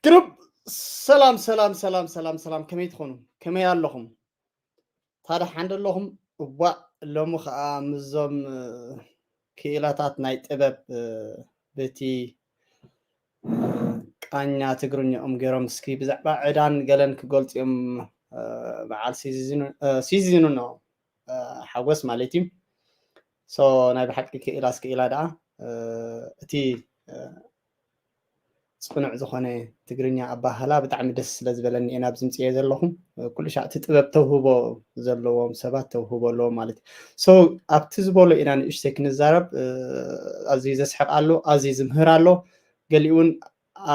ግሩብ ሰላም ሰላም ሰላም ሰላም ሰላም፣ ከመይ ትኾኑ? ከመይ ኣለኹም? ታዲያ ሓንደ ኣለኹም? እዋእ፣ ሎሚ ኸዓ ምስዞም ክኢላታት ናይ ጥበብ በቲ ቃኛ ትግርኛኦም ገይሮም እስኪ ብዛዕባ ዕዳን ገለን ክገልፁ እዮም። በዓል ሲዚኑ ነው ሓጎስ ማለት እዩ። ሶ ናይ ብሓቂ ክኢላስ ክኢላ ደኣ እቲ ፅኑዕ ዝኾነ ትግርኛ ኣባህላ ብጣዕሚ ደስ ስለ ዝበለኒ እየ ናብዚ ምፅኤ ዘለኹም። ኩሉ ሻዕ እቲ ጥበብ ተውህቦ ዘለዎም ሰባት ተውህቦ ኣለዎም ማለት እዩ። ሶ ኣብቲ ዝበሎ ኢና ንእሽተይ ክንዛረብ። ኣዝዩ ዘስሕቕ ኣሎ፣ ኣዝዩ ዝምህር ኣሎ፣ ገሊኡ እውን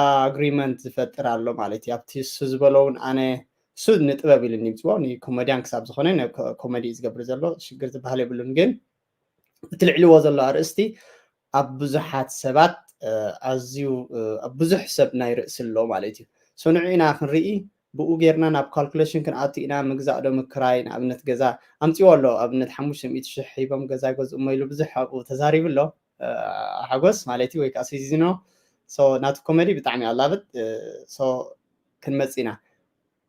ኣግሪመንት ዝፈጥር ኣሎ ማለት እዩ። ኣብቲ እሱ ዝበሎ እውን ኣነ እሱ ንጥበብ ኢሉ ይምፅዎ ንኮሜድያን ክሳብ ዝኾነ ኮሜዲ ዝገብር ዘሎ ሽግር ዝበሃል የብሉን። ግን እቲ ልዕልዎ ዘሎ ኣርእስቲ ኣብ ብዙሓት ሰባት ኣዝዩ ኣብ ብዙሕ ሰብ ናይ ርእሲ ኣሎ ማለት እዩ። ሶ ንዑ ኢና ክንርኢ፣ ብኡ ጌርና ናብ ካልኩሌሽን ክንኣቱ ኢና። ምግዛእ ዶ ምክራይ፣ ንኣብነት ገዛ ኣምፅዎ ኣሎ፣ ኣብነት ሓሙሽተ ሚእቲ ሽሕ ሂቦም ገዛ ይገዝኡ እሞ ኢሉ ብዙሕ ኣብኡ ተዛሪቡ ኣሎ። ሓጎስ ማለት እዩ ወይ ከዓ ሲዚኖ። ሶ ናቱ ኮሜዲ ብጣዕሚ ኣላብጥ። ሶ ክንመፅ ኢና።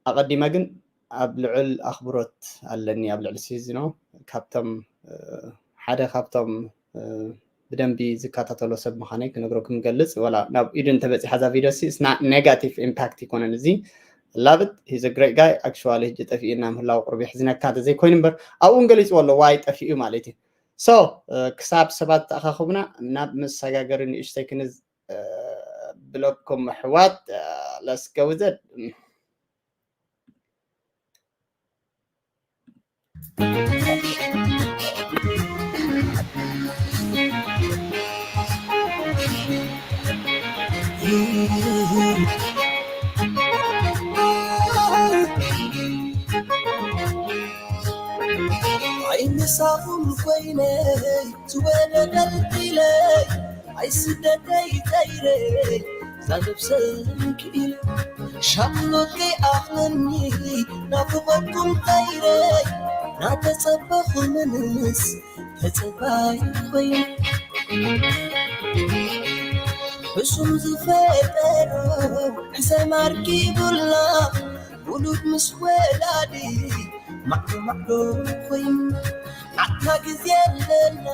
ኣቐዲመ ግን ኣብ ልዑል ኣኽብሮት ኣለኒ ኣብ ልዕሊ ሲዚኖ። ካብቶም ሓደ ካብቶም ብደንቢ ዝከታተሎ ሰብ ምዃነይ ክነግረኩም ይገልጽ። ወላ ናብ ኢዱ እንተበጺሓ እዛ ቪድዮ ሲ፣ it's not negative impact ኣይኮነን። እዚ love it, he's a great guy. Actually ሕጂ ጠፊኡ እና ምህላው ቅሩብ የሕዝነካ እንተዘይኮይኑ እምበር ኣብኡ እውን ገሊጽዎ ኣሎ ዋይ ጠፊኡ ማለት እዩ። ሶ ክሳብ ሰባት ተኣኻኽቡና ናብ መሰጋገሪ ንእሽተይ ክንዝ ብለኩም ኣሕዋት። Let's go with it. ኣይምሳኹም ኮይነይ ዝወደደል ኢለይ ኣይስደተይ ጠይረይ ዛነብሰን ክኢለ ሻቕሎት ከይኣኽለኒ ናፍቖትኩም ጠይረይ ናተጸበኹምንስ ተጸባይ ኮይነ ሕሱም ዝፈጠሮ ሕሰም ኣርኪቡላ ውሉድ ምስ ወላዲ ማዕዶ ማዕዶ ኮይኑ ኣታ ግዜ ኣለና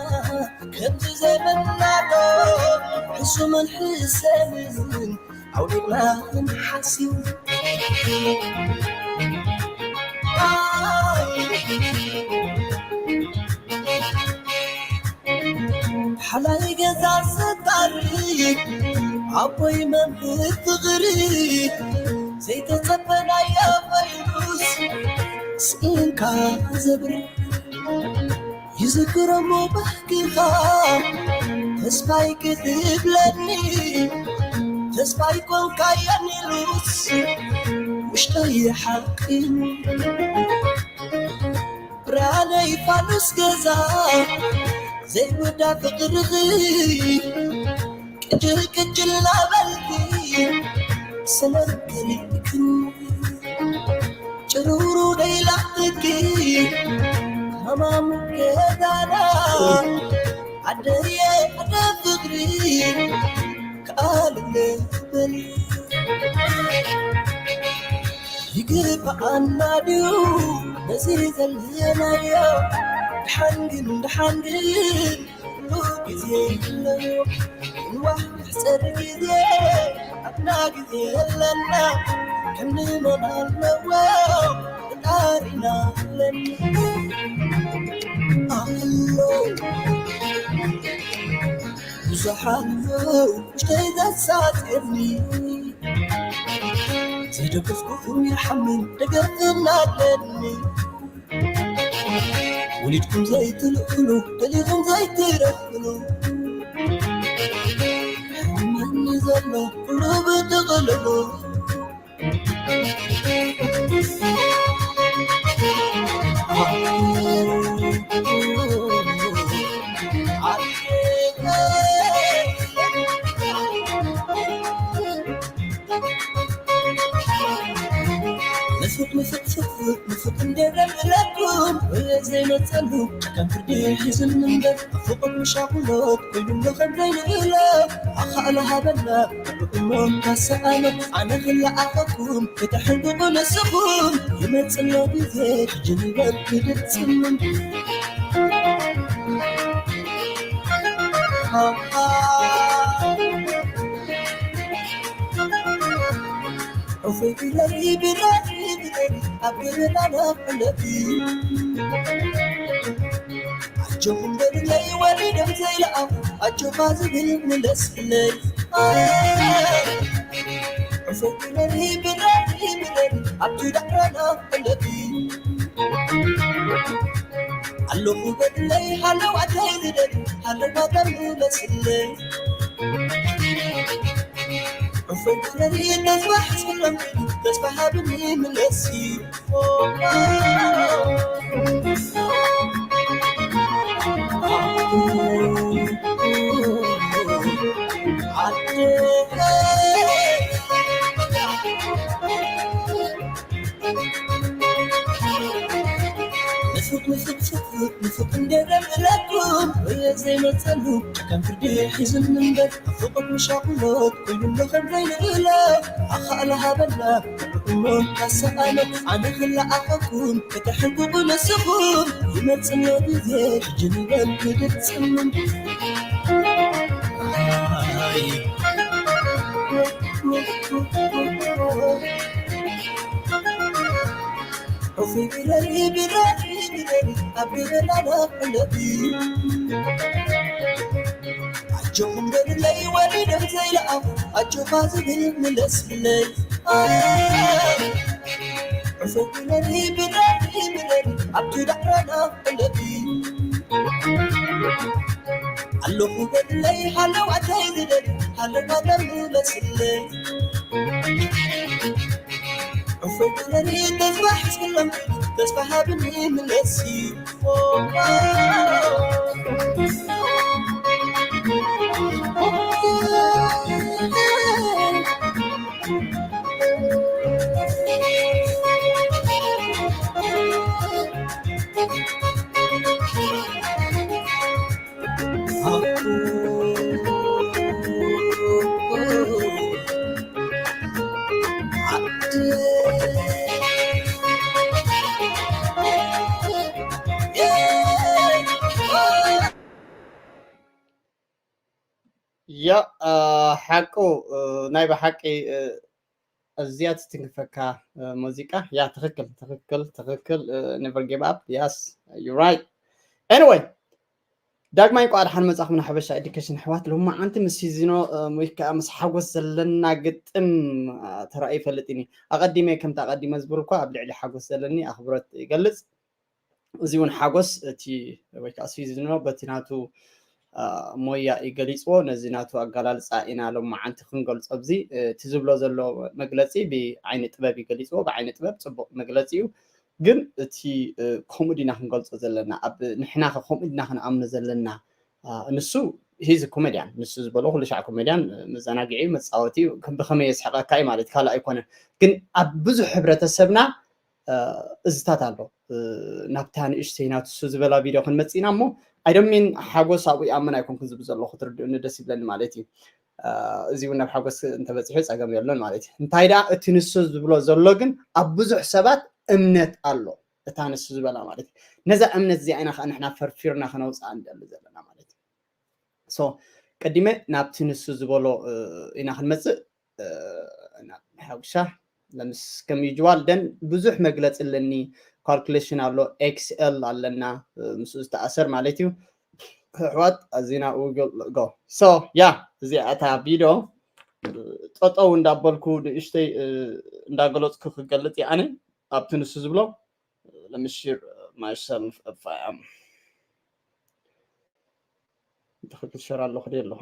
ከምዚ ዘበናዶ ሕሱምን ሕሰምን ኣውዲቕና ክንሓስብ ሓላይ ገዛ ስጣሪ ኣቦይ መምህር ፍቕሪ ዘይተጸበናዮ ቫይሩስ ስኢንካ ዘብሪ ይዝክረሞ ባህግኻ ተስፋይ ክትብለኒ ተስፋይ ኮንካየኒ ሉስ ውሽጠይ ሓቂ ብርሃነይ ፋኑስ ገዛ ዘይጉዳ ፍቕርኺ ቅጅል ቅጅል ናበልኪ ሰላም ከሊእክኒ ጭሩሩ ደይላኽትኪ ሃማሙ ገዛና ዓደየ ዓደ ፍቕሪ ከኣልለ በሊ ይግብኣና ድዩ ነዚ ዘለናዮ ድሓን ግን ድሓን ግን ግዜ ኣለዎ ንዋሕ ሕፀር ግዜ ኣብና ግዜ ኣለና ከምንመን ኣለዎ ፈጣሪና ኣለኒ ኣሎ ብዙሓት ውሽተይ ዘሳፅርኒ ዘይደገፍኩኹም ይሓምን ደገፍና ኣለኒ ወሊድኩም ዘይትልእሉ ደሊኹም ዘይትረኽብሉ ሕመኒ ዘሎ ኩሉ ብጥቕልሉ ንፍቕ ንፍቕ ፍቕፍቕ ንፍቕ እንዴረን እለኩም ወየ ዘይመጸሉ ከም ፍርዲ ሒዝን እምበር ፍቕር ምሻቑሎት ኮይኑሎ ከም ዘይንእሎ ኣኻእሎ ሃበና እሞ ካሰኣነ ኣነ ክለኣኸኩም ክተሕንቅቁ ንስኹም ይመጽእ ኣሎ ግዜ ሕጂ ንበል ክድጽምም ዑፈይ ብለኒ ብለኒ ብለኒ ኣብ ገበናና ፍለጢ ኣጆኹም በልለይ ወሊዶም ዘይለኣኹ ኣጆኻ ዝብል ምለስለይ ዑፈይ ብለኒ ብለኒ ብለኒ ኣብቲ ዳዕራና ፍለጢ ኣለኹ በልለይ ሃለው ኣደይ ዝደሊ ሃለው ባዳም ምለስለይ ዑፈይ በለኒ ተስፋ ሕዝብሎም ተስፋ ሃብኒ ምለሲ ንፉቅ ንፉቅ ፍቅር ንፉቅ እንደረብለኩም ወየ ዘይመፀሉ ከም ፍርዲ ሒዝን እምበር ፍቅር ምሻቁሎት ኮይኑ ኣሎ ከም ዘይንእሎ ኣኻእለ ሃበና እሞ ካሰኣለ ኣነ ክለኣኸኩም ከተሕንቁቁ ንስኹም ይመፅእ ኣሎ ግዜ ሕጂ ንበል ክድፅም ዑፍ ይበለኒ ብለኒ ብለኒ ኣብ ገበናና ፍለጢ ኣጆኹም በልለይ ወሊዶም ዘይለኣኹ ኣጆኻ ዝብል ምለስለይ ዑፍ ይበለኒ ብለኒ ብለኒ ኣብቲ ዳዕራና ፍለጢ ኣለኹ በልለይ ሃለው ኣደይ ዝደሊ ሃለው ባዳም ምለስለይ ዑፍ በለኒ ተስፋ ሕዝብሎም ተስፋ ሃብኒ ምለሲ ያ ሓቁ ናይ ብሓቂ እዚኣ ትትንክፈካ ሙዚቃ ያ ትክክል ትክክል ትክክል never give up yes you right anyway ዳግማይ እንኳዕ ደሓን መጻኹም ንሓበሻ ኤዱኬሽን ኣሕዋት ሎማዓንቲ ምስ ሲዚኖ ወይ ከዓ ምስ ሓጎስ ዘለና ግጥም ተራእዩ ይፈልጥ ኒ ኣቐዲመ ከምቲ ኣቐዲመ ዝብርኳ ኣብ ልዕሊ ሓጎስ ዘለኒ ኣኽብሮት ይገልጽ እዚ እውን ሓጎስ እቲ ወይ ከዓ ሲዝኖ በቲ ናቱ ሞያ እዩ ገሊፅዎ ነዚ ናቱ ኣጋላልፃ ኢና ሎማዓንቲ ክንገልፆ ኣብዚ እቲ ዝብሎ ዘሎ መግለፂ ብዓይኒ ጥበብ እዩ ገሊፅዎ ብዓይኒ ጥበብ ፅቡቅ መግለፂ እዩ ግን እቲ ከምኡ ዲና ክንገልፆ ዘለና ኣብ ንሕና ከ ከምኡ ዲና ክንኣምኖ ዘለና ንሱ ሂዝ ኮሜድያን ንሱ ዝበሎ ኩሉ ሻዕ ኮሜድያን መዘናግዒ መፃወቲ ብከመይ የስሕቀካ እዩ ማለት ካልእ ኣይኮነን ግን ኣብ ብዙሕ ሕብረተሰብና እዝታት ኣሎ ናብታ ንእሽተይ ናትሱ ዝበላ ቪድዮ ክንመፅእ ኢና እሞ ኣይደሚን ሓጎስ ኣብኡ ይኣምን ኣይኮንኩን ዝብል ዘለኹ ትርድእኒ ደስ ይብለኒ ማለት እዩ እዚ እውን ናብ ሓጎስ እንተበፂሑ ፀገም የሎን ማለት እዩ እንታይ ደኣ እቲ ንሱ ዝብሎ ዘሎ ግን ኣብ ብዙሕ ሰባት እምነት ኣሎ እታ ንሱ ዝበላ ማለት እዩ ነዛ እምነት እዚኣ ኢና ከዓ ንሕና ፈርፊርና ከነውፅኣ ንደሊ ዘለና ማለት እዩ ሶ ቀዲመ ናብቲ ንሱ ዝበሎ ኢና ክንመፅእ ናብ ሓጉሻ ለምስ ከም ዩጅዋል ደን ብዙሕ መግለፂ ኣለኒ ካልኩሌሽን ኣሎ ኤክስኤል ኣለና ምስኡ ዝተኣሰር ማለት እዩ ኣሕዋት ኣዚና ውግል ጎ ሶ ያ እዚኣ እታ ቪድዮ ጠጠው እንዳበልኩ ንእሽተይ እንዳገለፅኩ ክገልፅ ይኣነ ኣብቲ ንሱ ዝብሎ ለምሽር ማይሰልፍ እፋያም ትኽክል ሸር ኣለኹ ደ ኣለኹ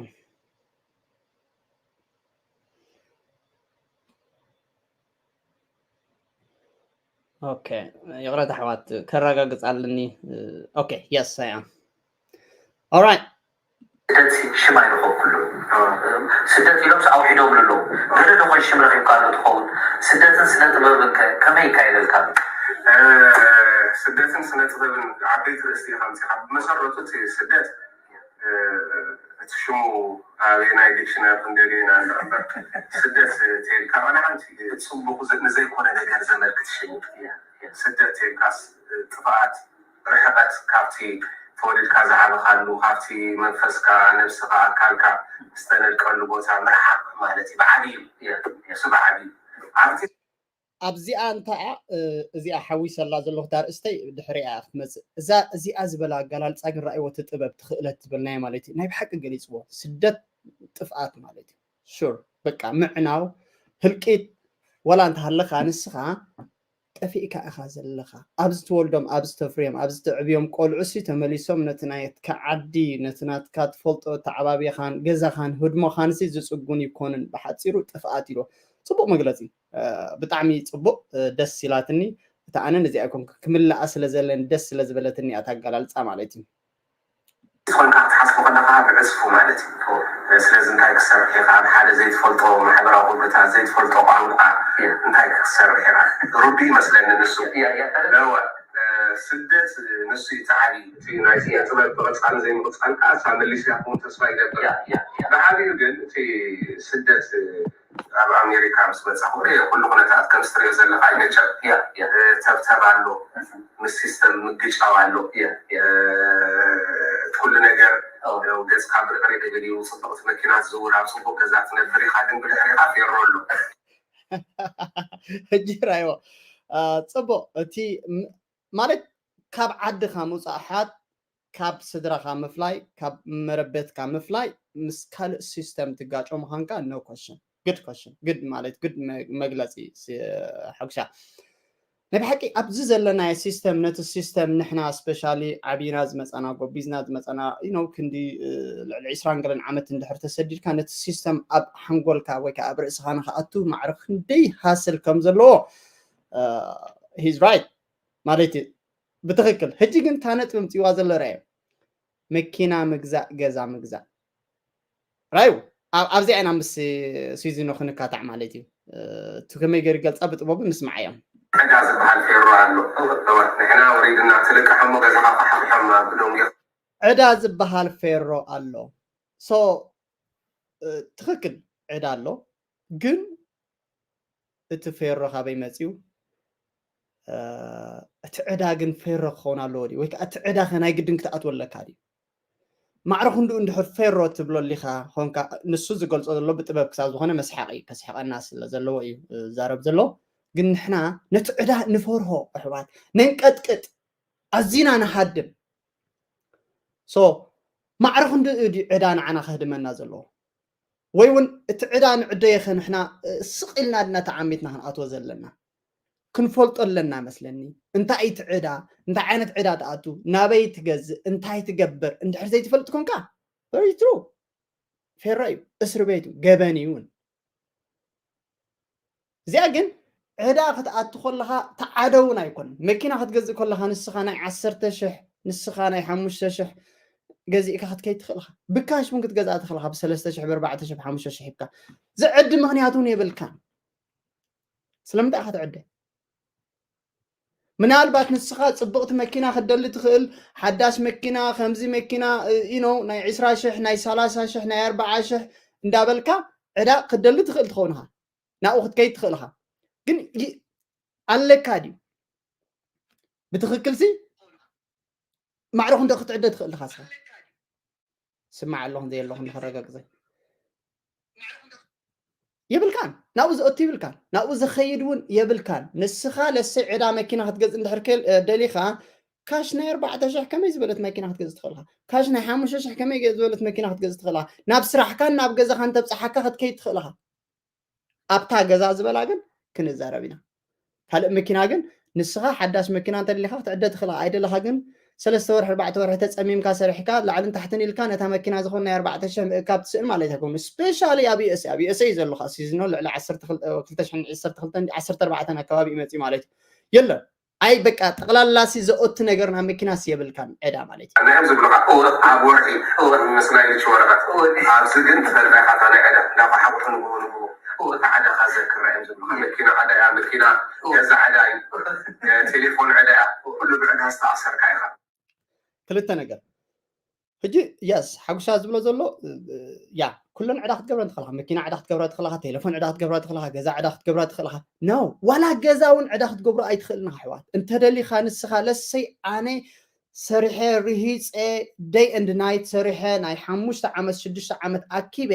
ኦኬ ይቕረታ ኣሕዋት ከረጋግፅ ኣለኒ ኦኬ የስ ኣይ ኣም ኦራይት ስደት ሽም ኣይረኸብኩሉ ስደት ኢሎም ኣውሒዶምሉ ኣለዉ ገለ ዶ ኮን ሽም ረኺብካ ኣሎ ትኸውን ስደትን ስነ ጥበብን ከ ከመይ ይካየደልካ ኣሎ ስደትን ስነ ጥበብን ዓበይቲ ርእስቲ ኢኻ ምፅኻ ብመሰረቱ እቲ ስደት እቲ ሽሙ ኣበየናይ ዲክሽነሪ ክንደልዮ ኢና እንዳ እምበር፣ ስደት ተልካ ዋላ ሓንቲ ጽቡቕ ዝ- ንዘይኮነ ነገር ዘመልክት ሽሙ። ስደት ተልካስ ጥፍኣት፣ ርሕቐት፣ ካብቲ ተወሊድካ ዝዓበኻሉ፣ ካብቲ መንፈስካ፣ ነብስኻ፣ ኣካልካ ዝተነድቀሉ ቦታ ምርሓቕ ማለት እዩ። ብዓብዩ እሱ ብዓብዩ ኣብቲ ኣብዚኣ እንተኣ እዚኣ ሓዊሰላ ዘለኹ ዳርእስተይ ድሕሪኣ ክትመፅእ እዛ እዚኣ ዝበላ ኣጋላልፃ ግን ረኣይዎ እቲ ጥበብ ትኽእለት ትብልናዮ ማለት እዩ። ናይ ብሓቂ ገሊፅዎ ስደት ጥፍኣት ማለት እዩ። ሹር በቃ ምዕናው ህልቂት ወላ እንተሃለኻ ንስኻ ጠፊእካ ኢኻ ዘለኻ። ኣብዚ ትወልዶም ኣብዚ ተፍርዮም ኣብዚ ተዕብዮም ቆልዑ ሲ ተመሊሶም ነቲ ናትካ ዓዲ ነቲ ናትካ ትፈልጦ ተዓባብያኻን ገዛኻን ህድሞኻን ሲ ዝፅጉን ይኮኑን። ብሓፂሩ ጥፍኣት ኢሉ ፅቡቕ መግለፂ። ብጣዕሚ ፅቡቕ ደስ ኢላትኒ። እታ ኣነ ነዚኣ ኮንኩ ክምልኣ ስለ ዘለን ደስ ስለ ዝበለትኒ እያ ኣጋላልፃ ማለት እዩ። ዝኾንካ ክትሓስቦ ከለካ ብዕፅፉ ማለት እዩ። ስለዚ እንታይ ክሰርሕ ኢኻ? ኣብ ሓደ ዘይትፈልጦ ማሕበራዊ ኩነታት ዘይትፈልጦ ቋንቋ እንታይ ክትሰርሕ ኢኻ? ሩቢ ይመስለኒ ንሱ። እወ ስደት ንሱ እዩ እቲ ዓብዪ። እቲ ናይ ስነ ጥበብ ብቕፃል ዘይምቕፃል ከዓ እሳ መሊስያ ክውን ተስፋ ይገብር። ብዓብዩ ግን እቲ ስደት ኣብ ኣሜሪካ ምስ መፃኹ ኩሉ ኩነታት ከም ስትሪዮ ዘለካ ይመቸም ተብተብ ኣሎ ምስ ሲስተም ምግጫው ኣሎ ኩሉ ነገር ገፅካ ብርዕሪ ድብል እዩ። ፅቡቅቲ መኪና ትዝውር ኣብ ፅቡቅ ገዛ ትነብር ኢካ ግን ብድሕሪካ ፌሮ ኣሎ። ሕጂ ራይዎ ፅቡቅ እቲ ማለት ካብ ዓድካ ምውፃእ ሓት ካብ ስድራኻ ምፍላይ ካብ መረበትካ ምፍላይ ምስ ካልእ ሲስተም ትጋጮ ምዃንካ no question good question good ማለት good መግለፂ። ሓጉሻ ናይ ብሓቂ ኣብዚ ዘለናዮ ሲስተም ነቲ ሲስተም ንሕና ስፔሻሊ ዓብይና ዝመፃና ጎቢዝና ዝመፃና ዩ ኖው ክንዲ ልዕሊ ዒስራን ገለን ዓመት እንድሕር ተሰዲድካ ነቲ ሲስተም ኣብ ሓንጎልካ ወይ ከዓ ኣብ ርእስኻ ንክኣቱ ማዕረ ክንደይ ሃስል ከም ዘለዎ he's right ማለት እዩ። ብትኽክል ሕጂ ግን እታ ነጥቢ ምፅዋ ዘሎ ርኣዮ መኪና ምግዛእ ገዛ ምግዛእ ራዩ ኣብዚኣ ኢና ምስ ሲዚኖ ክንካታዕ ማለት እዩ። እቲ ከመይ ገይሩ ገልፃ ብጥበቡ ንስማዓዮም። ዕዳ ዝበሃል ፌሮ ኣሎ። ንሕና ወሪድና ትልቅሐሞ ገዛኻ ካሓብሖም ብደንጉ ዕዳ ዝበሃል ፌሮ ኣሎ። ሶ ትኽክል ዕዳ ኣሎ ግን እቲ ፌሮ ካበይ መፅዩ? እቲ ዕዳ ግን ፌሮ ክኸውን ኣለዎ ድዩ? ወይ ከዓ እቲ ዕዳ ከ ናይ ግድን ክትኣትወለካ ድዩ? ማዕረ ክንድኡ እንድሕር ፌሮ ትብሎ ኣሊኻ ኮንካ ንሱ ዝገልፆ ዘሎ ብጥበብ ክሳብ ዝኾነ መስሓቂ ከስሕቀና ስለ ዘለዎ እዩ ዝዛረብ ዘሎ። ግን ንሕና ነቲ ዕዳ ንፈርሆ ኣሕዋት ነንቀጥቅጥ ኣዚና ንሃድም። ሶ ማዕረ ክንድኡ ድዩ ዕዳ ንዓና ከህድመና ዘለዎ? ወይ እውን እቲ ዕዳ ንዕደየ ከ ንሕና ስቕ ኢልና ድና ተዓሚትና ክንኣትዎ ዘለና ክንፈልጦ ኣለና መስለኒ። እንታይ እቲ ዕዳ እንታይ ዓይነት ዕዳ ትኣቱ ናበይ ትገዝእ እንታይ ትገብር እንድሕር ዘይትፈልጥ ኮንካ very true ፌሮ እዩ እስር ቤት እዩ ገበን እዩ እውን እዚኣ ግን ዕዳ ክትኣቱ ከለኻ ተዓደ እውን ኣይኮን መኪና ክትገዝእ ከለኻ ንስኻ ናይ ዓሰርተ ሽሕ ንስኻ ናይ ሓሙሽተ ሽሕ ገዚእካ ክትከይድ ትኽእልኻ ብካሽ እውን ክትገዝኣ ትኽእልኻ ብሰለስተ ሽሕ ብኣርባዕተ ሽሕ ብሓሙሽተ ሽሕ ሂብካ ዝዕዲ ምኽንያት እውን የብልካን ስለምንታይ ኢኻ ትዕደ ምናልባት ንስኻ ፅብቕቲ መኪና ክትደሊ ትኽእል ሓዳሽ መኪና ከምዚ መኪና ኢኖ ናይ ዕስራ ሽሕ ናይ ሰላሳ ሽሕ ናይ ኣርባዓ ሽሕ እንዳበልካ ዕዳ ክትደሊ ትኽእል ትኸውን ኢኻ ናብኡ ክትከይድ ትኽእል ኢኻ ግን ኣለካ ድዩ ብትኽክል ሲ ማዕረ ክንዶ ክትዕደ ትኽእል ኢኻ ስኻ ስማዕ ኣለኹ እንዘይ ኣለኹ ንኸረጋግፀ የብልካን ናብኡ ዝእቱ ይብልካን ናብኡ ዝኸይድ እውን የብልካን ንስኻ ለሰይ ዕዳ መኪና ክትገዝ እንድሕር ደሊኻ ካሽ ናይ ኣርባዕተ ሽሕ ከመይ ዝበለት መኪና ክትገዝ ትኽእልኻ ካሽ ናይ ሓሙሽተ ሽሕ ከመይ ዝበለት መኪና ክትገዝ ትኽእልኻ ናብ ስራሕካን ናብ ገዛኻን ተብፅሓካ ክትከይድ ትኽእልኻ ኣብታ ገዛ ዝበላ ግን ክንዛረብ ኢና ካልእ መኪና ግን ንስኻ ሓዳሽ መኪና እንተደሊኻ ክትዕደ ትኽእላ ኣይደለኻ ግን ሰለስተ ወርሒ ኣርባዕተ ወርሒ ተፀሚምካ ሰሪሕካ ላዕልን ታሕትን ኢልካ ነታ መኪና ዝኾን ናይ ኣርባዕተ ሽሕ ምእካብ ትስእል ማለት ኣይኮኑ ስፔሻሊ ኣብ ዩኤስ ኣብ ዩኤስ እዩ ዘለኻ ሲዝኖ ልዕሊ ዓሰርተ ክልተ ዓሰርተ ኣርባዕተ ኣካባቢ ይመፅእ ማለት እዩ የለን ኣይ በቃ ጠቕላላ ሲ ዘኦቲ ነገር ናብ መኪና ሲ የብልካን ዕዳ ማለት እዩ። ኣናዮም ዝብሉካ እወ ኣብ ወርሒ እወ ምስ ናይ ልጅ ወረቐት እወ ኣብዚ ግን ትፈልጣ ኢኻ እታ ናይ ዕዳ እንዳኳሓቑሑ ንግሆ ንግሆ እወ እታ ዕዳኻ ዘክራ እዮም ዝብሉካ መኪና ዕዳ እያ መኪና ገዛ ዕዳ እዩ ቴሌፎን ዕዳ እያ ኩሉ ብዕዳ ዝተኣሰርካ ኢኻ። ክልተ ነገር ሕጂ የስ ሓጉሻ ዝብሎ ዘሎ እ፣ ያ ኩለን ዕዳ ክትገብረ ትኽእልካ፣ መኪና ዕዳ ክትገብረ ትኽእልካ፣ ቴሌፎን ዕዳ ክትገብረ ትኽእልካ፣ ገዛ ዕዳ ክትገብረ ትኽእልካ። ኖ ዋላ ገዛ እውን ዕዳ ክትገብሮ ኣይትኽእልን ኣሕዋት። እንተደሊኻ ንስኻ ለሰይ ኣነ ሰሪሐ ርሂፀ day and night ሰሪሐ ናይ ሓሙሽተ ዓመት ሽዱሽተ ዓመት ኣኪበ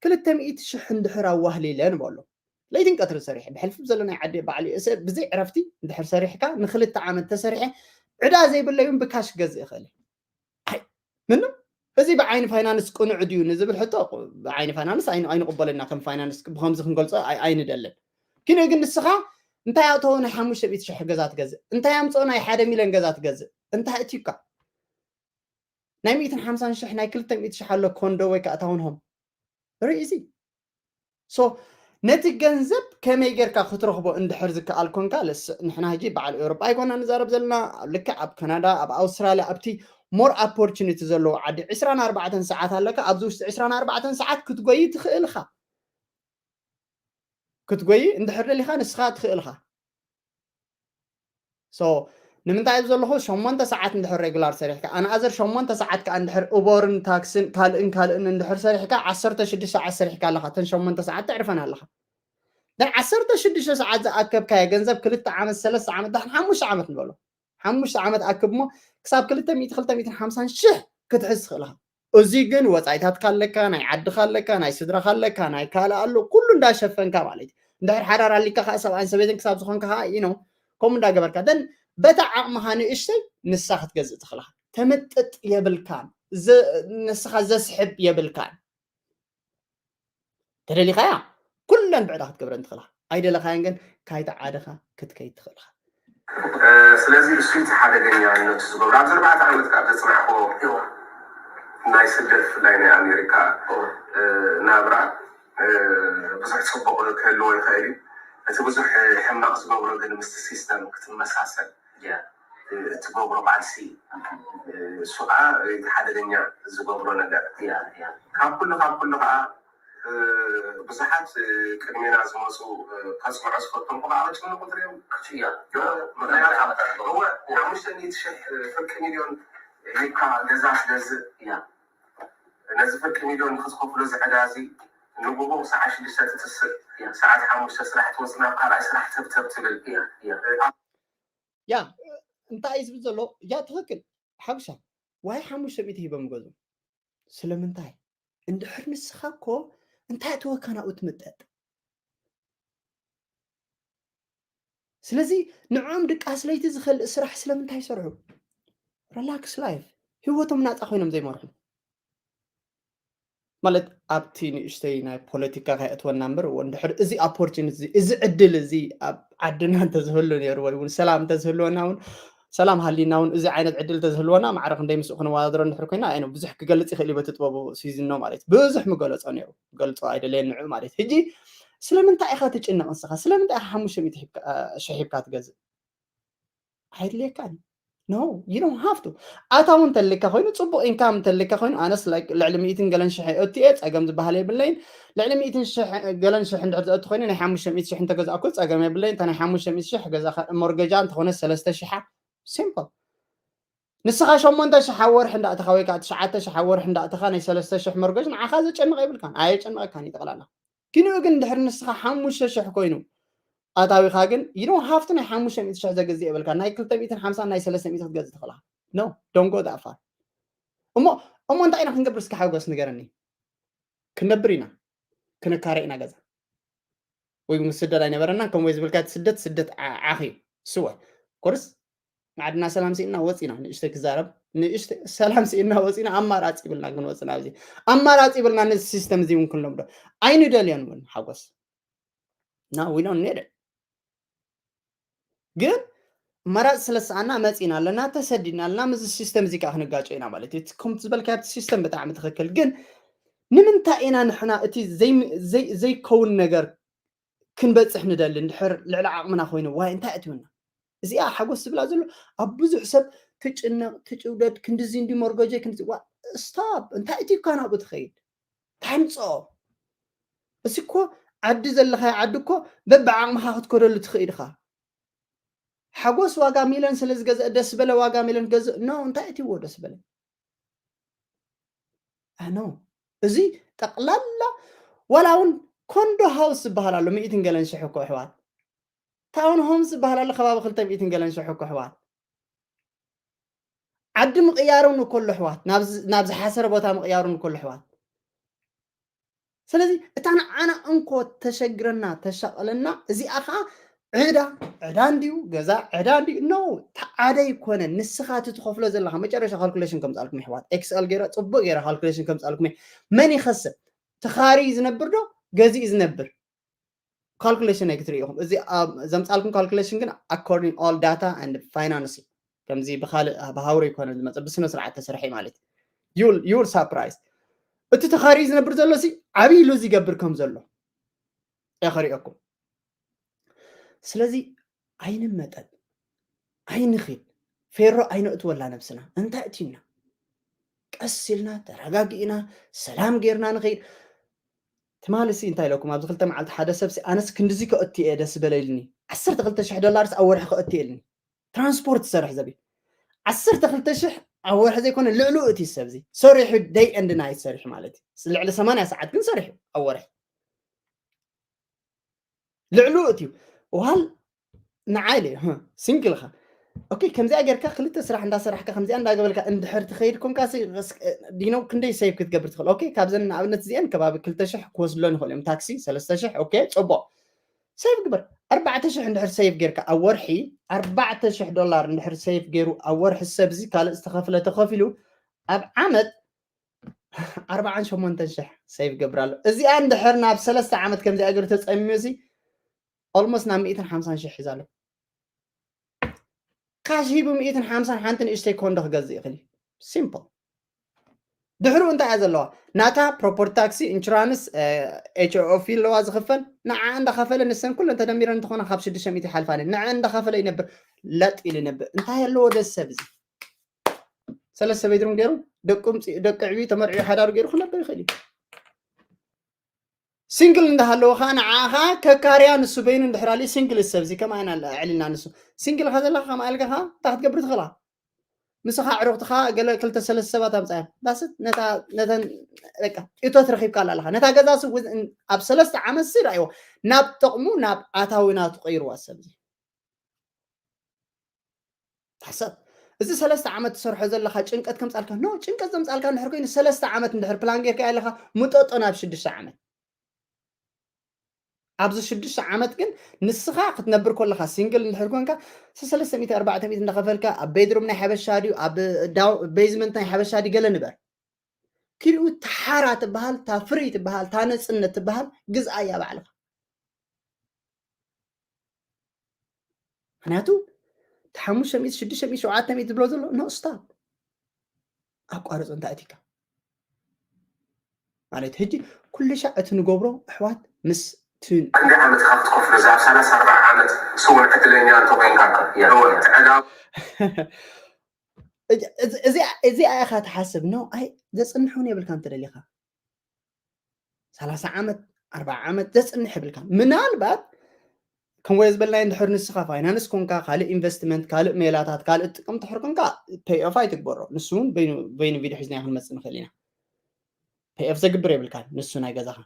ክልተ ሚእቲ ሽሕ እንድሕር ኣዋህሊለ ንበሎ ለይትን ቀትሪ ሰሪሐ ብሕልፊ ዘሎ ናይ ዓዲ ባዕሉ እሰ ብዘይ ዕረፍቲ እንድሕር ሰሪሕካ ንክልተ ዓመት ተሰሪሐ ዕዳ ዘይብለይ እውን ብካሽ ክገዝእ ይኽእል እየ። ኣይ ምንም እዚ ብዓይኒ ፋይናንስ ቅኑዕ ድዩ ንዝብል ሕቶ ብዓይኒ ፋይናንስ ኣይን- ኣይንቕበለና ከም ፋይናንስ ብከምዚ ክንገልፆ ኣይ- ኣይንደልን። ግን ግን ንስኻ እንታይ ኣተወ ናይ ሓሙሽተ ሚእቲ ሽሕ ገዛ ትገዝእ እንታይ ኣምፅኦ ናይ ሓደ ሚሊዮን ገዛ ትገዝእ እንታይ እትዩካ ናይ ሚእትን ሓምሳን ሽሕ ናይ ክልተ ሚእቲ ሽሕ ኣሎ ኮንዶ ወይ ከዓ ታውን ሆም ርኢ እዚ ሶ ነቲ ገንዘብ ከመይ ጌርካ ክትረኽቦ እንድሕር ዝከኣል ኮንካ ለስዕ ንሕና ሕጂ በዓል ኤውሮጳ ኣይኮና ንዛረብ ዘለና ልክዕ ኣብ ካናዳ ኣብ ኣውስትራልያ ኣብቲ more opportunity ዘለዎ ዓዲ ዕስራን ኣርባዕተን ሰዓት ኣለካ ኣብዚ ውሽጢ ዕስራን ኣርባዕተን ሰዓት ክትጎይ ትኽእል ኢኻ ክትጎይ እንድሕር ደሊኻ ንስኻ ትኽእል ኢኻ so ንምንታይ እዩ ዘለኹ ሸሞንተ ሰዓት እንድሕር ሬጉላር ሰሪሕካ ኣንኣዘር ሸሞንተ ሰዓት ከዓ እንድሕር ኡበርን ታክስን ካልእን ካልእን እንድሕር ሰሪሕካ ዓሰርተ ሽዱሽተ ሰዓት ሰሪሕካ ኣለካ እተን ሸሞንተ ሰዓት ተዕርፈን ኣለካ ን ዓሰርተ ሽዱሽተ ሰዓት ዝኣከብካዮ ገንዘብ ክልተ ዓመት ሰለስተ ዓመት ዳሕን ሓሙሽተ ዓመት ንበሎ ሓሙሽተ ዓመት ኣክብ እሞ ክሳብ ክልተ ሚእቲ ክልተ ሚእትን ሓምሳን ሽሕ ክትሕዝ ትኽእል ኢኻ እዚ ግን ወፃኢታትካ ኣለካ ናይ ዓድካ ኣለካ ናይ ስድራካ ኣለካ ናይ ካልእ ኣሎ ኩሉ እንዳሸፈንካ ማለት እዩ እንድሕር ሓዳር ኣሊካ ከዓ ሰብኣይን ሰበይትን ክሳብ ዝኾንካ ከዓ ኢኖ ከምኡ እንዳገበርካ ደን በታ ዓቕምኻ ንእሽተይ ንሳ ክትገዝእ ትኽእልካ ተምጥጥ የብልካን ንስኻ ዘስሕብ የብልካን ተደሊኻያ ኩለን ብዕዳ ክትገብረን ትኽእልካ ኣይደለኻያን ግን ካይታ ዓድኻ ክትከይድ ትኽእልካ ስለዚ እሱ እቲ ሓደገኛነቱ ዝገብሩ ኣብዚ ኣርባዕተ ዓመት ካብ ዘፅናዕኮ ናይ ስደት ብፍላይ ናይ ኣሜሪካ ናብራ ብዙሕ ፅቡቕ ክህልዎ ይኽእል እዩ እቲ ብዙሕ ሕማቕ ዝገብሮ ግን ምስቲ ሲስተም ክትመሳሰል ትገብሮ ቃልሲ እሱ ከዓ እቲ ሓደገኛ ዝገብሮ ነገር ካብ ኩሉ ካብ ኩሉ ከዓ ብዙሓት ቅድሜና ዝመፁ ከፅንዖ ዝፈቶም ከዓ ከጭንቁ ትሪኦም ምክንያቱ ሓሙሽተ ሚእቲ ሽሕ ፍርቂ ሚልዮን ሂብካ ገዛ ትገዝእ ነዚ ፍርቂ ሚልዮን ንክትከፍሎ ዝዕዳ እዚ ንግሆ ሰዓት ሽዱሽተ ትትስእ ሰዓት ሓሙሽተ ስራሕ ትወፅእ ናብ ካልኣይ ስራሕ ተብተብ ትብል ያ እንታይ እዩ ዝብል ዘሎ ያ ትኽክል ሓብሻ ዋይ ሓሙሽተ ሚእቲ ሂቦም ገዙ ስለምንታይ እንድሕር ንስኻ እኮ እንታይ እትወካ ናብኡ ትምጠጥ ስለዚ ንዕኦም ድቃስ ለይቲ ዝኸልእ ስራሕ ስለምንታይ ይሰርሑ relax life ህይወቶም ናፃ ኮይኖም ዘይመርሑ ማለት ኣብቲ ንእሽተይ ናይ ፖለቲካ ከየእትወና እምበር እንድሕር እዚ opportunity እዚ ዕድል እዚ ኣብ ዓድና እንተዝህሉ ነይሩ ወይ እውን ሰላም እንተዝህልወና እውን ሰላም ሃሊና እውን እዚ ዓይነት ዕድል እንተዝህልወና ማዕረ ክንደይ ምስኡ ክንወዳደሮ እንድሕር ኮይና ኣይ ብዙሕ ክገልፅ ይኽእል በቲ ጥበቡ ሲዝኖ ማለት ብዙሕ ምገለፆ ነይሩ ገልፆ ኣይደለየን ንዑ ማለት ሕጂ ስለምንታይ ኢኻ ትጭነቕ ንስኻ ስለምንታይ ኢኻ ሓሙሽተ ሚእቲ ሽሕ ሂብካ ትገዝእ ኣይድልየካን no you don't have to ኣታዊ እንተልካ ኮይኑ ፅቡቅ ኢንካም እንተልካ ኮይኑ ኣነስ ልዕሊ ሚእትን ገለን ሽሕ እትየ ፀገም ዝበሃል የብለይን ልዕሊ ሚእትን ገለን ሽሕ እንድሕር ዘእቱ ኮይኑ ናይ ሓሙሽተ ሚእቲ ሽሕ እንተገዛእኩ ፀገም የብለይን እታ ናይ ሓሙሽተ ሚእቲ ሽሕ ገዛ ሞርገጃ እንተኾነ ሰለስተ ሽሓ simple ንስኻ ሸሞንተ ሽሕ ኣብ ወርሒ እንዳእተኻ ወይ ከዓ ትሽዓተ ሽሕ ኣብ ወርሒ እንዳእተኻ ናይ ሰለስተ ሽሕ ሞርገጅ ንዓኻ ዘጨንቕ የብልካን ኣየጨንቐካን እዩ ጠቕላላ ኪንኡ ግን እንድሕር ንስኻ ሓሙሽተ ሽሕ ኮይኑ ኣታዊኻ ግን you don't have to ናይ ሓሙሽተ ሚእቲ ሽሕ ዘግዝእ የብልካ ናይ ክልተ ሚእትን ሓምሳን ናይ ሰለስተ ሚእቲ ክትገዝእ ትኽእልካ no don't go that far እሞ እሞ እንታይ ኢና ክንገብር እስኪ ሓጎስ ንገረኒ ክንነብር ኢና ክንካረ ኢና ገዛ ወይ እውን ስደት ኣይነበረናን ከምኡ ዝብልካ ስደት ስደት ዓኺ ስወ ኮርስ ንዓድና ሰላም ስኢና ወፂና ንእሽተይ ክዛረብ ንእሽተይ ሰላም ስኢና ወፂና ኣማራፂ ይብልና ክንወፅና ኣብዚ ኣማራፂ ይብልና ነዚ ሲስተም እዚ እውን ክንለምዶ ኣይንደልዮን እውን ሓጎስ no we don't need it ግን ኣማራፂ ስለ ዝሰኣና መፂና ኣለና ተሰዲድና ኣለና ምስዚ ሲስተም እዚ ከዓ ክንጋጨ ኢና ማለት እዩ ከምቲ ዝበልካ ኣብቲ ሲስተም ብጣዕሚ ትኽክል ግን ንምንታይ ኢና ንሕና እቲ ዘይከውን ነገር ክንበፅሕ ንደሊ እንድሕር ልዕሊ ዓቕምና ኮይኑ ዋይ እንታይ እትብልና እዚኣ ሓጎስ ዝብላ ዘሎ ኣብ ብዙሕ ሰብ ትጭነቕ ትጭውደድ ክንድዚ እንዲ ሞርገጀ ክንዚ stop እንታይ እቲ እኳ ናብኡ ትኸይድ ታምፅኦ እዚ እኮ ዓዲ ዘለኻዮ ዓዲ እኮ በብዓቕምኻ ክትከደሉ ትኽእል ኢኻ ሓጎስ ዋጋ ሚለን ስለ ዝገዝአ ደስ በለ ዋጋ ሚለን ገዝእ no እንታይ እትዎ ደስ በለ ኣኖ እዚ ጠቕላላ ዋላ እውን ኮንዶ ሃውስ ዝበሃል ኣሎ ሚእትን ገለን ሽሕ እኮ ኣሕዋት። ታውን ሆምስ ዝበሃል ኣሎ ከባቢ ክልተ ሚእትን ገለን ሽሕ እኮ ኣሕዋት። ዓዲ ምቕያሩን እኮ ኣሎ ኣሕዋት፣ ናብ ዝሓሰረ ቦታ ምቕያሩን እኮ ኣሎ ኣሕዋት። ስለዚ እታ ንዓና እንኮ ተሸግረና ተሻቐለና እዚኣ ከዓ ዕዳ ዕዳ እንድዩ፣ ገዛ ዕዳ እንድዩ። ኖ፣ ተዓደ ይኮነን። ንስኻ እቲ ትኸፍሎ ዘለኻ መጨረሻ ካልኩሌሽን ከምፃልኩም ኣሕዋት፣ ኤክስኤል ገይረ ፅቡቅ ገይረ ካልኩሌሽን ከምፃልኩም። መን ይኸስብ? ተኻሪ ዝነብር ዶ ገዚእ ዝነብር? ካልኩሌሽን ኣይክትርኢ ኢኹም። እዚ ዘምፃልኩም ካልኩሌሽን ግን according all data and finance እዩ። ከምዚ ብካልእ ብሃውሪ ይኮነ ዝመፀ፣ ብስነ ስርዓት ተሰርሐ ማለት እዩ። You'll surprise። እቲ ተኻሪ ዝነብር ዘሎ ሲ ዓብይ ሉዝ ይገብር ከም ዘሎ እየ ከሪኦኩም። ስለዚ ኣይንመጠጥ፣ ኣይንኺድ፣ ፌሮ ኣይነእትወላ ነብስና። እንታይ እቲና ቀስ ኢልና ተረጋጊእና ሰላም ጌርና ንኸይድ። ትማሊ ሲ እንታይ ኢለኩም? ኣብዚ ክልተ መዓልቲ ሓደ ሰብ ሲ ኣነስ ክንድዚ ከእቲ እየ ደስ በለ ኢልኒ። ዓሰርተ ክልተ ሽሕ ዶላርስ ኣብ ወርሒ ከእቲ እየ ኢልኒ። ትራንስፖርት ዝሰርሕ ሰብ እዩ። ዓሰርተ ክልተ ሽሕ ኣብ ወርሒ ዘይኮነ ልዕሉ እቲ ሰብ እዚ ሰሪሑ ደይ ኤንድ ናይት ሰሪሑ ማለት እዩ። ልዕሊ ሰማንያ ሰዓት ግን ሰሪሑ ኣብ ወርሒ። ልዕሉ እቲ ዋል ንዓይ ኢለ ሲንግል ኻ ኦኬ። ከምዚኣ ጌርካ ክልተ ስራሕ እንዳሰራሕካ ከምዚኣ እንዳገበልካ እንድሕር ትኸይድ ኮንካ ዲኖ ክንደይ ሴቭ ክትገብር ትኽእል? ኦኬ፣ ካብዘን ንኣብነት እዚአን ከባቢ ክልተ ሽሕ ክወስድሎ ንኽእል እዮም። ታክሲ ሰለስተ ሽሕ። ኦኬ፣ ፅቡቅ፣ ሴቭ ግበር። ኣርባዕተ ሽሕ እንድሕር ሴቭ ጌርካ ኣብ ወርሒ ኣርባዕተ ሽሕ ዶላር እንድሕር ሴቭ ገይሩ ኣብ ወርሒ ሰብ እዚ ካልእ ዝተኸፍለ ተኸፊሉ ኣብ ዓመት ኣርባዓን ሸሞንተን ሽሕ ሴቭ ገብር ኣሎ። እዚኣ እንድሕር ናብ ሰለስተ ዓመት ከምዚኣ ገይሩ ተፀሚሙ ሲ ኦልሞስት ናብ ሚእትን ሓምሳን ሽሕ ሒዛ ኣሎ። ካሽ ሂቡ ሚእትን ሓምሳን ሓንቲ ንእሽተይ ኮንዶ ክገዝእ ይኽእል እዩ። ሲምፕል። ድሕሩ እንታይ እያ ዘለዋ? ናታ ፕሮፐርቲ ታክሲ፣ ኢንሹራንስ፣ ኤች ኦ ፊ ኣለዋ ዝኽፈል። ንዓ እንዳኸፈለ ንሰን ኩለን ተደሚረን እንተኾና ካብ ሽዱሽተ ሚእቲ ይሓልፋ። ንዓ እንዳኸፈለ ይነብር፣ ለጥ ኢሉ ይነብር። እንታይ ኣለዎ ደስ ሰብ እዚ? ሰለስተ ቤድሩም ገይሩ ደቁ ደቂ ዕብዩ ተመርዕዩ ሓዳሩ ገይሩ ክነብር ይኽእል እዩ። ሲንግል እንዳሃለወ ከዓ ንዓኻ ከካርያ ንሱ በይኑ እንድሕር ኣልዩ ሲንግል ሰብ እዚ ከማን ኣለ ኣዕልና ንሱ ሲንግል ኻ ዘለኻ ከማን ኣልካ ኻ እንታይ ክትገብር ትኽእላ? ንስኻ ዕሩኽትኻ ገለ ክልተ ሰለስተ ሰባት ኣምጻያ ዳስት ነተን በቃ እቶት ረኺብካ ኣላ ኣለኻ። ነታ ገዛ ስ ኣብ ሰለስተ ዓመት ሲ ራእይዎ ናብ ጥቕሙ ናብ ኣታዊና ትቐይርዋ ሰብ እዚ። ሓሳብ እዚ ሰለስተ ዓመት ትሰርሖ ዘለኻ ጭንቀት ከምፃልካ ኖ ጭንቀት ዘምፃልካ እንድሕር ኮይኑ ሰለስተ ዓመት እንድሕር ፕላን ጌርካ ኣለኻ ምጠጦ ናብ ሽዱሽተ ዓመት። ኣብዚ ሽዱሽተ ዓመት ግን ንስኻ ክትነብር ከለኻ ሲንግል እንድሕር ኮንካ ሰለስተ ሚእቲ ኣርባዕተ ሚእቲ እንዳኸፈልካ ኣብ ቤድሩም ናይ ሓበሻ ድዩ ኣብ ቤዝመንት ናይ ሓበሻ ድዩ ገለ ንበር ኪድኡ ተሓራ ትበሃል፣ ታፍሪ ትበሃል፣ ታነፅነት ትበሃል ግዝኣ እያ ባዕልኻ። ምክንያቱ ሓሙሽተ ሚእቲ ሽዱሽተ ሚእቲ ሸውዓተ ሚእቲ ዝብሎ ዘሎ ኖ ስታፕ ኣቋርፅ እንታይ እቲካ ማለት ሕጂ ኩሉ ሻዕ እቲ ንገብሮ ኣሕዋት ምስ ክንዲ ዓመት ኢኻ ክትከፍሎ እዛ ኣብ ሰላሳ ኣርባዓ ዓመት ስውር ዕድለኛ እንተኮይንካ እወ ዕዳ እዚኣ ኢኻ ትሓስብ ነው ኣይ ዘፅንሕ እውን የብልካ እንተደሊኻ ሰላሳ ዓመት ኣርባዓ ዓመት ዘፅንሕ የብልካ ምናልባት ከም ወየ ዝበልናዮ እንድሕር ንስኻ ፋይናንስ ኮንካ ካልእ ኢንቨስትመንት ካልእ ሜላታት ካልእ ጥቅም ትሕር ኮንካ ፔይ ኦፍ ኣይትግበሮ ንሱ እውን በይኑ ቪድዮ ሒዝና ክንመፅእ ንኽእል ኢና ፔይ ኦፍ ዘግብር የብልካን ንሱ ናይ ገዛኻ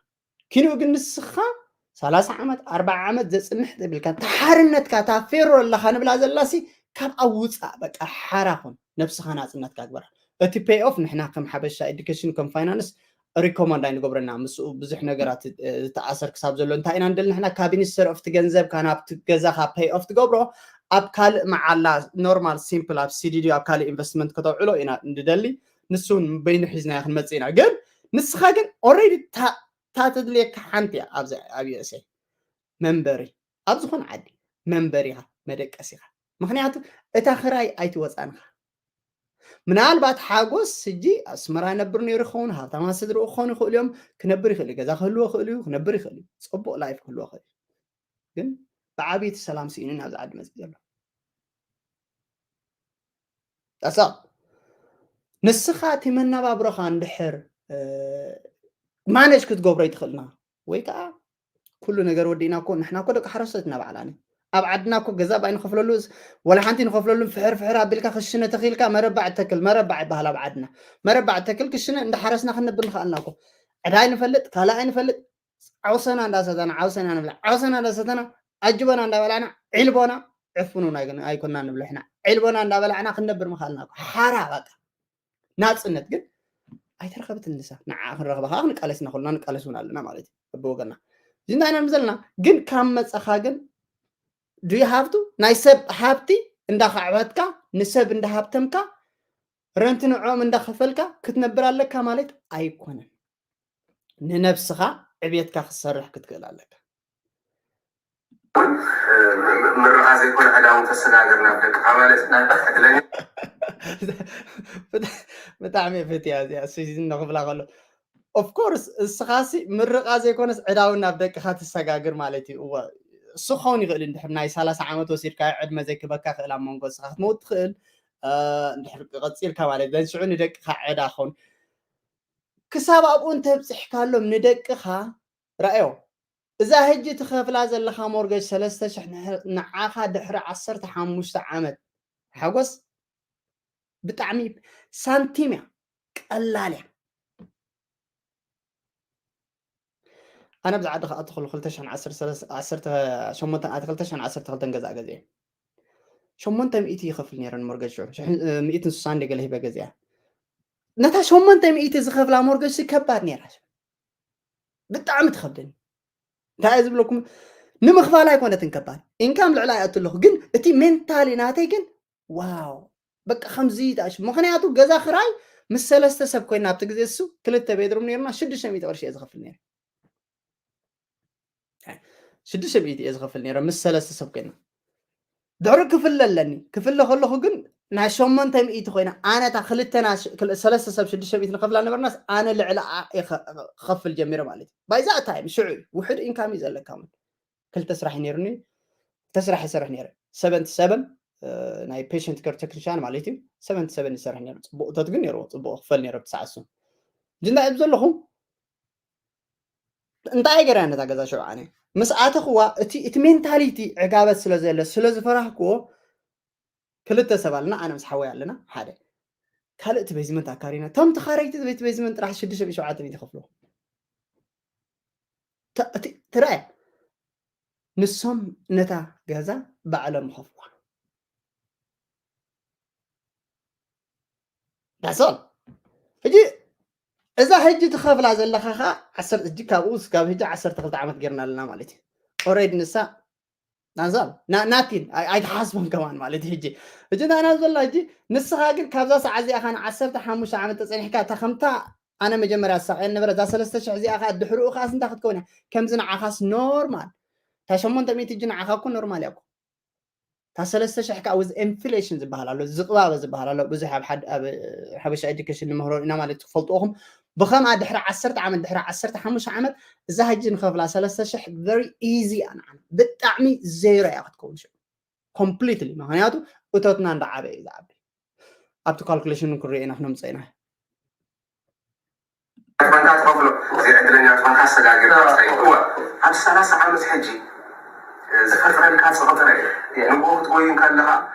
ኪንኡ ግን ንስኻ ሰላሳ ዓመት ኣርባዓ ዓመት ዘፅንሕ የብልካን ተሓርነትካ እታ ፌሮ ኣለኻ ንብላ ዘላሲ ካብ ኣብ ውፃእ በቃ ሓራ ኹን ነብስኻ ናፅነትካ ግበራ እቲ ፔይ ኦፍ ንሕና ከም ሓበሻ ኤዱኬሽን ከም ፋይናንስ ሪኮመንድ ኣይንገብረና ምስኡ ብዙሕ ነገራት ዝተኣሰር ክሳብ ዘሎ እንታይ ኢና ንደሊ ንሕና ካብ ሚኒስተር ኦፍ እቲ ገንዘብካ ናብቲ ገዛኻ ፔይ ኦፍ ትገብሮ ኣብ ካልእ መዓላ ኖርማል ሲምፕል ኣብ ሲዲዲ ኣብ ካልእ ኢንቨስትመንት ከተውዕሎ ኢና ንደሊ ንሱ እውን በይኑ ሒዝናዮ ክንመፅእ ኢና ግን ንስኻ ግን ኦረዲ ታተድልየካ ሓንቲ እያ ኣብዚ ኣብ ዩኤስኤ መንበሪ ኣብ ዝኾነ ዓዲ መንበሪኻ መደቀሲኻ ምክንያቱ እታ ክራይ ኣይትወፃንኻ ምናልባት ሓጎስ ሕጂ ኣስመራ ነብር ነይሩ ይኸውን ሃብታማ ስድርኡ ክኾኑ ይኽእሉ እዮም ክነብር ይኽእል ገዛ ክህልዎ ይኽእል እዩ ክነብር ይኽእል እዩ ፅቡቅ ላይፍ ክህልዎ ይኽእል ግን ብዓብይቲ ሰላም ስኢኑ ናብዚ ዓዲ መፅእ ዘሎ ዳሳ ንስኻ እቲ መናባብሮኻ እንድሕር ማነጅ ክትገብሮ ይትኽእልና ወይ ከዓ ኩሉ ነገር ወዲእና እኮ ንሕና እኮ ደቂ ሓረስቶት ኢና ባዕላኒ ኣብ ዓድና እኮ ገዛ ባይ ንኸፍለሉ፣ ወላ ሓንቲ ንኸፍለሉ፣ ፍሕር ፍሕር ኣቢልካ ክሽነ ተኺልካ፣ መረባዕ ተክል፣ መረባዕ ይበሃል ኣብ ዓድና። መረባዕ ተክል ክሽነ እንዳሓረስና ክንነብር ንኽኣልና እኮ። ዕዳ ኣይንፈልጥ፣ ካልእ ኣይንፈልጥ። ዓውሰና እንዳሰተና፣ ዓውሰና ንብላ፣ ዓውሰና እንዳሰተና፣ ኣጅቦና እንዳበላዕና፣ ዒልቦና፣ ዕፉን እውን ኣይኮና ንብሎ ሕና። ዒልቦና እንዳበላዕና ክንነብር ምኽኣልና እኮ። ሓራ በቃ። ናጽነት ግን ኣይተረኸበትን ንሳ። ንዓ ክንረኽባ ከዓ ክንቃለስ ኢና፣ ኩልና ንቃለስ እውን ኣለና ማለት እዩ። በብወገና። እዚ እንታይ ኢና ንብል ዘለና? ግን ካብ መጻኻ ግን do you have to? ናይ ሰብ ሃብቲ እንዳኻዕበትካ፣ ንሰብ እንዳሃብተምካ፣ ረንቲ ንዕኦም እንዳኸፈልካ ክትነብር ኣለካ ማለት ኣይኮነን። ንነብስኻ ዕብየትካ ክትሰርሕ ክትክእል ኣለካ። ምርቓ ዘይኮነ ዕዳ እውን ተሰጋግር ናብ ደቅኻ ማለት ናብ ዕድለኛ። ብጣዕሚ እየ ፈትያ እዚኣ፣ እሱ እዚ ንኽብላ ከሎ። Of course፣ እስኻሲ ምርቓ ዘይኮነስ ዕዳ እውን ናብ ደቅኻ ትሰጋግር ማለት እዩ። እወ፣ እሱ ክኸውን ይኽእል እዩ። እንድሕር ናይ ሰላሳ ዓመት ወሲድካ ዕድመ ዘይክበካ ክእል፣ ኣብ መንጎ እስኻ ክትመውት ትኽእል፣ እ፣ እንድሕር ቀጺልካ ማለት እዩ። ሽዑ ንደቅኻ ዕዳ ክኸውን። ክሳብ ኣብኡ እንተብጺሕካሎም ንደቅኻ፣ ረኣዮ፣ እዛ ሕጂ ትኸፍላ ዘለኻ ሞርገጅ ሰለስተ ሽሕ ንሕ-፣ ንዓኻ ድሕሪ ዓሰርተ ሓሙሽተ ዓመት፣ ሓጎስ፣ ብጣዕሚ ሳንቲም እያ፣ ቀላል እያ። ኣነ ኣብዚ ዓዲ ክኣቱ ከሎ ክልተ ሽሕን ዓሰርተ ሰለስተ፣ ዓሰርተ ሸሞንተን ኣቲ ክልተ ሽሕን ዓሰርተ ክልተን ገዛ ገዚኤ። ሸሞንተ ሚእቲ ይኸፍል ነይረ ንሞርገጅ ሽዑ። ሽሕ-፣ እ፣ ሚእትን ስሳን ገለ ሂበ ገዚኣ። ነታ ሸሞንተ ሚእቲ ዝኸፍላ ሞርገጅ ሲ ከባድ ነይራ። ብጣዕሚ ትኸብደኒ። እንታይ እየ ዝብለኩም? ንምኽፋል ኣይኮነትን ከባድ። ኢንካም ልዕላ ይኣቱ ኣለኹ። ግን እቲ ሜንታሊ ናተይ ግን፣ ዋው፣ በቃ ከምዚ ይጣሽ። ምኽንያቱ ገዛ ክራይ ምስ ሰለስተ ሰብ ኮይና ኣብቲ ግዜ እሱ ክልተ ቤድሩም ነይርና ሽዱሽተ ሚእቲ ቅርሺ እየ ዝኸፍል ነይረ። ሽዱሽተ ሚእቲ እየ ዝኸፍል ነይረ ምስ ሰለስተ ሰብ ኮይና። ድሕሪ ክፍለ ኣለኒ። ክፍለ ከለኹ ግን ናይ ሸሞንተ ሚእቲ ኮይና፣ ኣነ እታ ክልተና ሽ-፣ ክል-፣ ሰለስተ ሰብ ሽዱሽተ ሚእቲ ንኸፍላ ነበርናስ፣ ኣነ ልዕሊ ኣ-፣ እየ ኸ-፣ ክኸፍል ጀሚረ ማለት እዩ። ባይ ዛ ታይም ሽዑ እዩ። ውሑድ ኢንካም እዩ ዘለካ እውን። ክልተ ስራሕ እዩ ነይሩኒ። ክልተ ስራሕ ይሰርሕ ነይረ። ሰቨን ቱ ሰቨን፣ እ፣ ናይ ፔሸንት ኬር ቴክኒሻን ማለት እዩ። ሰቨን ቱ ሰቨን ይሰርሕ ነይረ። ጽቡቕ እቶት ግን ነይርዎ። ጽቡቕ ክፈል ነይረ ብቲ ሰዓት እሱ። ሕጂ እንታይ እየ ዘለኹ? እንታይ ገይረ ነታ ገዛ ሽዑ ኣነ? ምስ ኣተኽዋ እቲ፣ እቲ ሜንታሊቲ ዕጋበት ስለ ዘለ፣ ስለ ዝፈራህክዎ፣ ክልተ ሰብ ኣለና፣ ኣነ ምስ ሓወይ ኣለና፣ ሓደ። ካልእ እቲ ቤዝመንት ኣካሪና። እቶም ተኻረይቲ እቲ ቤዝመንት ጥራሕ ሽዱሽተ ሚእቲ ሸውዓተ ሚእቲ ይኸፍሉ። ተ-፣ እቲ፣ ትረኣየ። ንሶም ነታ ገዛ ባዕሎም ይኸፍልዋ። That's all። ሕጂ እዛ ሕጂ ትኸፍላ ዘለኻ ኸዓ ዓሰርተ፣ ሕጂ ካብኡ እስካብ ሕጂ ዓሰርተ ክልተ ዓመት ጌርና ኣለና ማለት እዩ። ኦልሬዲ ንሳ ናዛል፣ ና-፣ ናቲን፣ ኣይ-፣ ኣይትሓስቦን ከማን ማለት እዩ። ሕጂ፣ ሕጂ እንታይ ኢና ዘለና ሕጂ? ንስኻ ግን ካብዛ ሰዓት እዚኣ ኸዓ ንዓሰርተ ሓሙሽተ ዓመት ተጸኒሕካ፣ እታ ከምታ ኣነ መጀመርያ ዝሳቐየኒ ነበረ፣ እዛ ሰለስተ ሽሕ እዚኣ ኸዓ ድሕሪኡ ኸዓስ እንታይ ክትከውን እያ? ከምዚ ንዓኻስ ኖርማል። እታ ሸሞንተ ሚእቲ ሕጂ ንዓኻ እኮ ኖርማል እያ እኮ። እታ ሰለስተ ሽሕ ከዓ with inflation ዝበሃል ኣሎ፣ ዝቕባበ ዝበሃል ኣሎ። ብዙሕ ኣብ ሓድ-፣ ኣብ ሓበሻ ኤዱኬሽን ንምህሮ ኢና ማለት ትፈልጥዎ ኢኹም። ብኸምኣ ድሕሪ ዓሰርተ ዓመት፣ ድሕሪ ዓሰርተ ሓሙሽተ ዓመት እዛ ሕጂ ንኸፍላ ሰለስተ ሽሕ very easy እያ ንዓና። ብጣዕሚ ዜሮ እያ ክትከውን ሽዑ። ኮምፕሊትሊ። ምኽንያቱ እቶትና እንዳዓበየ እዩ ዝዓቢ። ኣብቲ ካልኩሌሽን ክንሪኦ ኢና ክነምፅኦ ኢና። ባንካ ትኸፍሎ፣ እዚ ዕድለኛ ዝኾንካ ኣሰጋጊርካ ትኸይድ። እወ፣ ኣብ ሰላሳ ዓመት ሕጂ፣ እ፣ ዝፈጥረልካ ጸቕጥረ፣ ንግሆ ክትጎዩ ከለኻ፣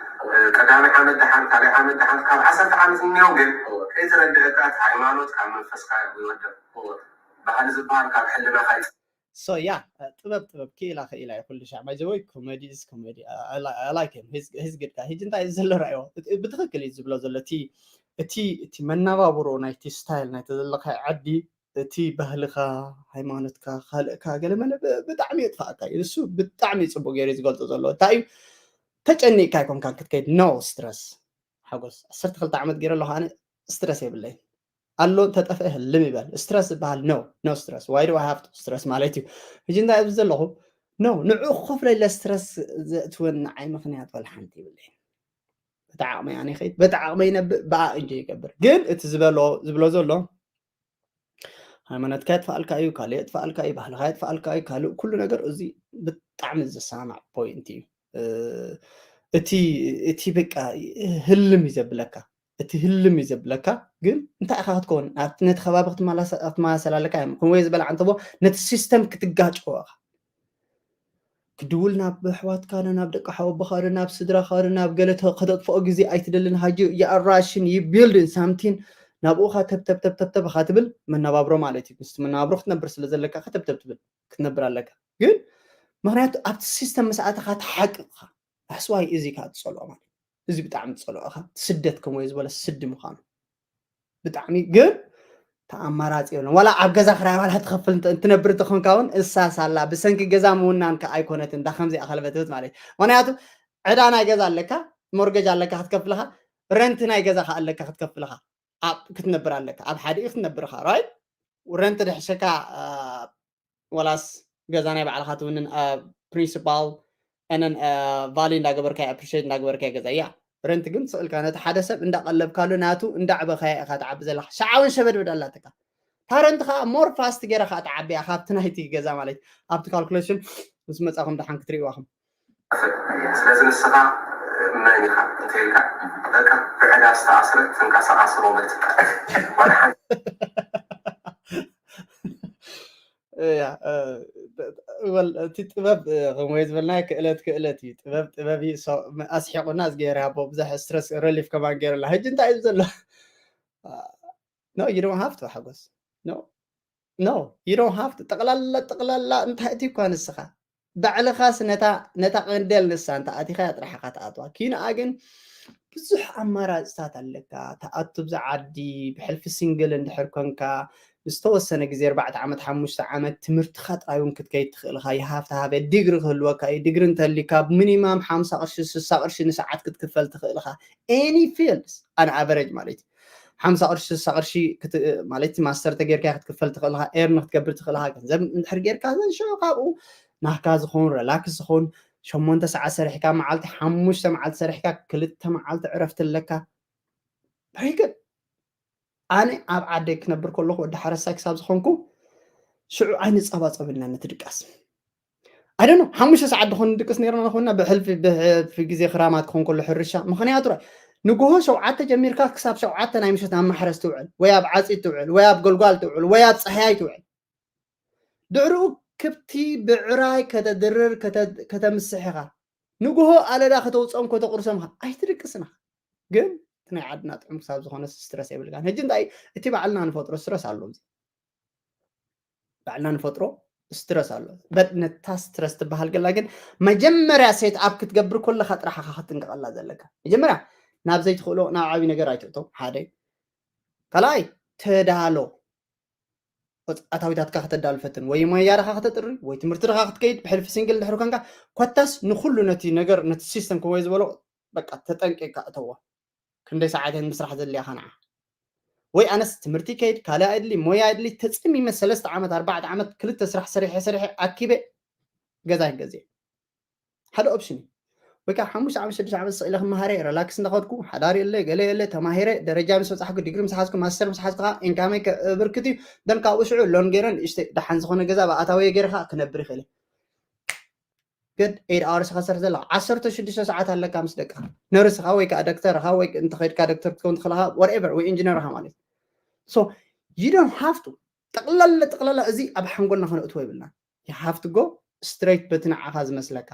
እ፣ ቀዳማይ ዓመት ደሓን፣ ካልኣይ ዓመት ደሓን፣ ካብ ዓሰርተ ዓመት እኒኦ ግን ከይተረድአካ፣ እቲ ሃይማኖት ካብ መንፈስካ ይወድቕ። ባህሊ ዝበሃል ካብ ሕልናኻ ይጠፍእ። So yeah፣ ጥበብ ጥበብ፣ ክኢላ ክኢላ እዩ ኩሉ ሻዕ። By the way፣ ኮሜዲ is ኮሜዲ። I, I li-, I like him. He's, he's good guy። ሕጂ እንታይ እዩ ዘሎ ረኣይዎ? እቲ፣ ብትኽክል እዩ ዝብሎ ዘሎ። እቲ፣ እቲ፣ እቲ መነባብሮ ናይቲ ስታይል ናይቲ ዘለኻዮ ዓዲ፣ እቲ ባህልኻ፣ ሃይማኖትካ፣ ካልእካ፣ ገለ መለ ብ-፣ ብጣዕሚ የጥፍኣካ እዩ። ንሱ ብጣዕሚ እዩ ጽቡቕ ገይሩ እዩ ዝገልጾ ዘሎ። እንታይ እዩ? ተጨኒቕካ ኣይኮንካን ክትከይድ። No stress። ሓጎስ፣ ዓሰርተ ክልተ ዓመት ገይረ ኣለኹ ኣነ፣ ስትረስ የብለይን። ኣሎ እንተጠፍአ ህልም ይበል። ስትረስ ዝበሃል no፣ no stress። Why do I have to stress ማለት እዩ። ሕጂ እንታይ እብል ዘለኹ? No፣ ንዑ ክኸፍሎ ኢለ ስትረስ ዘእትወኒ ንዓይ ምኽንያት ወላ ሓንቲ የብለይን። በቲ ዓቕመይ ኣነ ይኸይድ፣ በቲ ዓቕመይ ይነብእ፣ ብኣ እንጆ ይገብር። ግን እቲ ዝበሎ፣ ዝብሎ ዘሎ ሃይማኖትካ የጥፍኣልካ እዩ፣ ካልእ የጥፍኣልካ እዩ፣ ባህልኻ የጥፍኣልካ እዩ፣ ካልእ ኩሉ ነገር፣ እዚ ብጣዕሚ ዝሰማማዕ ፖይንት እዩ። እ፣ እቲ፣ እቲ በቃ ህልም እዩ ዘብለካ፣ እቲ ህልም እዩ ዘብለካ። ግን እንታይ ኢኻ ክትከውን? ኣብቲ ነቲ ከባቢ ክትመላሰ-፣ ክትመሳሰል ኣለካ እዮም። ከምኡ ዝበለ ዓንተቦ ነቲ ሲስተም ክትጋጭዎ ኢኻ። ክድውል ናብ ኣሕዋትካ ናብ ደቂ ሓወቦኻ ናብ ስድራኻ ናብ ገለ ከተጥፍኦ ግዜ ኣይትደልን። ሀጂ you are rushing, you building something. ናብኡኻ ተብተብተብተብተብ ኻ ትብል መነባብሮ ማለት እዩ። ምስቲ መነባብሮ ክትነብር ስለ ዘለካ ከተብተብ ትብል ክትነብር ኣለካ። ግን ምክንያቱ ኣብቲ ሲስተም ምስ ኣተኻ ትሓቅቕኻ ኣስዋይ እዚ ካ ትፀልኦ ማለት እዚ ብጣዕሚ ትፀልኦ ኻ ስደት ከምኡ ዝበለ ስዲ ምዃኑ ብጣዕሚ ግን ተኣማራፂ የብለን። ዋላ ኣብ ገዛ ክራይ ዋላ ትኸፍል ትነብር ተኾንካ እውን እሳሳላ ብሰንኪ ገዛ ምውናን ከ ኣይኮነትን እንዳ ከምዚ ኣኸለበትበት ማለት እዩ። ምክንያቱ ዕዳ ናይ ገዛ ኣለካ፣ ሞርገጅ ኣለካ ክትከፍልኻ፣ ረንት ናይ ገዛ ከ ኣለካ ክትከፍልኻ፣ ክትነብር ኣለካ፣ ኣብ ሓደ ክትነብርኻ ራይት። ረንት ድሕሸካ ዋላስ ገዛ ናይ ባዕልካ ትውንን ፕሪንሲፓል ንን ቫሊ እንዳገበርካ ኣፕሪሽት እንዳገበርካ ገዛ እያ። ረንት ግን ስእልካ ነቲ ሓደ ሰብ እንዳቀለብካሉ ናቱ እንዳዕበካያ ኢካ ትዓቢ ዘለካ። ሸዓውን ሸበድበድ ኣላትካ። ታረንት ከዓ ሞር ፋስት ገይራ ከዓ ትዓቢ እያ ካብቲ ናይቲ ገዛ ማለት ኣብቲ ካልኩሌሽን ምስ መፃኹም ደሓን ክትርእይዋኹም። ስለዚ ንስኻ መን ኢኻ እንተኢልካ በቃ ብዕዳ ዝተኣስረ ተንቀሳቃሲ ሮበት እያ እቲ ጥበብ ከምወይ ዝበልናዮ ክእለት ክእለት እዩ። ጥበብ ጥበብ እዩ። ኣስሒቁና እዝግሄር ሃቦ ብዙሕ ስትረስ ረሊፍ ከማን ገይርላ። ሕጂ እንታይ እዩ ዘሎ? No, you don't have to ሓጎስ። No, no, you don't have to። ጠቕላላ ጠቕላላ እንታይ እቲ እኳ ንስኻ ባዕልኻስ ነታ ነታ ቀንደል ንሳ እንተ ኣቲኻ እያ ጥራሕኻ ትኣትዋ። ኪንኣ ግን ብዙሕ ኣማራፅታት ኣለካ። ተኣቱ ብዛ ዓዲ ብሕልፊ ሲንግል እንድሕር ኮንካ ዝተወሰነ ግዜ ኣርባዕተ ዓመት ሓሙሽተ ዓመት ትምህርትኻ ጥራይ እውን ክትከይድ ትኽእል ኢኻ። You have to have a degree ክህልወካ እዩ። ዲግሪ እንተሊካ ሚኒማም ሓምሳ ቅርሺ ስሳ ቅርሺ ንሰዓት ክትክፈል ትኽእል ኢኻ። Any fields on average ማለት እዩ ሓምሳ ቅርሺ ስሳ ቅርሺ ማለት ማስተር ተጌርካ ክትክፈል ትኽእል ኢኻ። ኤርን ክትገብር ትኽእል ኢኻ። ገንዘብ እንድሕር ጌርካ ዘንሸ ካብኡ ናካ ዝኸውን ረላክስ ዝኸውን ሸሞንተ ሰዓት ሰሪሕካ መዓልቲ ሓሙሽተ መዓልቲ ሰሪሕካ ክልተ መዓልቲ ዕረፍቲ ኣለካ። ሪግድ ኣነ ኣብ ዓደይ ክነብር ከለኹ ወዲ ሓረስታይ ክሳብ ዝኾንኩ ሽዑ ኣይንፀባፀብልና ነቲ ድቃስ። ኣይ ዶንት ኖ ሓሙሽተ ሰዓት ድኾን ንድቅስ ነርና ንኾንና ብሕልፊ ብሕልፊ ግዜ ክራማት ክኾን ከሎ ሕርሻ ምኽንያቱ ራይ ንግሆ ሸውዓተ ጀሚርካ ክሳብ ሸውዓተ ናይ ምሸት ኣብ ማሕረስ ትውዕል ወይ ኣብ ዓፂድ ትውዕል ወይ ኣብ ገልጓል ትውዕል ወይ ኣብ ፀሃያይ ትውዕል። ድሕሪኡ ክብቲ ብዕራይ ከተድርር ከተምስሕ ኢኻ። ንግሆ ኣለዳ ከተውፅኦም ከተቁርሶም ኢኻ ኣይትድቅስን ኢኻ። ግን እቲ ናይ ዓድና ጥዑም ክሳብ ዝኾነ ስትረስ የብልካን። ሕጂ እንታይ እቲ ባዕልና ንፈጥሮ ስትረስ ኣሎ። ባዕልና ንፈጥሮ ስትረስ ኣሎ። በት ነታ ስትረስ ትበሃል ገላ ግን መጀመርያ ሴት ኣፕ ክትገብር ከለካ ጥራሕ ኢኻ ክትጥንቀቐላ ዘለካ። መጀመርያ ናብ ዘይትኽእሎ ናብ ዓብዪ ነገር ኣይትእቶ ሓደ። ካልኣይ ተዳሎ። ኣታዊታትካ ከተዳሉ ፈትን ወይ ሞያ ድኻ ከተጥሪ ወይ ትምህርቲ ድኻ ክትከይድ ብሕልፊ ሲንግል ድሕሪ ኮንካ ኮታስ ንኩሉ ነቲ ነገር ነቲ ሲስተም ክወይ ዝበሎ በቃ ተጠንቂቅካ እተዎ። ክንደይ ሰዓት እየን ምስራሕ ዘድልያኻ ንዓ ወይ ኣነስ ትምህርቲ ከይድ ካልእ ኣይድሊ ሞያ ኣይድሊ ተፀሚመ ሰለስተ ዓመት ኣርባዕተ ዓመት ክልተ ስራሕ ሰሪሐ ሰሪሐ ኣኪበ ገዛ ይገዜ ሓደ ኦፕሽን እዩ። ወይ ከዓ ሓሙሽተ ዓመት ሽዱሽተ ዓመት ስቕ ኢለ ክመሃረ ረላክስ እንዳኸድኩ ሓዳር የለ ገለ የለ ተማሂረ ደረጃ ምስ በፃሕኩ ዲግሪ ምስ ሓዝኩ ማስተር ምስ ሓዝኩ ከዓ ኢንካመይ ከብርክት እዩ። ደን ካብኡ ሽዑ ሎን ገይረ ንእሽተይ ደሓን ዝኾነ ገዛ ብኣታወየ ገይረ ከዓ ክነብር ይኽእል እየ። good eight hours ኢኻ ትሰርሕ ዘለኻ ዓሰርተ ሽዱሽተ ሰዓት ኣለካ ምስ ደቅኻ ነርስኻ ወይ ከዓ ዶክተርኻ ወይ እንተኸድካ ዶክተር ክትከውን ትኽእልኻ whatever ወይ ኢንጂነርኻ ማለት so you don't have to ጠቕላላ ጠቕላላ እዚ ኣብ ሓንጎልና ከነእትዎ ይብልና you have to go straight በቲ ንዓኻ ዝመስለካ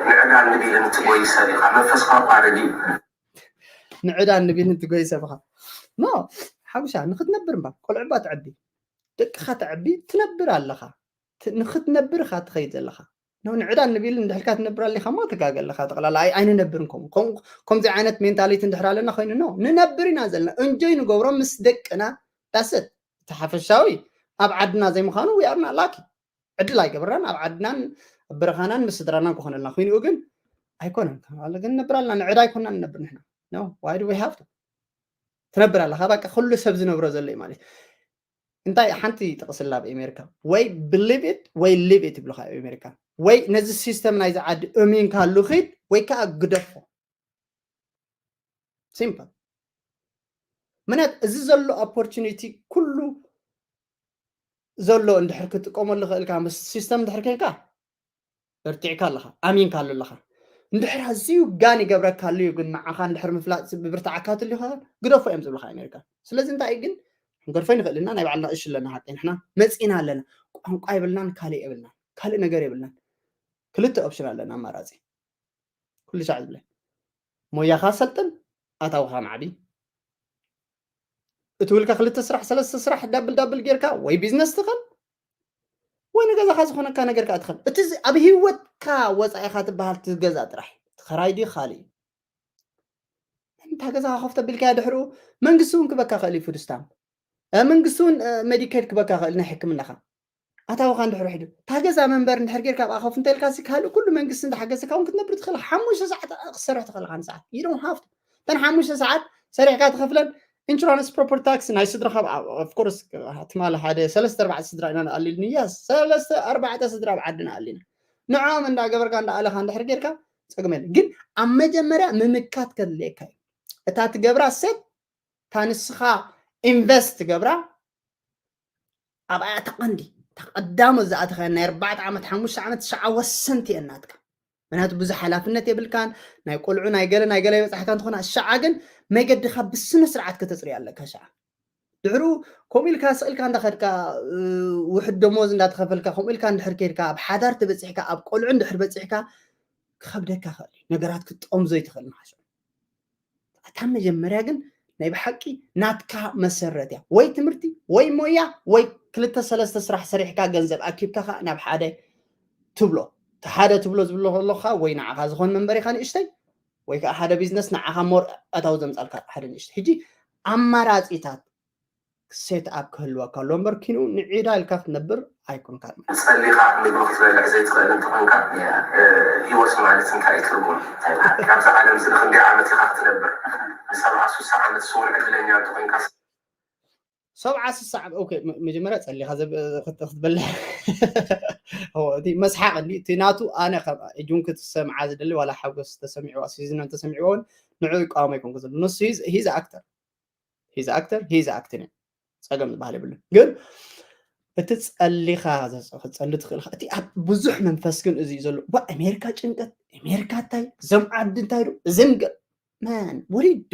ንዕዳን ንቢልን ትጎይ ሰብ ኢኻ መንፈስካ እኳ ረጊ ንዕዳን ንቢልን ትጎይ ሰብ ኢኻ no ሓጉሻ ንክትነብር እምበር ቆልዑ እባ ትዕቢ ደቅኻ ተዕቢ ትነብር ኣለኻ ንክትነብር ኢኻ ትኸይድ ዘለኻ ንዕዳ ንቢል እንድሕልካ ትነብር ኣለኻ ማ ትጋገ ኣለኻ ጠቕላላ ኣይንነብርን ከምኡ ከምዚ ዓይነት ሜንታሊቲ እንድሕር ኣለና ኮይኑ ኖ ንነብር ኢና ዘለና እንጆይ ንገብሮ ምስ ደቅና ዳሰት እቲ ሓፈሻዊ ኣብ ዓድና ዘይምዃኑ we are not lucky ዕድል ኣይገብርናን ኣብ ዓድናን በረኻናን ምስ ስድራናን ክኾነልና ኮይኑኡ ግን ኣይኮነን ግን ነብር ኣለና ንዕዳ ኣይኮንና ንነብር ንሕና no why do we have to ትነብር ኣለኻ በቃ ኩሉ ሰብ ዝነብሮ ዘሎ እዩ ማለት እንታይ ሓንቲ ጥቕስላ ኣብ ኣሜሪካ ወይ believe it ወይ live it ይብሉካ ኣብ ኣሜሪካ ወይ ነዚ ሲስተም ናይዚ ዓዲ እሚንካሉ ኺድ ወይ ከዓ ግደፎ simple ምክንያት እዚ ዘሎ opportunity ኩሉ ዘሎ እንድሕር ክትጥቀመሉ ክእልካ ምስ ሲስተም እንድሕር ከንካ በርቲዕካ ኣለኻ ኣሚንካሉ ኣለኻ እንድሕር ኣዝዩ ጋን ይገብረካሉ እዩ ግን ንዓኻ እንድሕር ምፍላጥ ብብርትዓካ ትልዩ ግደፎ እዮም ዝብልካ ኣሜሪካ ስለዚ እንታይ ግን ክንገርፎ ይንኽእል ኢና ናይ ባዕልና እሽ ኣለና ሓቂ ንሕና መፂና ኣለና ቋንቋ የብልናን ካልእ የብልናን ካልእ ነገር የብልናን ክልተ ኦፕሽን ኣለና ኣማራፂ። ኩሉ ሻዕ ዝብለ ሞያኻ ሰልጥን፣ ኣታውኻ ማዕቢ። እቲ ውልካ ክልተ ስራሕ ሰለስተ ስራሕ ዳብል ዳብል ጌርካ ወይ ቢዝነስ ትኸል ወይ ንገዛኻ ዝኾነካ ነገር ከዓ ትኸል። እቲ ዚ- ኣብ ህይወትካ ወፃኢኻ ትበሃል ትገዛ ጥራሕ ትኸራይ ድዩ ካልእ እዩ። እንታ ገዛኻ ኮፍ ተቢልካያ ድሕሪኡ መንግስቲ እውን ክበካ ክእል እዩ ፉድ ስታምፕ መንግስቲ እውን ሜዲኬድ ክበካ ክእል ናይ ሕክምናኻ ኣታውኻ እንድሕር ውሒዱ እታ ገዛ መንበር እንድሕር ጌርካ ኣብኣ ኮፍ እንተልካ ሲ ካልእ ኩሉ መንግስቲ እንዳሓገዘካ እውን ክትነብር ትኽእል ሓሙሽተ ሰዓት ክሰርሕ ትኽእል ሓንቲ ሰዓት ይዶም ሃፍቱ እተን ሓሙሽተ ሰዓት ሰሪሕካ ትኸፍለን ኢንሹራንስ ፕሮፐርቲ ታክስ ናይ ስድራኻ ኦፍኮርስ ትማሊ ሓደ ሰለስተ ኣርባዕተ ስድራ ኢና ንኣሊልኒ ያ ሰለስተ ኣርባዕተ ስድራ ኣብ ዓድና ኣሊና ንዕኦም እንዳገበርካ እንዳኣለኻ እንድሕር ጌርካ ፀግመ ግን ኣብ መጀመርያ ምምካት ከድልየካ እዩ እታ ትገብራ ሴት እታ ንስኻ ኢንቨስት ትገብራ ኣብኣ እታ ቀንዲ እታ ቀዳሞ ዝኣተኸ ናይ ኣርባዕተ ዓመት ሓሙሽተ ዓመት ትሽዓ ወሰንቲ እየን ናትካ ምክንያቱ ብዙሕ ሓላፍነት የብልካን ናይ ቆልዑ ናይ ገለ ናይ ገለ ይበፅሓካ እንትኾና ሸዓ ግን መገድኻ ብስነ ስርዓት ከተፅርያ ኣለካ ሸዓ ድሕሩ ከምኡ ኢልካ ስቕ ኢልካ እንዳኸድካ ውሕድ ደሞዝ እንዳተኸፈልካ ከምኡ ኢልካ እንድሕር ከድካ ኣብ ሓዳር ተበፂሕካ ኣብ ቆልዑ እንድሕር በፂሕካ ክኸብደካ ክእል እዩ ነገራት ክትጠምዞ ይትኽእል ንሓሸ እታ መጀመርያ ግን ናይ ብሓቂ ናትካ መሰረት እያ ወይ ትምህርቲ ወይ ሞያ ወይ ክልተ ሰለስተ ስራሕ ሰሪሕካ ገንዘብ ኣኪብካ ከዓ ናብ ሓደ ትብሎ እቲ ሓደ ትብሎ ዝብሎ ከለካ ወይ ንዓኻ ዝኾን መንበሪኻ ንእሽተይ ወይ ከዓ ሓደ ቢዝነስ ንዓኻ ሞር ኣታዊ ዘምፃልካ ሓደ ንእሽተይ ሕጂ ኣማራፂታት ሴት ኣፕ ክህልወካ ኣሎ እምበር ኪንኡ ንዒዳ ኢልካ ክትነብር ኣይኮንካን ጸሊኻ ምግቢ ክትበልዕ ዘይትኽእል እንተኾንካ ህይወት ማለት እንታይ እዩ ትርጉም እንታይ ይበሃል ካብዛ ዓለም እዚ ንክንደይ ዓመት ኢኻ ክትነብር ንሰብዓ ሱሳ ዓመት ስውን ዕድለኛ እንተኾንካ ሰብዓ ስሳ ዓመት ኦኬ መጀመርያ ጸሊኻ ክትበልዕ እቲ መስሓቅ እንዲ እቲ ናቱ ኣነ ከም እጁን ክትሰምዓ ዝደሊ ዋላ ሓጎስ ተሰሚዕዋ ሲዝኖን ተሰሚዕዋ እውን ንዑ ይቃወሞ ይኮንኩ ዘሎ ንሱ ሂዝ ኣክተር ሂዝ ኣክተር ሂዝ ኣክቲንግ ጸገም ዝበሃል የብሉ ግን እቲ ጸሊኻ ክጸሊ ትኽእል እቲ ኣብ ብዙሕ መንፈስ ግን እዚ ዘሎ ዋ ኣሜሪካ ጭንቀት ኣሜሪካ እንታይ እዞም ዓዲ እንታይ ዶ እዝን መን ወሪዱ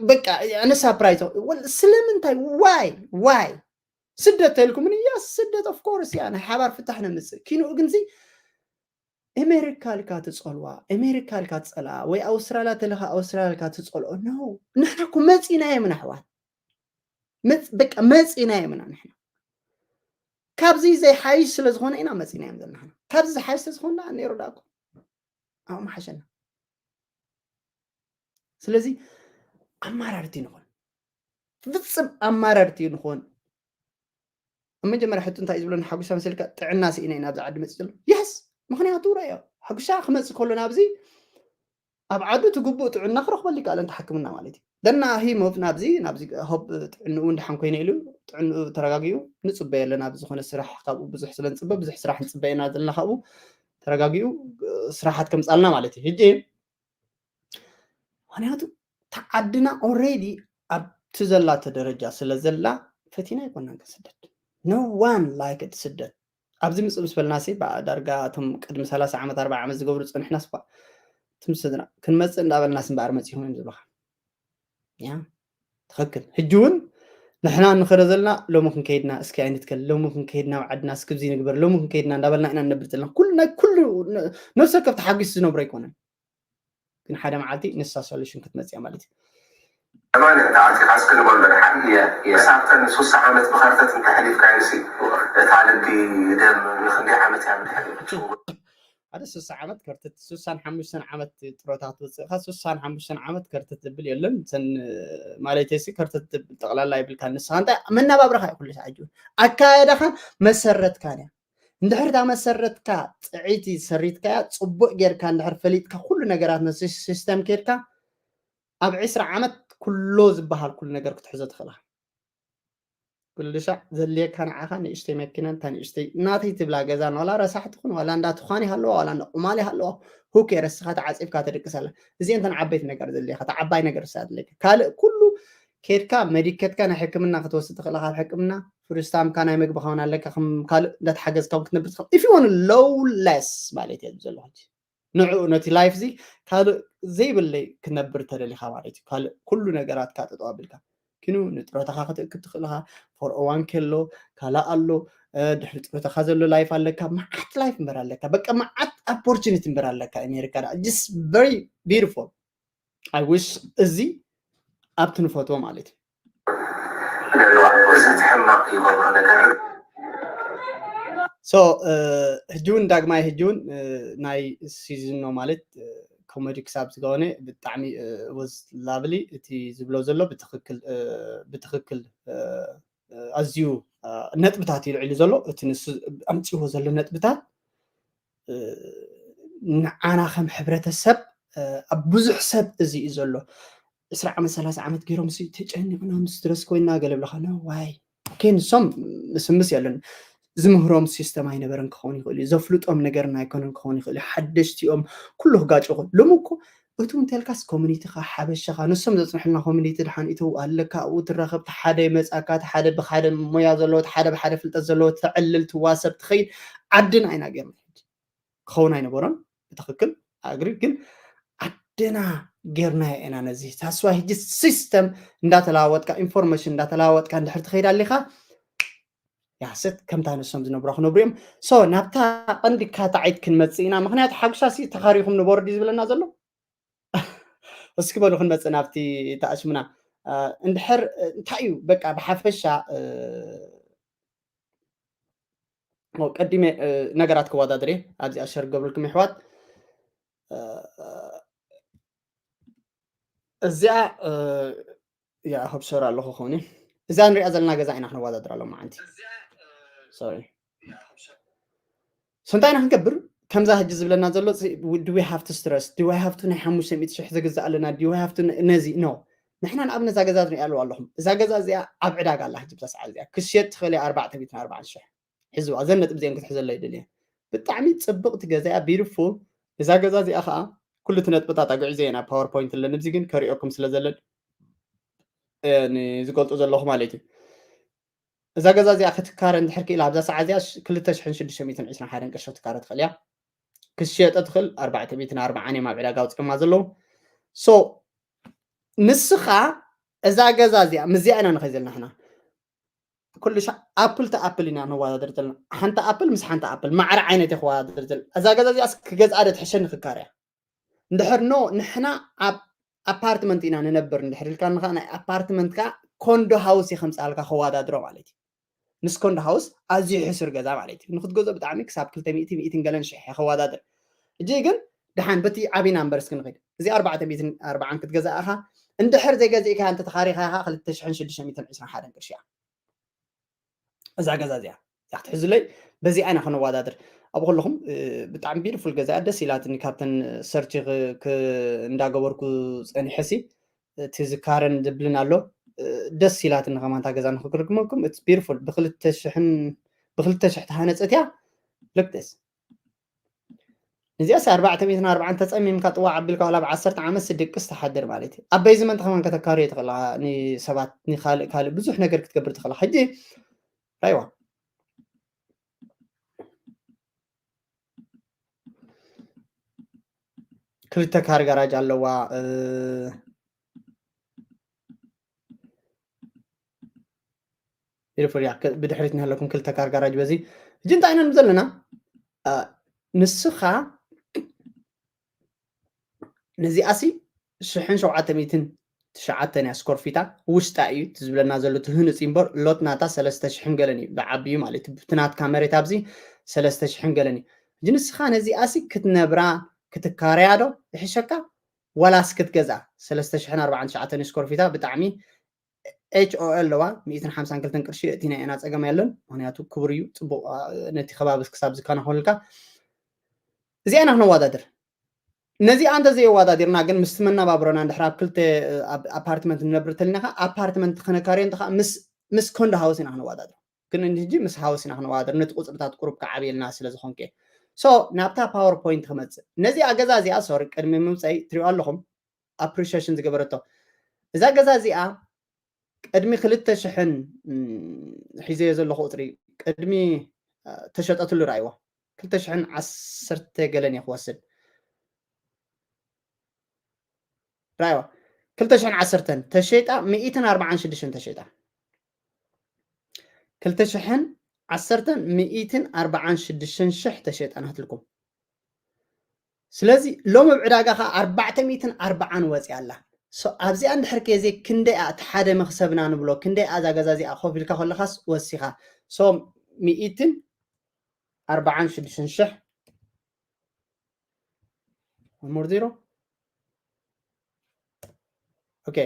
በቃ ኣነ ሳፕራይዝ ስለምንታይ ዋይ ዋይ ስደት ተልኩምኒ ያ ስደት ኦፍኮርስ ያ ናይ ሓባር ፍታሕ ነምፅእ ኪንኡ ግንዚ ኣሜሪካ ልካ ትፀልዋ ኣሜሪካ ልካ ትፀልኣ ወይ ኣውስትራልያ ተለካ ኣውስትራልያ ልካ ትፀልኦ ኖ ንሕና እኮ መፂና እዮም ኣሕዋት በቃ መፂና እዮም ኢና ንሕና ካብዚ ዘይሓይሽ ስለ ዝኾነ ኢና መፂና እዮም ዘለና ካብዚ ዝሓይሽ ስለዝኾነ ነይሩ ዳኮ ኣብኡ መሓሸና ስለዚ ኣማራርቲ ንኾን ፍፅም ኣማራርቲ ንኾን ኣብ መጀመርያ ሕቱ እንታይ እዩ ዝብለኒ ሓጉሳ መሰልካ ጥዕና ስኢነ ኢና ኣብዚ ዓዲ መፅእ ዘሎ የስ ምክንያቱ ረዮ ሓጉሻ ክመፅእ ከሎ ናብዚ ኣብ ዓዱ እቲ ግቡእ ጥዕና ክረኽበሉ ይከኣል እንተ ሓክምና ማለት እዩ ደና ሂሞቭ ናብዚ ናብዚ ሆብ ጥዕንኡ እንዳሓን ኮይነ ኢሉ ጥዕንኡ ተረጋጊኡ ንፅበየ ኣለና ብዝኾነ ስራሕ ካብኡ ብዙሕ ስለ ንፅበ ብዙሕ ስራሕ ንፅበየና ዘለና ካብኡ ተረጋጊኡ ስራሓት ከምፃልና ማለት እዩ ሕጂ ምክንያቱ ተዓድና ኦሬዲ ኣብቲ ዘላቶ ደረጃ ስለ ዘላ ፈቲና ኣይኮናን ከስደድ no one like it ስደት ኣብዚ ምፅእ ምስ በልና ሲ ዳርጋ እቶም ቅድሚ ሰላሳ ዓመት ኣርባ ዓመት ዝገብሩ ፀንሕና ስኳ ትም ስድራ ክንመፅእ እንዳበልና ስምበኣር መፂኹም እዮም ዝብልካ ያ ትኽክል ሕጂ እውን ንሕና ንኸደ ዘለና ሎሚ ክንከይድና እስኪ ኣይንትከል ሎሚ ክንከይድና ኣብ ዓድና እስክብዚ ንግበር ሎሚ ክንከይድና እንዳበልና ኢና ንነብር ዘለና ኩሉ ናይ ኩሉ ነብሰ ከብ ተሓጒስ ዝነብሮ ኣይኮነን ግን ሓደ መዓልቲ ንሳ ሶሉሽን ክትመፅያ ማለት እዩ ኣማን ተዓቲኻ እስኪ ንበሎ ድሓን እሳብተን ሱሳ ዓመት ብኸርተት እንተሕሊፍካዮሲ እታ ልቢ ደም ንክንደይ ዓመት እያ ብድሕሪት ሓደ ሱሳ ዓመት ከርትት ሱሳን ሓሙሽተን ዓመት ጥሮታ ትወፅእካ ሱሳን ሓሙሽተን ዓመት ከርትት ዝብል የለን ሰን ማለት ሲ ከርትት ዝብል ጠቕላላ ይብልካ ንስኻ እንታይ መናባብረኻ እዩ ኩሉ ሰዓት ኣካየዳኻን መሰረትካን እያ እንድሕር እታ መሰረትካ ጥዕይቲ ሰሪትካያ ፅቡቅ ጌርካ እንድሕር ፈሊጥካ ኩሉ ነገራት ነቲ ሲስተም ኬድካ ኣብ ዕስራ ዓመት ኩሎ ዝበሃል ኩሉ ነገር ክትሕዞ ትኽእልካ ኩሉ ሻዕ ዘድልየካ ንዓኻ ንእሽተይ መኪና እንታ ንእሽተይ ናተይ ትብላ ገዛ ዋላ ረሳሕ ትኹን ዋላ እንዳ ትኳን ይሃለዋ ዋላ እንዳ ቁማል ይሃለዋ ሁኬር እስኻ ተዓፂብካ ተድቅሰላ እዚአን ተን ዓበይቲ ነገር ዘድልየካ ተዓባይ ነገር ሳ ዘድልየካ ካልእ ኩሉ ኬድካ መዲከትካ ናይ ሕክምና ክትወስድ ትኽእላ ካብ ሕክምና ፍርስታምካ ናይ ምግቢ ከውን ኣለካ ከም ካልእ እንዳተሓገዝካ እውን ክትነብር ትኽእል if you want low less ማለት እየ ዝብል ዘለኹ ንዕኡ ነቲ ላይፍ እዚ ካልእ ዘይብለይ ክነብር ተደሊኻ ማለት እዩ ካልእ ኩሉ ነገራትካ ጠጠው ኣቢልካ ኪኑ ንጥረታኻ ክትእክብ ትኽእልኻ ፎር ኦዋን ኬ ኣሎ ካልእ ኣሎ ድሕሪ ጥሮታኻ ዘሎ ላይፍ ኣለካ፣ መዓት ላይፍ እምበር ኣለካ፣ በቃ መዓት ኦፖርቹኒቲ እምበር ኣለካ። ኣሜሪካ just very beautiful። I wish እዚ ኣብቲ ንፈትዎ ማለት እዩ። ገለዋ ፖስት ሕማቕ ይገብሮ ነገር so ሕጂ እውን ዳግማይ ሕጂ እውን ናይ ሲዝን ነው ማለት ኮሜዲ ክሳብ ዝገበነ ብጣዕሚ was lovely። እቲ ዝብሎ ዘሎ ብትኽክል ብትኽክል ኣዝዩ ነጥብታት እዩ ልዕሉ ዘሎ። እቲ ንሱ ኣምፅዎ ዘሎ ነጥብታት ንዓና ከም ሕብረተሰብ ኣብ ብዙሕ ሰብ እዚ እዩ ዘሎ። ዕስራ ዓመት ሰላሳ ዓመት ገይሮም ሲ ተጨኒቕና ምስ ድረስ ኮይና ገለ ብለኻ ነዋይ ኬ ንሶም ምስምስ የለን። ዝምህሮም ሲስተም ኣይነበረን ክኸውን ይኽእል እዩ። ዘፍልጦም ነገርን ኣይኮነን ክኸውን ይኽእል እዩ። ሓደሽቲኦም ኩሉ ክጋጭ ይኽእል። ሎሚ እኮ እቱ እንተልካስ ኮሚኒቲኻ ሓበሻኻ ንሶም ዘፅንሕልና ኮሚኒቲ ድሓን ኢተው ኣለካ ኣብኡ ትራኸብ ሓደ መፃካ ሓደ ብሓደ ሞያ ዘለዎ ሓደ ብሓደ ፍልጠት ዘለዎ ተዕልል ትዋሰብ ትኸይድ ዓድና ኢና ገርና ክኸውን ኣይነበሮን። ብትኽክል ኣግሪ ግን ዓድና ጌርናዮ ኢና ነዚ ታስዋ ሕጂ ሲስተም እንዳተለዋወጥካ ኢንፎርሜሽን እንዳተለዋወጥካ እንድሕር ትኸይድ ኣሊኻ ያሰት ከምታ ንሶም ዝነብሮ ክነብሩ እዮም። ሶ ናብታ ቀንዲ ካታዒት ክንመፅእ ኢና። ምክንያቱ ሓጉሻ ሲ ተኻሪኹም ንበሩ ድዩ ዝብለና ዘሎ? እስኪ በሉ ክንመፅእ ናብቲ ተኣሽሙና እንድሕር እንታይ እዩ በቃ ብሓፈሻ ቀዲመ ነገራት ክወዳደር እየ። ኣብዚኣ ሸር ገብርልኩም ይሕዋት እዚኣ ያ ሆብ ሸር ኣለኹ ኾኒ እዛ ንሪኣ ዘለና ገዛ ኢና ክነወዳድር ኣሎ መዓንቲ ሶሪ እንታይ ኢና ክንገብር ከምዛ ሕጂ ዝብለና ዘሎ do we have to stress do we have to ናይ ሓሙሽተ ሚእቲ ሽሕ ዝግዛእ ኣለና do we have to ነዚ no ንሕና ንኣብነት እዛ ገዛ ንሪኣ ኣለዋ ኣለኹም እዛ ገዛ እዚኣ ኣብ ዕዳጋ ኣላ ሕጂ ብዛ ሰዓት እዚኣ ክሽየጥ ትኽእል እያ ኣርባዕተ ሚእትን ኣርባዓን ሽሕ ሕዝዋ እዘን ነጥቢ እዚአን ክትሕዘላ ይደልየ ብጣዕሚ ፅብቕቲ ገዛ እያ beautiful እዛ ገዛ እዚኣ ከዓ ኩሉ እቲ ነጥብታት ኣግዒዘ እየ ናብ ፓወርፖይንት ኣለኒ እዚ ግን ከሪኦኩም ስለ ዘለድ ዝገልፁ ዘለኹ ማለት እዩ እዛ ገዛ እዚኣ ክትካረ እንድሕር ክኢላ ኣብዛ ሰዓት እዚኣ ክልተ ሽሕን ሽዱሽተ ሚእትን ዕስራን ሓደን ቅርሺ ክትካረ ትኽእል እያ ክትሸየጠ ትኽእል ኣርባዕተ ሚእትን ኣርባዓን እዮም ኣብ ዕዳጋ ኣውፅኦማ ዘለዉ so ንስኻ እዛ ገዛ እዚኣ ምስዚኣ ኢና ንኸይ ዘለና ሕና ኩሉ ሻ ኣብ ክልተ ኣፕል ኢና ንወዳደር ዘለና ሓንቲ ኣፕል ምስ ሓንቲ ኣፕል ማዕረ ዓይነት እየ ክወዳደር ዘለና እዛ ገዛ እዚኣ ክገዝኣ ዶ ትሕሸኒ ክካረያ እንድሕር ኖ ንሕና ኣብ ኣፓርትመንት ኢና ንነብር እንድሕር ኢልካ ንኻ ናይ ኣፓርትመንት ካ ኮንዶ ሃውስ እየ ከምፅኣልካ ከወዳድሮ ማለት እዩ ምስ ኮንዶ ሃውስ ኣዝዩ ሕሱር ገዛ ማለት እዩ ንክትገዝኦ ብጣዕሚ ክሳብ ክልተ ሚእቲ ሚእትን ገለን ሽሕ እየ ከወዳድር እጂ ግን ድሓን በቲ ዓብና እምበር እስኪ ንኸይድ እዚ ኣርባዕተ ሚእትን ኣርባዓን ክትገዛእ ኢኻ እንድሕር ዘይገዚእካ እንተ ተኻሪኻ ኢኻ ክልተ ሽሕን ሽዱሽተ ሚእትን ዕስራን ሓደን ቅርሺ እያ እዛ ገዛ እዚኣ እዛ ክትሕዝለይ በዚኣ ኢና ክንወዳድር ኣብ ኩልኹም ብጣዕሚ ቢዩቲፉል ገዛ ደስ ኢላትኒ ካብተን ሰርች እንዳገበርኩ ፀኒሐሲ እቲ ዝካረን ዝብልን ኣሎ ደስ ኢላትኒ ከማንታ ገዛ ንክግርግመኩም ቢዩቲፉል ብክልተ ሽሕን ብክልተ ሽሕ ተሃነፀት እያ ልክስ እዚኣስ ኣርባዕተ ሚእትን ኣርባዓን ተፀሚምካ ጥዋዕ ኣቢልካ ዋላ ብ ዓሰርተ ዓመት ስድቅስ ትሓድር ማለት እዩ ኣብ ቤዝመንት ከማን ከተካርዮ ትኽእላ ንሰባት ንካልእ ካልእ ብዙሕ ነገር ክትገብር ትኽእላ ሕጂ ራይዋ ክልተ ካር ጋራጅ ኣለዋ ቢዩቲፉል እያ ብድሕሪት ንሃለኩም ክልተ ካር ጋራጅ በዚ እጂ እንታይ ኢና ንብል ዘለና ንስኻ ነዚኣሲ ሽሕን ሸውዓተ ሚእትን ትሽዓተን እያ ስኮር ፊታ ውሽጣ እዩ ዝብለና ዘሎ ትህንፅ እምበር ሎት ናታ ሰለስተ ሽሕን ገለን እዩ ብዓብዩ ማለት እዩ ብትናትካ መሬት ኣብዚ ሰለስተ ሽሕን ገለን እዩ እጂ ንስኻ ነዚኣሲ ክትነብራ ክትካረያ ዶ ይሕሸካ ዋላስ ክትገዛ ሰለስተ ሽሕን ኣርባዓን ትሽዓተን ስኮር ፊታ ብጣዕሚ ኤች ኦ ኣለዋ ሚእትን ሓምሳን ክልተን ቅርሺ እቲና ኢና ፀገም ያለን ምክንያቱ ክቡር እዩ ፅቡቅ ነቲ ከባቢ ክሳብ ዝከናኸኑልካ እዚኣ ኢና ክነወዳድር ነዚኣ እንተ ዘየወዳዲርና ግን ምስቲ መናባብሮና እንድሕር ኣብ ክልተ ኣፓርትመንት ንነብር ተልና ከዓ ኣፓርትመንት ክነካርዮ እንተ ከዓ ምስ ኮንዶ ሃውስ ኢና ክነወዳድር ግን እንጂ ምስ ሃውስ ኢና ክነወዳድር ነቲ ቁፅርታት ቁሩብ ክዓብየልና ስለ ዝኾንከ ሶ ናብታ ፓወርፖይንት ክመፅእ ነዚኣ ገዛ እዚኣ ሶሪ ቅድሚ ምምፀይ ትሪኦ ኣለኹም ኣፕሪሽሽን ዝገበረቶ እዛ ገዛ እዚኣ ቅድሚ ክልተ ሽሕን ሒዘዮ ዘለኹ ቁፅሪ ቅድሚ ተሸጠትሉ ራእይዎ ክልተ ሽሕን ዓሰርተ ገለን እየ ክወስድ ራእይዋ ክልተ ሽሕን ዓሰርተን ተሸይጣ ሚእትን ኣርባዓን ሽዱሽተን ተሸይጣ ክልተ ሽሕን ዓሰርተን ሚእትን ኣርባዓን ሽዱሽተን ሽሕ ተሸጣ ናትልኩም። ስለዚ ሎም ኣብ ዕዳጋ ኸዓ ኣርባዕተ ሚእትን ኣርባዓን ወፂኣ ኣላ። ኣብዚኣ እንድሕር ከዜ ክንደይ እያ እቲ ሓደ መኽሰብና ንብሎ? ክንደይ እያ እዛ ገዛ እዚኣ ኮፍ ኢልካ ከለኻስ ወሲኻ? ሶ ሚእትን ኣርባዓን ሽዱሽተን ሽሕ ሞር ዜሮ። ኦኬ፣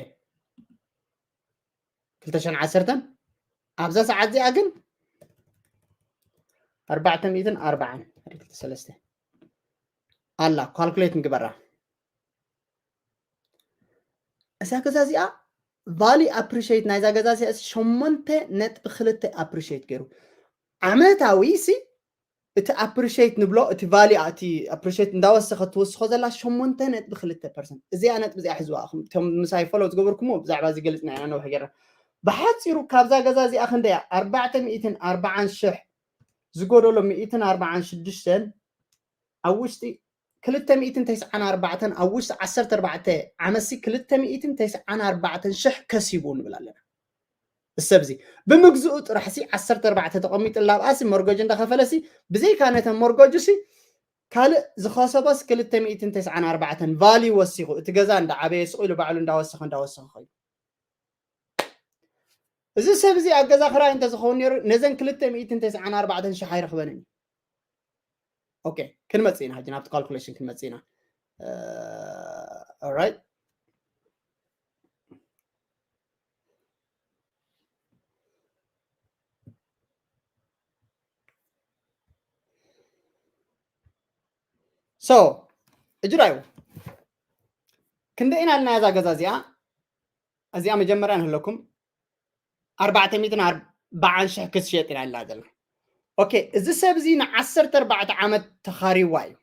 ክልተ ሽሕን ዓሰርተን ኣብዛ ሰዓት እዚኣ ግን ኣርባዕተ ሚእትን ኣርባዓን ሰለስተ ኣላ። ካልኩሌት ንግበራ። እዛ ገዛ እዚኣ ቫሊ ኣፕሪሽት ናይዛ ገዛ እዚኣ ሸሞንተ ነጥቢ ክልተ ኣፕሪሽት ገይሩ። ዓመታዊ ሲ እቲ ኣፕሪሽት ንብሎ፣ እቲ ቫሊ እቲ ኣፕሪሽት እንዳወሰኸ ትወስኾ ዘላ ሸሞንተ ነጥቢ ክልተ ፐርሰንት። እዚኣ ነጥቢ እዚኣ ሕዝዋ እኹም እቶም ምሳይ ፎሎ ዝገበርኩሞ ብዛዕባ እዚ ገሊፅና ኢና ነውሕ ገይርና። ብሓፂሩ ካብዛ ገዛ እዚኣ ክንደያ ኣርባዕተ ሚእትን ኣርባዓን ሽሕ ዝጎደሎ ሚእትን ኣርባዓን ሽዱሽተን ኣብ ውሽጢ ክልተ ሚእትን ተስዓን ኣርባዕተን ኣብ ውሽጢ ዓሰርተ ኣርባዕተ ዓመትሲ ክልተ ሚእትን ተስዓን ኣርባዕተን ሽሕ ከሲቡ ንብል ኣለና። እሰብዚ ብምግዝኡ ጥራሕሲ ዓሰርተ ኣርባዕተ ተቐሚጡ ላብኣሲ ሞርጎጅ እንዳኸፈለሲ ብዘይካ ነተ ሞርጎጅሲ ካልእ ዝኸሰቦስ ክልተ ሚእትን ተስዓን ኣርባዕተን ቫሊ ወሲኹ እቲ ገዛ እንዳዓበየ ስቕ ኢሉ ባዕሉ እንዳወሰኸ እንዳወሰኸ ኮይኑ እዚ ሰብ እዚ ኣብ ገዛ ክራይ እንተዝኸውን ነይሩ ነዘን ክልተ ሚእትን ተስዓን ኣርባዕተን ሽሕ ኣይረኽበንን እዩ። ኦኬ፣ ክንመጽእ ኢና ሕጂ ናብቲ ካልኩሌሽን ክንመጽእ ኢና። ኦራይት፣ ሶ እጅራዩ ክንደ ኢና ልና እዛ ገዛ እዚኣ እዚኣ መጀመርያ ንህለኩም ኣርባዕተ ሚእትን ኣርባዓን ሽሕ ክትሸጥ ኢና ኢላ ዘለና። ኦኬ፣ እዚ ሰብ እዚ ንዓሰርተ ኣርባዕተ ዓመት ተኻሪዋ እዩ።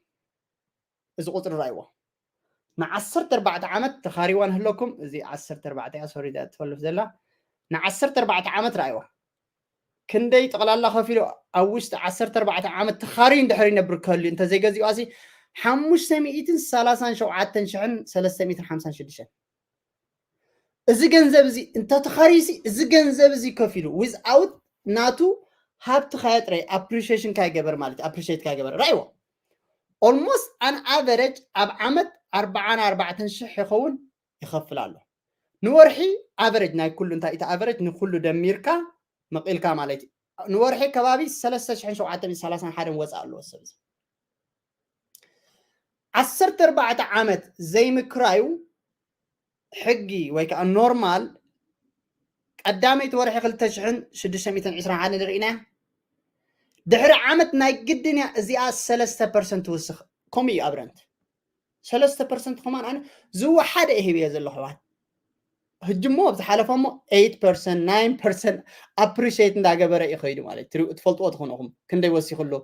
እዚ ቁፅሪ ራይዎ ንዓሰርተ ኣርባዕተ ዓመት ተኻሪዋ ንህለኩም። እዚ ዓሰርተ ኣርባዕተ እያ፣ ሶሪ፣ እዛ ትፈልፍ ዘላ ንዓሰርተ ኣርባዕተ ዓመት ራይዋ። ክንደይ ጠቕላላ ከፊሉ ኣብ ውሽጢ ዓሰርተ ኣርባዕተ ዓመት ተኻሪ እንድሕር ይነብር ከልዩ እንተዘይገዚኡ ኣሲ ሓሙሽተ ሚእትን ሰላሳን ሸውዓተን ሽሕን ሰለስተ ሚእትን ሓምሳን ሽዱሽተን። እዚ ገንዘብ እዚ እንተተኸሪሲ እዚ ገንዘብ እዚ ከፊሉ ዊዝኣውት ናቱ ሃብቲ ካየ ጥራይ ኣፕሪሽሽን ካይገበር ማለት ኣፕሪሽት ካይገበር ራይዎ ኦልሞስት ኣን ኣቨረጅ ኣብ ዓመት ኣርባዓን ኣርባዕተን ሽሕ ይኸውን ይኸፍል ኣሎ። ንወርሒ ኣቨረጅ ናይ ኩሉ እንታይ እቲ ኣቨረጅ ንኩሉ ደሚርካ መቒልካ ማለት እዩ። ንወርሒ ከባቢ ሰለስተ ሽሕን ሸውዓተ ሚእትን ሰላሳን ሓደን ወፃእ ኣለዎ ሰብ እዚ። ዓሰርተ ኣርባዕተ ዓመት ዘይምክራዩ ሕጊ ወይ ከዓ ኖርማል ቀዳመይቲ ወርሒ ክልተ ሽሕን ሽዱሽተ ሚእትን ዕስራን ሓደን ርኢና ድሕሪ ዓመት ናይ ግድን እያ እዚኣ ሰለስተ ፐርሰንት ትውስኽ። ከምኡ እዩ ኣብ ረንት ሰለስተ ፐርሰንት ከማን ኣነ ዝወሓደ እየ ሂብዮ ዘለኹ ኣሕዋት። ሕጂ እሞ ኣብ ዝሓለፈ እሞ ኤይት ፐርሰንት ናይን ፐርሰንት ኣፕሪሽት እንዳገበረ እዩ ከይዱ ማለት እዩ። ትሪኡ ትፈልጥዎ ትኾኑ ኢኹም ክንደይ ወሲኹ ኣሎ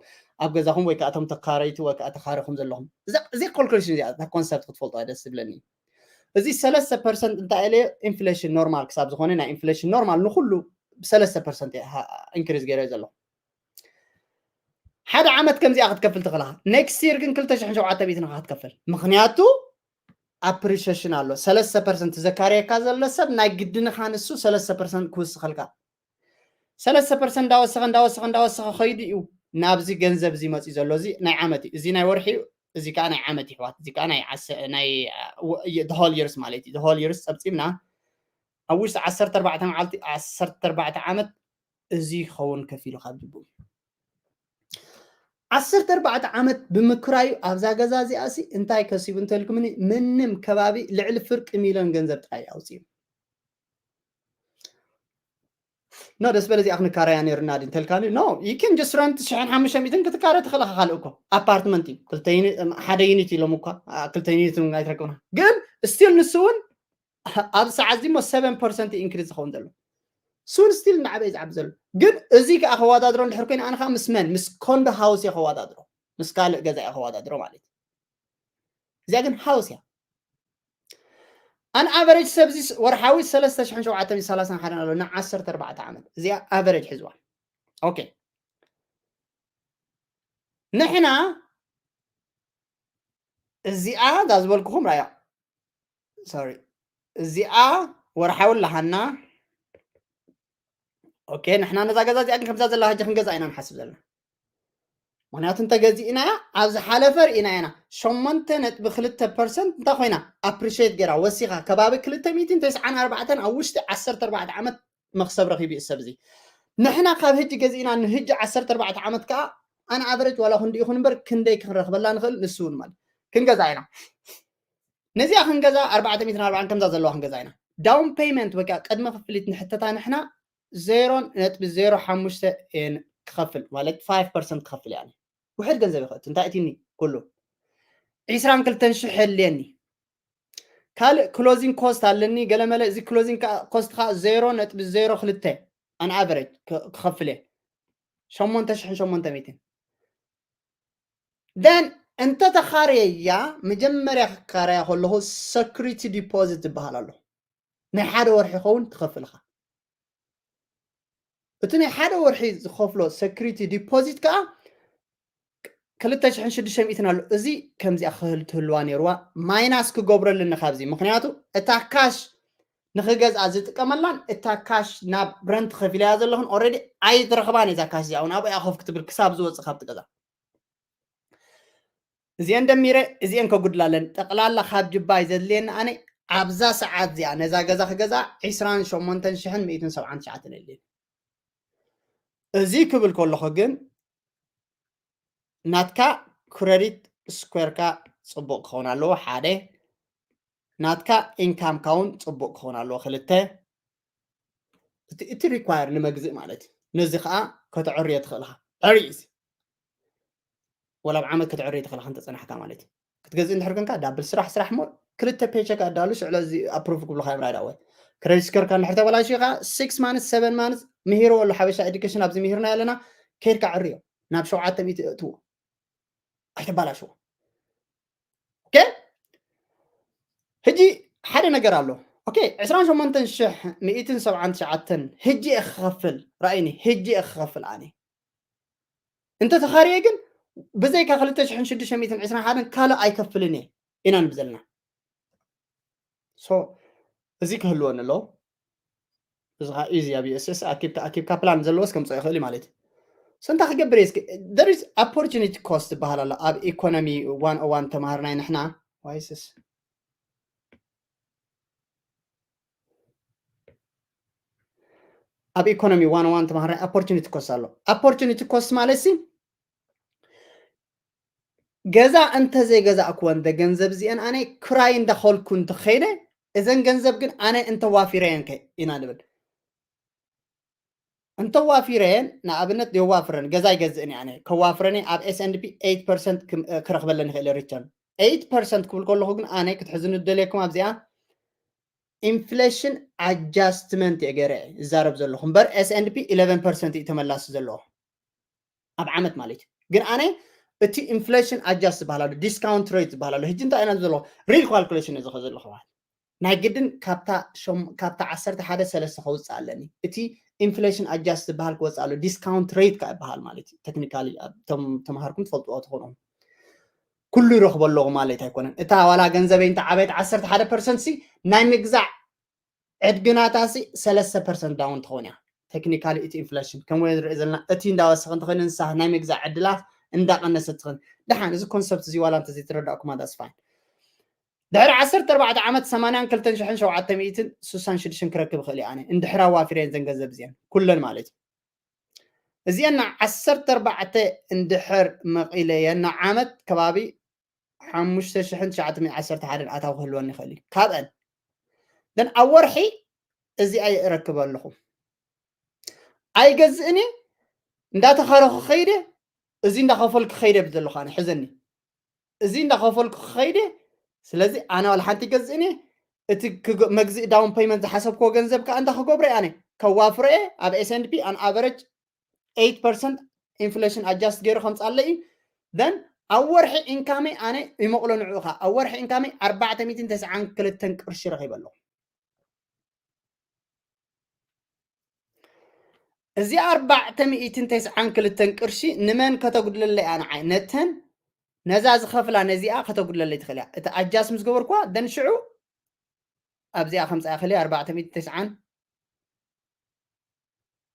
ኣብ ገዛኹም ወይ ከዓ እቶም ተካረይቲ ወይ ከዓ ተኻረኹም ዘለኹም። እዚ- እዚ ኮልኩሌሽን እዚኣ እታ ኮንሰፕት ክትፈልጥዋ ደስ ዝብለኒ። እዚ ሰለስተ ፐርሰንት እንታይ ኢለ ኢንፍሌሽን ኖርማል ክሳብ ዝኾነ ናይ ኢንፍሌሽን ኖርማል ንኩሉ ብሰለስተ ፐርሰንት ኢንክሪዝ ገይረ ዘለኹ። ሓደ ዓመት ከምዚኣ ክትከፍል ትኽእልኻ። ኔክስት ይር ግን ክልተ ሽሕን ሸውዓተ ሚእትን ኢኻ ክትከፍል። ምኽንያቱ ኣፕሪሸሽን ኣሎ። ሰለስተ ፐርሰንት ዘካርየካ ዘሎ ሰብ ናይ ግድንኻ ንሱ ሰለስተ ፐርሰንት ክውስኸልካ። ሰለስተ ፐርሰንት እንዳወሰኸ እንዳወሰኸ እንዳወሰኸ ኸይዱ እዩ ናብዚ ገንዘብ እዚ መፅዩ ዘሎ። እዚ ናይ ዓመት እዩ። እዚ ናይ ወርሒ እዩ። እዚ ከዓ ናይ ዓመት ይሕዋት። እዚ ከዓ ናይ ዓሰ- ናይ ሆል ይርስ ማለት እዩ። ሆል ይርስ ፀብፂብና ኣብ ውሽጢ ዓሰርተ ኣርባዕተ መዓልቲ ዓሰርተ ኣርባዕተ ዓመት እዚ ክኸውን ከፊሉ ካብ ጅቡ ዓሰርተ ኣርባዕተ ዓመት ብምክራዩ ኣብዛ ገዛ እዚኣ ሲ እንታይ ከሲቡ እንተልኩምኒ ምንም ከባቢ ልዕሊ ፍርቂ ሚልዮን ገንዘብ ጥራይ ኣውፅኡ። ኖ ደስ በለ እዚኣ ክንካረያ ነይሩና ዲ እንተልካኒ ኖ you can just rent ሽሕን ሓሙሽተ ሚእትን ክትካረ ትኽእል ኢኻ። ካልእ እኮ ኣፓርትመንት እዩ ክልተ ዩኒ- ሓደ ዩኒት ኢሎም እኳ አ፣ ክልተ ዩኒት እውን ኣይትረክብና ግን ስቲል ንሱ እውን ኣብዚ ሰዓት እዚ ሞ ሰቨን ፐርሰንት ኢንክሪዝ ዝኸውን ዘሎ ሱን ስቲል እናዓበየ ዝዓቢ ዘሎ ግን እዚ ከዓ ከዋዳድሮ እንድሕር ኮይኑ ኣነ ከዓ ምስ መን ምስ ኮንዶ ሃውስ እየ ከዋዳድሮ ምስ ካልእ ገዛ እየ ከዋዳድሮ ማለት እዩ። እዚኣ ግን ሃውስ እያ። ኣን ኣቨሬጅ ሰብ እዚ ወርሓዊ ሰለስተ ሽሕን ሸውዓተ ሚእትን ሰላሳን ሓደን ኣሎ ን ዓሰርተ ኣርባዕተ ዓመት እዚኣ ኣቨሬጅ ሕዝዋ። ኦኬ ንሕና እዚኣ እዛ ዝበልኩኹም ራያ ሶሪ እዚኣ ወርሓዊ ኣለሃና ኦኬ፣ ንሕና ነዛ ገዛ እዚኣ ግን ከምዛ ዘላ ሕጂ ክንገዛ ኢና ንሓስብ ዘለና። ምክንያቱ እንተገዚእናያ ኣብ ዝሓለፈ ርኢና ኢና። ሸሞንተ ነጥቢ ክልተ ፐርሰንት እንታይ ኮይና? ኣፕሪሽት ገይራ ወሲኻ፣ ከባቢ ክልተ ሚእትን ተስዓን ኣርባዕተን ኣብ ውሽጢ ዓሰርተ ኣርባዕተ ዓመት መክሰብ ረኺቡ እዩ ሰብ እዚ። ንሕና ካብ ህጂ ገዚእና ንህጂ ዓሰርተ ኣርባዕተ ዓመት ከዓ ኣን ኣቨሬጅ ዋላ ክንዲ ይኹን እምበር ክንደይ ክንረኽበላ ንኽእል ንሱ እውን ማለት ክንገዛ ኢና። ነዚኣ ክንገዛ ኣርባዕተ ሚእትን ኣርባዓን ከምዛ ዘለዋ ክንገዛ ኢና። ዳውን ፔይመንት ወይ ከዓ ቅድመ ክፍሊት ንሕተታ ንሕና ዜሮ ነጥቢ ዜሮ ሓሙሽተ እየን ክኸፍል ማለት ፋይቭ ፐርሰንት ክኸፍል እያ። ውሕድ ገንዘብ ይኸእት እንታይ እቲኒ ኩሉ ዒስራን ክልተን ሽሕ የድልየኒ። ካልእ ክሎዚንግ ኮስት ኣለኒ ገለመለ። እዚ ክሎዚንግ ኮስት ከዓ ዜሮ ነጥቢ ዜሮ ክልተ ኣን ኣቨሬጅ ክኸፍል እየ። ሸሞንተ ሽሕን ሸሞንተ ሚእትን ደን እንተ ተኻርየያ መጀመርያ ክካረያ ከለኹ ሰኩሪቲ ዲፖዚት ዝበሃል ኣሎ። ናይ ሓደ ወርሒ ይኸውን ትኸፍልኻ። እቲ ናይ ሓደ ወርሒ ዝኸፍሎ ሰኩሪቲ ዲፖዚት ከዓ ክልተ ሽሕን ሽዱሽተ ሚእትን ኣሎ። እዚ ከምዚኣ ክህል ትህልዋ ነይርዋ። ማይናስ ክገብረልኒ ካብዚ፣ ምክንያቱ እታ ካሽ ንኽገዝኣ ዝጥቀመላን እታ ካሽ ናብ ረንት ከፊለያ ዘለኹን ኦልሬዲ ኣይትረኽባን እዛ ካሽ እዚኣ እውን ኣብኡ እያ ኮፍ ክትብል ክሳብ ዝወፅእ ካብቲ ገዛ። እዚአን ደሚረ እዚአን ከጉድላለን ጠቕላላ ካብ ጅባይ ዘድልየኒ ኣነ ኣብዛ ሰዓት እዚኣ ነዛ ገዛ ክገዛ ዒስራን ሸሞንተን ሽሕን ሚእትን ሰብዓን ትሽዓተን የድልየኒ። እዚ ክብል ከለኹ ግን ናትካ ክረዲት ስኩዌርካ ፅቡቕ ክኸውን ኣለዎ ሓደ። ናትካ ኢንካምካ እውን ፅቡቕ ክኸውን ኣለዎ ክልተ። እቲ እቲ ሪኳየር ንመግዝእ ማለት እዩ። ነዚ ከዓ ከተዕርዮ ትኽእል ኢኻ። ዕርይ እዚ ወላ ኣብ ዓመት ከተዕርዮ ትኽእል ኢኻ እንተፀናሕካ ማለት እዩ። ክትገዝእ እንድሕር ኮንካ ዳብል ስራሕ ስራሕ እሞ ክልተ ፔቸክ ኣዳሉ ሽዕለ እዚ ኣፕሩቭ ክብሉካ እዮም ራይት ኣወይ። ክረዲት ስኮርካ እንድሕር ተበላሽዩ ከዓ ሲክስ ማንስ ሰቨን ማንስ ምሂርዎ ኣሎ ሓበሻ ኤዱኬሽን ኣብዚ ምሂርና ኣለና። ከይድካ ዕርዮ ናብ ሸውዓተ ሚእቲ እእትዎ ኣይተባላሽዎ። ኦኬ። ሕጂ ሓደ ነገር ኣሎ። ኦኬ፣ ዕስራን ሸሞንተን ሽሕ ሚእትን ሰብዓን ትሽዓተን ሕጂ እየ ክኸፍል ራእይኒ፣ ሕጂ እየ ክኸፍል ኣነ። እንተ ተኻርየ ግን ብዘይካ ክልተ ሽሕን ሽዱሽተ ሚእትን ዕስራን ሓደን ካልእ ኣይከፍልን እየ ኢና ንብል ዘለና። ሶ እዚ ክህልወኒ ኣለዎ። እዚ ከዓ ኢዚ ኣብ ዩኤስኤስ ኣኪብካ ኣኪብካ ፕላን ዘለዎስ ከምፅኦ ይኽእል እዩ ማለት እዩ። So እንታይ ክገብር እየ እስኪ? There is opportunity cost ዝበሃል ኣሎ ኣብ ኢኮኖሚ ዋን ኦ ዋን ተማሃርናይ ንሕና ዋይስስ ኣብ ኢኮኖሚ ዋን ኦ ዋን ተማሃራይ ኦፖርቹኒቲ ኮስት ኣሎ። ኦፖርቹኒቲ ኮስት ማለት ሲ ገዛ እንተዘይገዛእኩወን ደ ገንዘብ እዚአን ኣነ ክራይ እንዳኸልኩ እንተኸይደ እዘን ገንዘብ ግን ኣነ እንተዋፊረየን ከ ኢና ንብል። እንተዋፊረየን ንኣብነት የዋፍረን ገዛ ይገዝእን ኣነ ከዋፍረን ኣብ ኤስ ኤንድ ፒ ኤይት ፐርሰንት ክረኽበለን ይኽእል ሪተርን። ኤይት ፐርሰንት ክብል ከለኹ ግን ኣነ ክትሕዝኑ ዝደልየኩም ኣብዚኣ ኢንፍሌሽን ኣጃስትመንት እየ ገይረ ዝዛረብ ዘለኹ እምበር ኤስ ኤንድ ፒ ኢለቨን ፐርሰንት እዩ ተመላሲ ዘለዎ ኣብ ዓመት ማለት እዩ። ግን ኣነ እቲ ኢንፍሌሽን ኣጃስት ዝበሃል ኣሎ፣ ዲስካውንት ሬት ዝበሃል ኣሎ። ሕጂ እንታይ ኢና ዘለዎ ሪል ካልኩሌሽን እዚ ከ ዘለኹ ናይ ግድን ካብታ ዓሰርተ ሓደ ሰለስተ ከውፅእ ኣለኒ። እቲ ኢንፍሌሽን ኣጃስት ዝበሃል ክወፅእ ኣሎ። ዲስካውንት ሬት ከዓ ይበሃል ማለት እዩ። ቴክኒካሊ ተምሃርኩም ትፈልጥዎ ትኾኑ ኩሉ ይረኽቦ ኣለኹ ማለት ኣይኮነን። እታ ዋላ ገንዘበይ እንተ ዓበየት ዓሰርተ ሓደ ፐርሰንት ሲ ናይ ምግዛዕ ዕድግናታ ሲ ሰለስተ ፐርሰንት ዳውን ትኸውን እያ። ቴክኒካሊ እቲ ኢንፍሌሽን ከም ወይ ንርኢ ዘለና እቲ እንዳወሰኸ እንተኾይኑ ንሳ ናይ ምግዛዕ ዕድላት እንዳቐነሰት ትኽን። ደሓን እዚ ኮንሰፕት እዚ ዋላ እንተዘይተረዳእኩማ that's fine። ድሕሪ ዓሰርተ ኣርባዕተ ዓመት ሰማንያን ክልተን ሽሕን ሸውዓተ ሚእትን ስሳን ሽዱሽተን ክረክብ እኽእል እየ ኣነ እንድሕር ኣዋፊረን ዘን ገንዘብ እዚአን ኩለን ማለት እዩ። እዚአን ን ዓሰርተ ኣርባዕተ እንድሕር መቒለየን ንዓመት ከባቢ ሓሙሽተ ሽሕን ትሽዓተ ሚእትን ዓሰርተ ሓደን ኣታዊ ክህልወኒ ይኽእል እዩ ካብአን ደን ኣብ ወርሒ እዚኣ ይእረክብ ኣለኹ ኣይገዝእን እየ እንዳተኻረኹ ኸይደ እዚ እንዳኸፈልኩ ኸይደ ብዘለኹ ኣነ ሕዘኒ እዚ እንዳኸፈልኩ ኸይደ ስለዚ ኣነ ዋላ ሓንቲ ይገዝእን እየ እቲ መግዝእ ዳውን ፔይመንት ዝሓሰብክዎ ገንዘብ ከዓ እንዳ ክገብሮ ኣነ ከዋፍሮ እየ ኣብ ኤስ ኤንድ ፒ ኣን ኣቨሬጅ ኤይት ፐርሰንት ኢንፍሌሽን ኣጃስት ገይሩ ከምፃለ እዩ ደን ኣብ ወርሒ ኢንካመይ ኣነ ይመቕሎ ንዕኡ ከዓ ኣብ ወርሒ ኢንካመይ ኣርባዕተ ሚእትን ተስዓን ክልተን ቅርሺ ረኺበ ኣለኹ እዚ ኣርባዕተ ሚእትን ተስዓን ክልተን ቅርሺ ንመን ከተጉድለለይ ኣነ ዓይ ነተን ነዛ ዝኸፍላ ነዚኣ ከተጉድለለይ ትኽእል እያ እቲ ኣጃስት ምስ ገበርኳ ደን ሽዑ ኣብዚኣ ከምፃ ይኽእል ኣርባዕተ ሚእትን ተስዓን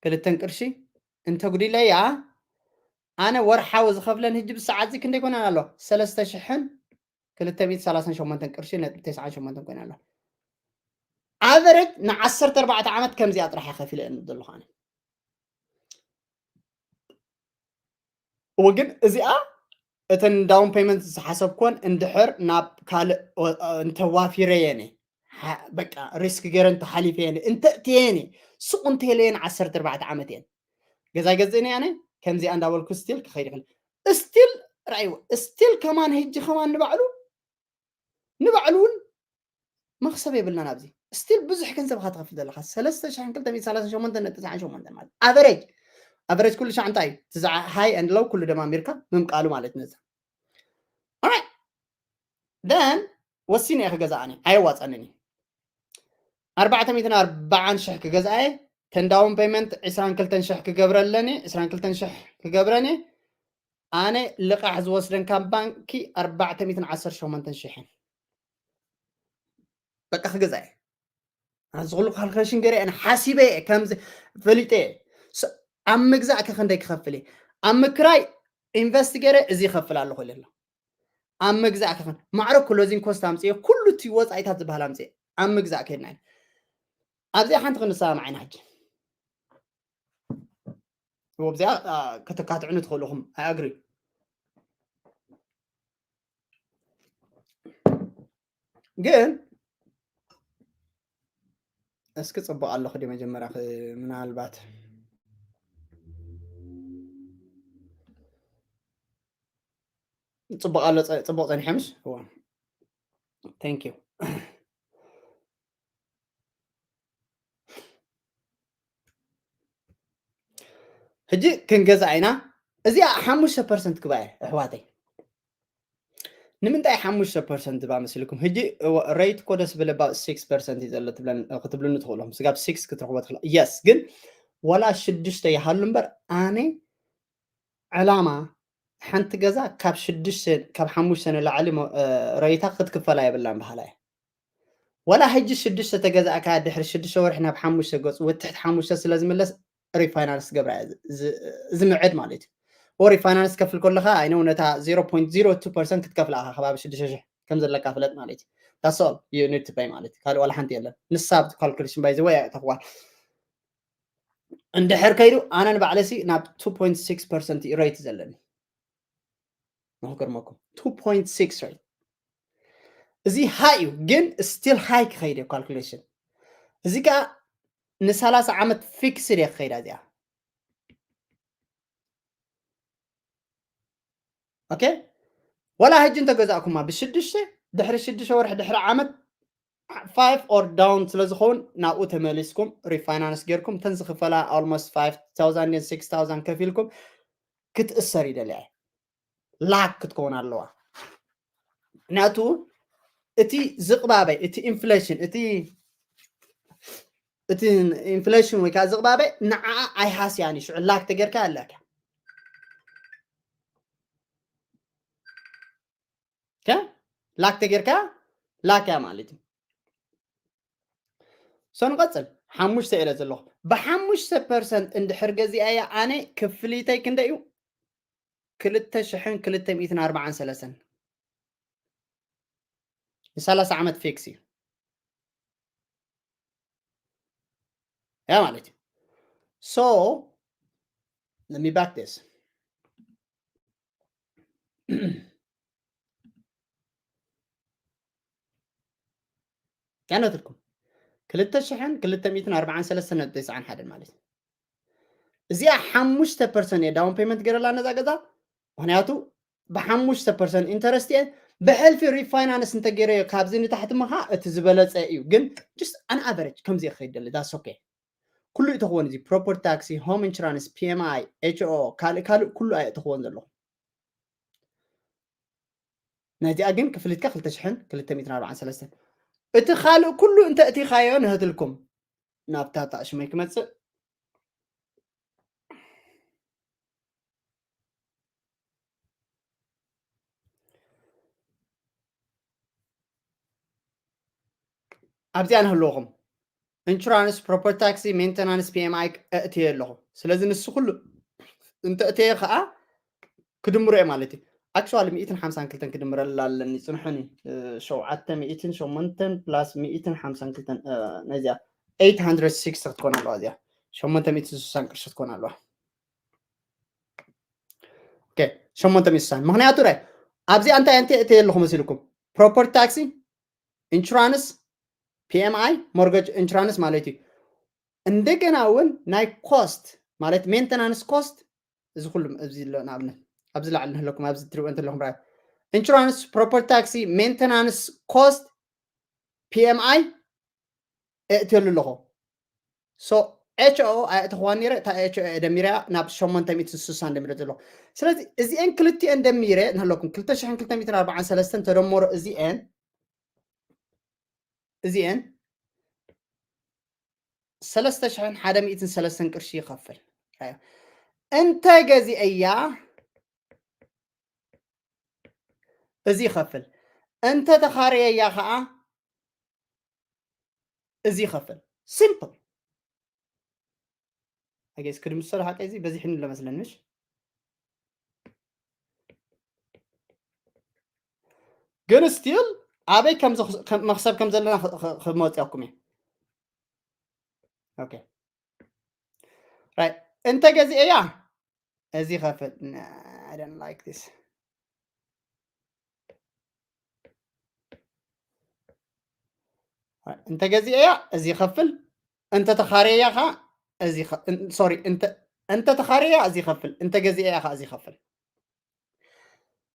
ክልተን ቅርሺ እንተ ጉዲለያ ኣነ ወርሓዊ ዝኸፍለን ህጂ ብሰዓት እዚ ክንደይ ኮይነን ኣሎ? ሰለስተ ሽሕን ክልተ ሚእቲ ሰላሳን ሸሞንተን ቅርሺ ነጥቢ ተስዓን ሸሞንተን ኮይነን ኣሎ። ኣቨረጅ ንዓሰርተ ኣርባዕተ ዓመት ከምዚኣ ጥራሕ እየ ከፊለ ዘለኹ ኣነ። እወ ግን እዚኣ እተን ዳውን ፔመንት ዝሓሰብኮን እንድሕር ናብ ካልእ ኦ- ኦ- እንተዋፊረየን እየ። ሓ- በቃ ሪስክ ገይረ እንተሓሊፈየን እየ። እንተእትየን እየ። ሱቕ እንተየለየን ዓሰርተ ኣርባዕተ ዓመት እየን። ገዛ ገዝእን እየ ኣነ ከምዚኣ እንዳበልኩ ስቲል ክኸይድ ይኽእል። ስቲል ራእይዎ ስቲል ከማን ህጂ ከማን ንባዕሉ ንባዕሉ እውን መኽሰብ የብልናን ኣብዚ ስቲል ብዙሕ ገንዘብ ኢኻ ትኸፍል ዘለኻ ሰለስተ ሽሕን ክልተ ሚእቲ ሰላሳ ሸሞንተ ነጥቢ ትስዓን ሸሞንተን ማለት ኣቨሬጅ ኣቨሬጅ ኩሉ ሻዕ እንታይ እዩ እቲ ዝዓ ሃይ ኤንድ ሎው ኩሉ ደማሚርካ ምምቃሉ ማለት ነዚ ኦራይት ደን ወሲነ እየ ክገዛእኒ ኣየዋፀንን እዩ ኣርባዕተ ሚእትን ኣርባዓን ሽሕ ክገዛእየ ተን ዳውን ፔመንት ዕስራን ክልተን ሽሕ ክገብረለኒ ዕስራን ክልተን ሽሕ ክገብረኒ ኣነ ልቓሕ ዝወስደን ካብ ባንኪ ኣርባዕተ ሚእትን ዓሰርተ ሸሞንተን ሽሕን በቃ ክገዛ እየ ኣዚ ኩሉ ካልኩሌሽን ገይረ እየ ሓሲበ እየ ከምዚ ፈሊጠ እየ ስ- ኣብ ምግዛእ ከ ክንደይ ክኸፍል እየ ኣብ ምክራይ ኢንቨስት ገይረ እዚ ይኸፍል ኣለኹ ኢለ ኣሎ ኣብ ምግዛእ ከ ማዕረ ክሎዚንግ ኮስት ኣምፅየ ኩሉ እቲ ወፃኢታት ዝበሃል ኣምፅየ ኣብ ምግዛእ ከድና ኢና ኣብዚኣ ሓንቲ ክንሰማማዕ ኢና ሕጂ ኣብዚኣ ከተካትዑኒ ትኽእሉ ኢኹም ኣይ ኣግሪ ግን እስኪ ፅቡቅ ኣለኹ ዲ መጀመርያ ምናልባት ፅቡቅ ኣሎ ፅቡቅ ፀኒሐ ምሽ thank you ሕጂ ክንገዛ ኢና እዚኣ ሓሙሽተ ፐርሰንት ክባ እየ ኣሕዋተይ ንምንታይ ሓሙሽተ ፐርሰንት ዝባ መሲልኩም ሕጂ ሬት ኮ ደስ ብለ ባ ስክስ ፐርሰንት እዩ ዘሎ ክትብሉኒ ትኽእሉ ስጋብ ስክስ ክትረኽቦ ትኽእል የስ ግን ዋላ ሽዱሽተ ይሃሉ እምበር ኣነ ዕላማ ሓንቲ ገዛ ካብ ሽዱሽተ ካብ ሓሙሽተ ንላዕሊ ረይታ ክትክፈላ የብላን በሃላ እየ ዋላ ሕጂ ሽዱሽተ ተገዛእካ ድሕሪ ሽዱሽተ ወርሒ ናብ ሓሙሽተ ገፁ ወትሕቲ ሓሙሽተ ስለ ዝምለስ ሪፋይናንስ ገብራ ዝምዕድ ማለት እዩ ሪፋይናንስ ከፍል ከለካ ኣይነው ነታ ዜሮ ፖይንት ዜሮ ቱ ፐርሰንት ክትከፍል ኣካ ከባቢ ሽዱሽተ ሽሕ ከም ዘለካ ፍለጥ ማለት እዩ that's all you need to pay ማለት እዩ ካልእ ዋላ ሓንቲ የለን ንሳ ኣብቲ ካልኩሌሽን ባይ ዘወይ ተኽዋል እንድሕር ከይዱ ኣነ ንባዕለሲ ናብ ቱ ፖይንት ሲክስ ፐርሰንት እዩ ሬት ዘለኒ ንክገርመኩም ቱ ፖይንት ሲክስ ሬት እዚ ሃይ እዩ ግን ስቲል ሃይ ክኸይድ እዩ ካልኩሌሽን እዚ ከዓ ንሰላሳ ዓመት ፊክስድ እየ ክኸይዳ እዚኣ ኦኬ ወላ ሕጂ እንተገዛእኩማ ብሽዱሽተ ድሕሪ ሽዱሽተ ወርሒ ድሕሪ ዓመት ፋይቭ ኦር ዳውን ስለ ዝኸውን ናብኡ ተመሊስኩም ሪፋይናንስ ጌርኩም እተን ዝኽፈላ almost five thousand and six thousand ከፊልኩም ክትእሰር ይደልያ ላክ ክትከውን ኣለዋ ምክንያቱ እቲ ዝቕባበ እቲ ኢንፍሌሽን እቲ እቲ ኢንፍሌሽን ወይ ከዓ ዝቕባበ ንዓ ኣይሃስያን እዩ ሽዑ ላክ ተጌርካ ኣለካ ላክ ተጌርካ ላክ እያ ማለት እዩ ሶ ንቐፅል ሓሙሽተ ኢለ ዘለኹ ብሓሙሽተ ፐርሰንት እንድሕር ገዚኣያ ኣነ ክፍሊተይ ክንደ እዩ ክልተ ሽሕን ክልተ ሚእትን ኣርባዓን ሰለስተን ንሰላሳ ዓመት ፌክስ እዩ ያ ማለት እዩ so let me back this ያነትልኩም ክልተ ሽሕን ክልተ ሚእትን ኣርባዓን ሰለስተን ነጥቢ ተስዓን ሓደን ማለት እዩ እዚኣ ሓሙሽተ ፐርሰንት እየ ዳውን ፔመንት ገይረላ ነዛ ገዛ ምክንያቱ ብሓሙሽተ ፐርሰንት ኢንተረስት እየ ብሕልፊ ሪፋይናንስ እንተገይረዮ ካብዚ ንታሕቲ ምኻ እቲ ዝበለፀ እዩ ግን just an average ከምዚ ይኸይድ ደሊ that's okay ኩሉ እዩ ተኽወን እዚ property tax home insurance P M I H O ካልእ ካልእ ኩሉ ኣየ ተኽወን ዘለኹ ናዚኣ ግን ክፍሊትካ ክልተ ሽሕን ክልተ ሚእትን ኣርባዓን ሰለስተን እቲ ካልእ ኩሉ እንተ እቲኻዮ ንህትልኩም ናብታ ጣዕሽመይ ክመፅእ ኣብዚኣ ንህልወኹም insurance፣ property tax፣ maintenance፣ P M I እእትየ ኣለኹ። ስለዚ ንሱ ኩሉ እንተእትየ ከዓ ክድምሮ እየ ማለት እዩ። Actually ሚእትን ሓምሳን ክልተን ክድምረላ ኣለኒ። ጽንሑኒ። እ፣ ሸውዓተ ሚእትን ሸሞንተን plus ሚእትን ሓምሳን ክልተን፣ እ፣ ነዚኣ eight hundred sixty ክትኮን ኣለዋ። እዚኣ ሸሞንተ ሚእትን ስሳን ቅርሺ ክትኮን ኣለዋ። ኦኬ፣ ሸሞንተ ሚእትን ስሳን። ምኽንያቱ ራይ ኣብዚኣ እንታይ እንተ እትየ ኣለኹ መሲልኩም? Property tax፣ insurance፣ P M I፣ mortgage insurance ማለት እዩ። እንደገና እውን ናይ cost ማለት maintenance cost፣ እዚ ኩሉ እዚ ኣሎ ንኣብነት ኣብዚ ላዕሊ ንህለኩም ኣብዚ ትሪእዎ እንተለኹም ራይ insurance፣ property tax፣ maintenance cost፣ P M I እእትየሉ ኣለኹ። So ኤች ኦ ኣየእተኽዋን ነይረ፣ እታ ኤች ኦ እየ ደሚረያ ናብ ሸሞንተ ሚእትን ስሳን ደሚረ ዘለኹ። ስለዚ እዚኤን ክልቲኤን ደሚረ ንህለኩም ክልተ ሽሕን ክልተ ሚእትን ኣርባዓን ሰለስተን ተደመሮ እዚኤን እዚኤን ሰለስተ ሽሕን ሓደ ሚእትን ሰለስተን ቅርሺ ይኸፍል። እንተ ገዚአያ እዚ ይኸፍል፣ እንተ ተኻርየያ ከዓ እዚ ይኸፍል። Simple። I guess ክድምሰሉ ሓቀ እዚ በዚሕኒ ኣሎ መስለኒ፣ ምሽ? ግን still ኣበይ ከም ዝኽ-፣ ከም መኽሰብ ከም ዘለና ኽ-፣ ኽ-፣ ክመፅኣኩም እየ። ኦኬ። ራይት። እንተ ገዚኤያ እዚ ይኸፍል። ና፣ I don't like this። እንተ ገዚኤያ እዚ ይኸፍል፣ እንተ ተኻርየያ ኸዓ እዚ ይኸ-፣ እን-፣ ሶሪ፣ እንተ፣ እንተ ተኻርየያ እዚ ይኸፍል፣ እንተ ገዚኤያ ኸዓ እዚ ይኸፍል።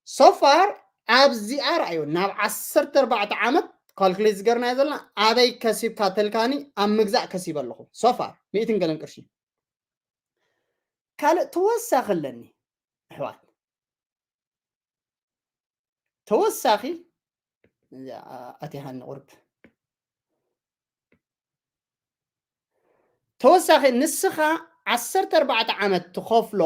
So far ኣብዚኣ ርኣዩ፣ ናብ ዓሰርተ ኣርባዕተ ዓመት ካልኩሌት ዝገርናዮ ዘለና ኣበይ ከሲብካ ተልካኒ፣ ኣብ ምግዛእ ከሲበ ኣለኹ። So far ሚእትን ገለን ቅርሺ። ካልእ ተወሳኺ ኣለኒ ኣሕዋት፣ ተወሳኺ እዚኣ ኣቲሃኒ ቁርብ። ተወሳኺ ንስኻ ዓሰርተ ኣርባዕተ ዓመት ትኸፍሎ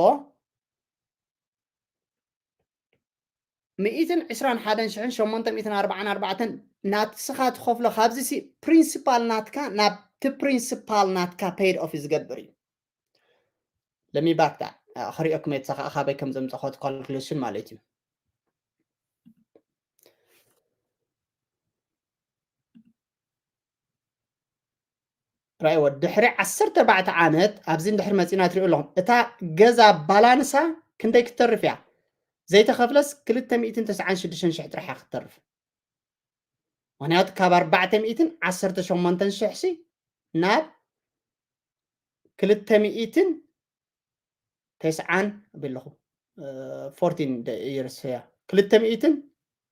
ሚእትን ዕስራን ሓደን ሽሕን ሸሞንተ ሚእትን ኣርባዓን ኣርባዕተን ናትስኻ ትኸፍሎ፣ ካብዚ ሲ ፕሪንሲፓል ናትካ ናብቲ ፕሪንሲፓል ናትካ ፔይድ ኦፍ ዝገብር እዩ። ለሚ ባክ ዳ ክሪኦኩም የትሳ ከዓ ካበይ ከም ዘምፀኸት ካልኩሌሽን ማለት እዩ። ራእይዎ ድሕሪ ዓሰርተ ኣርባዕተ ዓመት ኣብዚ እንድሕር መፂና ትሪኡ ኣለኹም፣ እታ ገዛ ባላንሳ ክንደይ ክትተርፍ እያ? ዘይተኸፍለስ ክልተ ሚእትን ተስዓን ሽዱሽተን ሽሕ ጥራሕ እያ ክትተርፍ። ምኽንያቱ ካብ ኣርባዕተ ሚእትን ዓሰርተ ሸሞንተን ሽሕ ሲ ናብ ክልተ ሚእትን ተስዓን ኣቢለኹ፣ እ፣ ፎርቲን ደ-፣ ይርስ እያ። ክልተ ሚእትን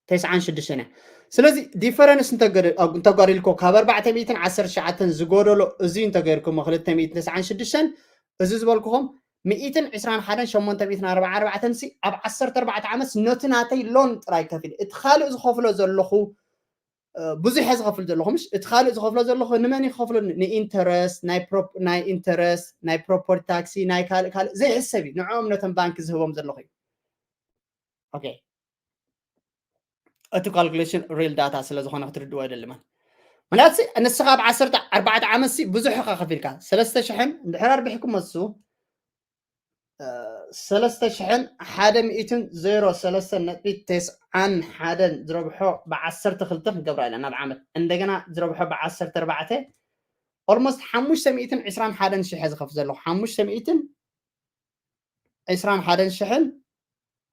ተስዓን ሽዱሽተን እያ። ስለዚ ዲፈረንስ እንተገደ-፣ እንተጓዲልኮ ካብ ኣርባዕተ ሚእትን ዓሰርተ ትሽዓተን ዝጎደሎ እዚ እንተገይርኩሞ ክልተ ሚእትን ተስዓን ሽዱሽተን፣ እዚ ዝበልኩኹም ሚእትን ዕስራን ሓደን ሸሞንተ ሚእትን ኣርባዓን ኣርባዕተን ሲ ኣብ ዓሰርተ ኣርባዕተ ዓመት ነቲ ናተይ ሎን ጥራይ ከፊል። እቲ ካልእ ዝኸፍሎ ዘለኹ፣ እ፣ ብዙሕ እየ ዝኸፍል ዘለኹ፣ ምሽ? እቲ ካልእ ዝኸፍሎ ዘለኹ ንመን ይኸፍሎ? ንኢንተረስት፣ ናይ ፕሮፕ-፣ ናይ ኢንተረስት፣ ናይ ፕሮፐርቲ ታክሲ፣ ናይ ካልእ ካልእ ዘይሕሰብ እዩ። ንዕኦም ነቶም ባንክ ዝህቦም ዘለኹ እዩ። ኦኬ። እቲ ካልኩሌሽን ሪል ዳታ ስለ ዝኾነ ክትርድዎ ኣይደልማን። ምክንያቱ ሲ ንስኻ ኣብ ዓሰርተ ኣርባዕተ ዓመት ሲ ብዙሕ ኢኻ ከፊልካ። ሰለስተ ሽሕን እንድሕር ኣርቢሕኩም መሱ፣ እ፣ ሰለስተ ሽሕን ሓደ ሚእትን ዜሮ ሰለስተ ነጥቢ ተስዓን ሓደን ዝረብሖ ብዓሰርተ ክልተ ክንገብራ ኢና ናብ ዓመት። እንደገና ዝረብሖ ብዓሰርተ ኣርባዕተ፣ ኦልሞስት ሓሙሽተ ሚእትን ዕስራን ሓደን ሽሕ ዝኸፍል ዘለኹ። ሓሙሽተ ሚእትን ዕስራን ሓደን ሽሕን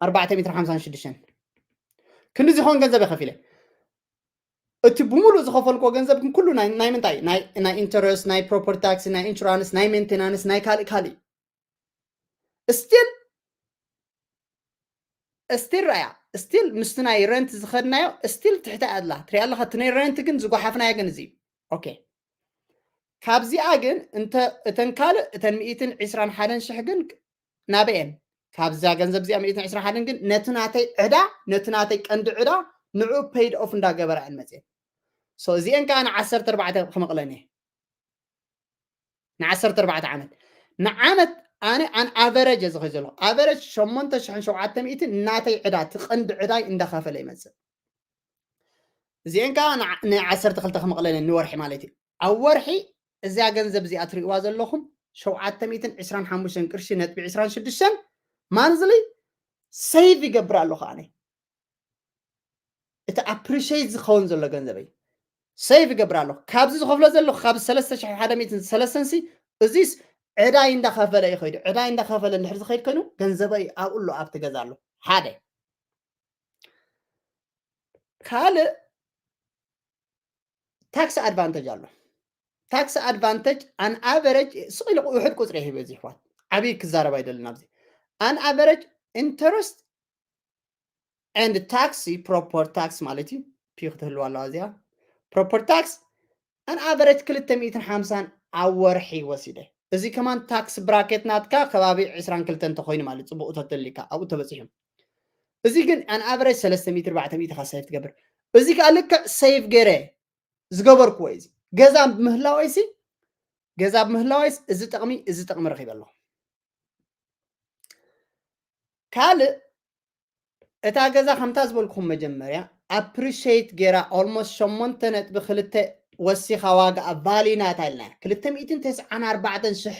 ኣርባዕተ ሚእትን ሓምሳን ሽዱሽተን። ክንዲ ዝኾን ገንዘብ እየ ከፊለ። እቲ ብምሉእ ዝኸፈልክዎ ገንዘብ ግን ኩሉ ናይ፣ ናይ ምንታይ? ናይ፣ ናይ ኢንተረስት፣ ናይ ፕሮፐርቲ ታክሲ፣ ናይ ኢንሹራንስ፣ ናይ ሜንቴናንስ፣ ናይ ካልእ ካልእ እዩ። ስቲል፣ ስቲል ራያ፣ ስቲል ምስቲ ናይ ረንት ዝኸድናዮ፣ ስቲል ትሕቲ ኣላ። ትሪኣ ኣለኻ፣ እቲ ናይ ረንት ግን ዝጓሓፍናዮ ግን እዚ እዩ። ኦኬ። ካብዚኣ ግን እንተ፣ እተን ካልእ፣ እተን ሚእትን ዕስራን ሓደን ሽሕ ግን ናበየን? ካብዛ ገንዘብ እዚኣ ሚእትን ዕስራን ሓደን ግን ነቲ ናተይ ዕዳ፣ ነቲ ናተይ ቀንዲ ዕዳ፣ ንዕኡ ፔይድ ኦፍ እንዳገበራ እየን መፅየን። ሶ እዚኤን ከዓ ንዓሰርተ ኣርባዕተ ክመቕለን እየ። ንዓሰርተ ኣርባዕተ ዓመት። ንዓመት ኣነ ኣን ኣቨረጅ እየ ዝኸይድ ዘለኹ። ኣቨረጅ ሸሞንተ ሽሕን ሸውዓተ ሚእትን ናተይ ዕዳ፣ እቲ ቀንዲ ዕዳይ እንዳኸፈለ ይመፅእ። እዚኤን ከዓ ንዓ-፣ ንዓሰርተ ክልተ ክመቕለን እየን ንወርሒ ማለት እዩ። ኣብ ወርሒ እዚኣ ገንዘብ እዚኣ ትርእዋ ዘለኹም ሸውዓተ ሚእትን ዕስራን ሓሙሽተን ቅርሺ ነጥቢ ዕስራን ሽዱሽተን ማንዝሊ ሰይቭ ይገብር ኣለኹ ኣነ። እቲ ኣፕሪሽት ዝኸውን ዘሎ ገንዘበይ ሰይቭ ይገብር ኣለኹ። ካብዚ ዝኸፍሎ ዘለኹ ካብ ሰለስተ ሽሕ ሓደ ሚእትን ሰለስተን ሲ እዚስ ዕዳይ እንዳኸፈለ እዩ ኸይዱ። ዕዳይ እንዳኸፈለ እንድሕር ዝኸይድ ኮይኑ ገንዘበይ ኣብኡ ኣሎ ኣብቲ ገዛ ኣሎ። ሓደ ካልእ ታክስ ኣድቫንቴጅ ኣሎ። ታክስ ኣድቫንቴጅ ኣን ኣቨሬጅ ስቕ ኢሉ ውሕድ ቁፅሪ ሂበ እዚ ይሕዋት ዓብዪ ክዛረብ ኣይደልን ኣብዚ ኣን ኣቨሬጅ ኢንተረስት and tax proper tax ማለት እዩ። ፒ ክትህልዋ ኣለዋ እዚኣ proper tax ኣን ኣቨሬጅ ክልተ ሚእትን ሓምሳን ኣብ ወርሒ ወሲደ። እዚ ከማን ታክስ ብራኬት ናትካ ከባቢ ዕስራን ክልተን እንተኮይኑ ማለት ጽቡቅ ተተሊካ ኣብኡ ተበጺሑ። እዚ ግን ኣን ኣቨሬጅ ሰለስተ ሚእቲ ኣርባዕተ ሚእቲ ካ ሰይፍ ትገብር። እዚ ከኣ ልክዕ ሰይፍ ገይረ ዝገበርኩዎ እዩ። እዚ ገዛ ምህላወይ ሲ ገዛ ምህላወይስ እዚ ጥቕሚ እዚ ጥቕሚ ረኺበ ኣለኹ። ካልእ እታ ገዛ ከምታ ዝበልኩም መጀመርያ ኣፕሪሽት ገይራ ኦልሞስት ሸሞንተ ነጥቢ ክልተ ወሲኻ ዋጋ ቫሊ ናታ ኢልና ክልተ ሚእትን ተስዓን ኣርባዕተን ሽሕ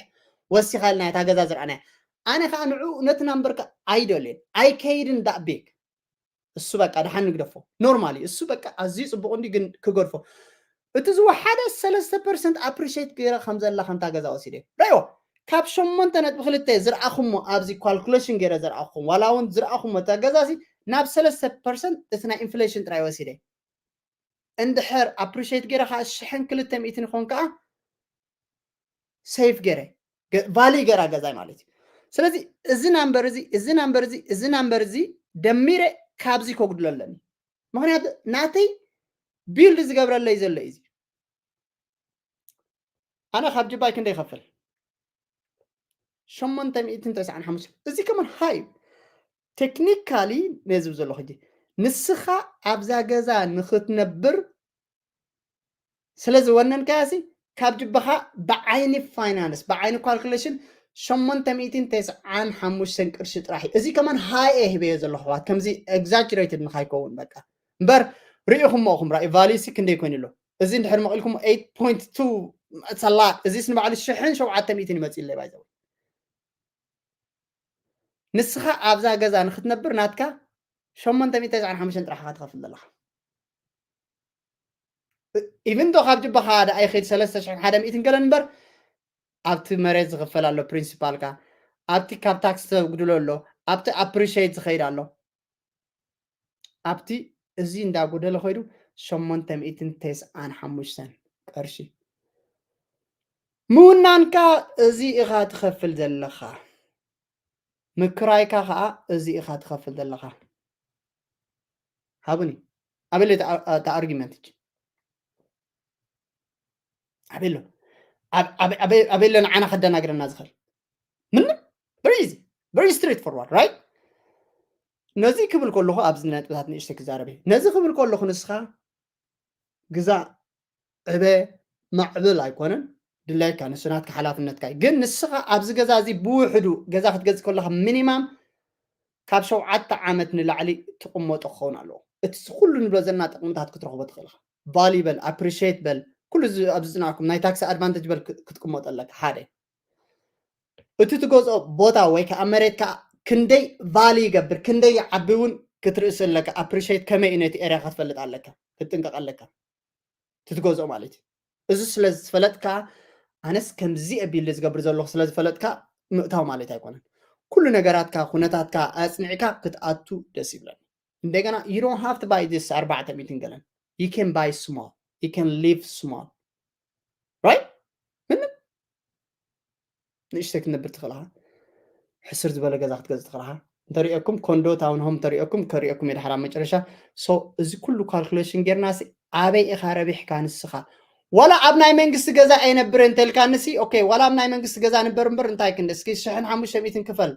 ወሲኻ ኢልና እታ ገዛ ዝረኣናያ ኣነ ከዓ ንዑ ነቲ ናምበርካ ኣይደልዮን ኣይከይድን ዳእ ቤክ እሱ በቃ ደሓን ንግደፎ ኖርማሊ እሱ በቃ ኣዝዩ ፅቡቅ እንዲ ግን ክገድፎ እቲ ዝወሓደ ሰለስተ ፐርሰንት ኣፕሪሽት ገይረ ከም ዘላ ከምታ ገዛ ወሲደ ረዮ ካብ ሸሞንተ ነጥቢ ክልተ ዝረኣኹሞ ኣብዚ ካልኩሌሽን ገይረ ዝረኣኹም ዋላ እውን ዝረኣኹሞ እታ ገዛ ሲ ናብ ሰለስተ ፐርሰንት እቲ ናይ ኢንፍሌሽን ጥራይ ወሲደ እንድሕር ኣፕሪሽት ገይረ ከዓ ሽሕን ክልተ ሚእትን ይኾን ከዓ ሰይፍ ገይረ ቫሊ ገይራ ገዛይ ማለት እዩ ስለዚ እዚ ናምበር እዚ እዚ ናምበር እዚ እዚ ናምበር እዚ ደሚረ ካብዚ ከጉድሎ ኣለኒ ምክንያቱ ናተይ ቢልድ ዝገብረለይ ዘሎ እዩ ኣነ ካብ ጅባይ ክንደይ ይኸፍል ሸሞንተ ሚእትን ተስዓን ሓሙሽተ እዚ ከመን ሃይ ቴክኒካሊ ነዝብ ዘለኹ ሕጂ ንስኻ ኣብዛ ገዛ ንኽትነብር ስለ ዝወነንካያ ሲ ካብ ጅባኻ ብዓይኒ ፋይናንስ ብዓይኒ ካልኩሌሽን ሸሞንተ ሚእትን ተስዓን ሓሙሽተን ቅርሺ ጥራሕ እዩ እዚ ከማን ሃይ እየ ሂበዮ ዘለኹ ኣሕዋት ከምዚ ኤግዛጅሬትድ ንኻይከውን በቃ እምበር ርኢኹሞ ኢኹም ራኢ ቫሊ ሲ ክንደይ ኮይኑ ኣሎ እዚ እንድሕር መቒልኩም ኤይት ፖይንት ቱ it's a lot እዚስ ንባዕሉ ሽሕን ሸውዓተ ሚእትን ይመፅእ ኣለይ ባይዘው ንስኻ ኣብዛ ገዛ ንክትነብር ናትካ ሸሞንተ ሚእቲ ተስዓን ሓሙሽተን ጥራሕ ኢኻ ትኸፍል ዘለኻ even though ካብ ጅባኻ ደኣ ይኸይድ ሰለስተ ሽሕን ሓደ ሚእትን ገለን እምበር ኣብቲ መሬት ዝኽፈል ኣሎ ፕሪንሲፓልካ ኣብቲ ካብ ታክስ ተጉድሎ ኣሎ ኣብቲ ኣፕሪሽት ዝኸይድ ኣሎ ኣብቲ እዚ እንዳጎደለ ኮይዱ ሸሞንተ ሚእትን ተስዓን ሓሙሽተን ቅርሺ ምውናንካ እዚ ኢኻ ትኸፍል ዘለኻ ምክራይካ ከዓ እዚ ኢኻ ትኸፍል ዘለኻ ሃቡኒ ኣበለ ኣርጊመንት ኣበሎ ኣበሎ ንዓና ከደናግረና ዝኽእል ምንም very easy very straight forward right ነዚ ክብል ከለኹ ኣብዚ ነጥብታት ንእሽተ ክዛረብ ነዚ ክብል ከለኹ ንስኻ ግዛ ዕበ ማዕብል ኣይኮነን ድላይካ ንሱ ናትካ ሓላፍነትካ እዩ ግን ንስኻ ኣብዚ ገዛ እዚ ብውሕዱ ገዛ ክትገዝ ከለኻ ሚኒማም ካብ ሸውዓተ ዓመት ንላዕሊ ትቕመጦ ክኸውን ኣለዎ እቲ ኩሉ ንብሎ ዘለና ጥቕምታት ክትረኽቦ ትኽእል ኢኻ ቫሊ በል ኣፕሪሽት በል ኩሉ ኣብዚ ዝፅናዕኩም ናይ ታክሲ ኣድቫንቴጅ በል ክትቅመጦ ኣለካ ሓደ እቲ ትገዝኦ ቦታ ወይ ከዓ መሬት ከዓ ክንደይ ቫሊ ይገብር ክንደይ ይዓቢ እውን ክትርእስ ኣለካ ኣፕሪሽት ከመይ እዩ ነቲ ኤርያ ክትፈልጥ ኣለካ ክትጥንቀቕ ኣለካ ትትገዝኦ ማለት እዩ እዚ ስለ ዝፈለጥካ ኣነስ ከምዚ ኣቢል ዝገብር ዘለኹ ስለ ዝፈለጥካ ምእታው ማለት ኣይኮነን ኩሉ ነገራትካ ኩነታትካ ኣፅኒዕካ ክትኣቱ ደስ ይብለኒ እንደገና you don't have to buy this ኣርባዕተ ሚእትን ገለን you can buy small you can live small right ምንም ንእሽተይ ክትነብር ትኽእል ኢኻ ሕስር ዝበለ ገዛ ክትገዝእ ትኽእል ኢኻ እንተሪኦኩም ኮንዶ ታውን ሆም እንተሪኦኩም ከሪኦኩም የድሓር ኣብ መጨረሻ so እዚ ኩሉ ካልኩሌሽን ጌርና ሲ ኣበይ ኢኻ ረቢሕካ ንስኻ ዋላ ኣብ ናይ መንግስቲ ገዛ ኣይነብር እንተልካ ንሲ ኦኬ ዋላ ኣብ ናይ መንግስቲ ገዛ ንበር እምበር እንታይ ክንደ እስኪ ሽሕን ሓሙሽተ ሚእትን ክፈል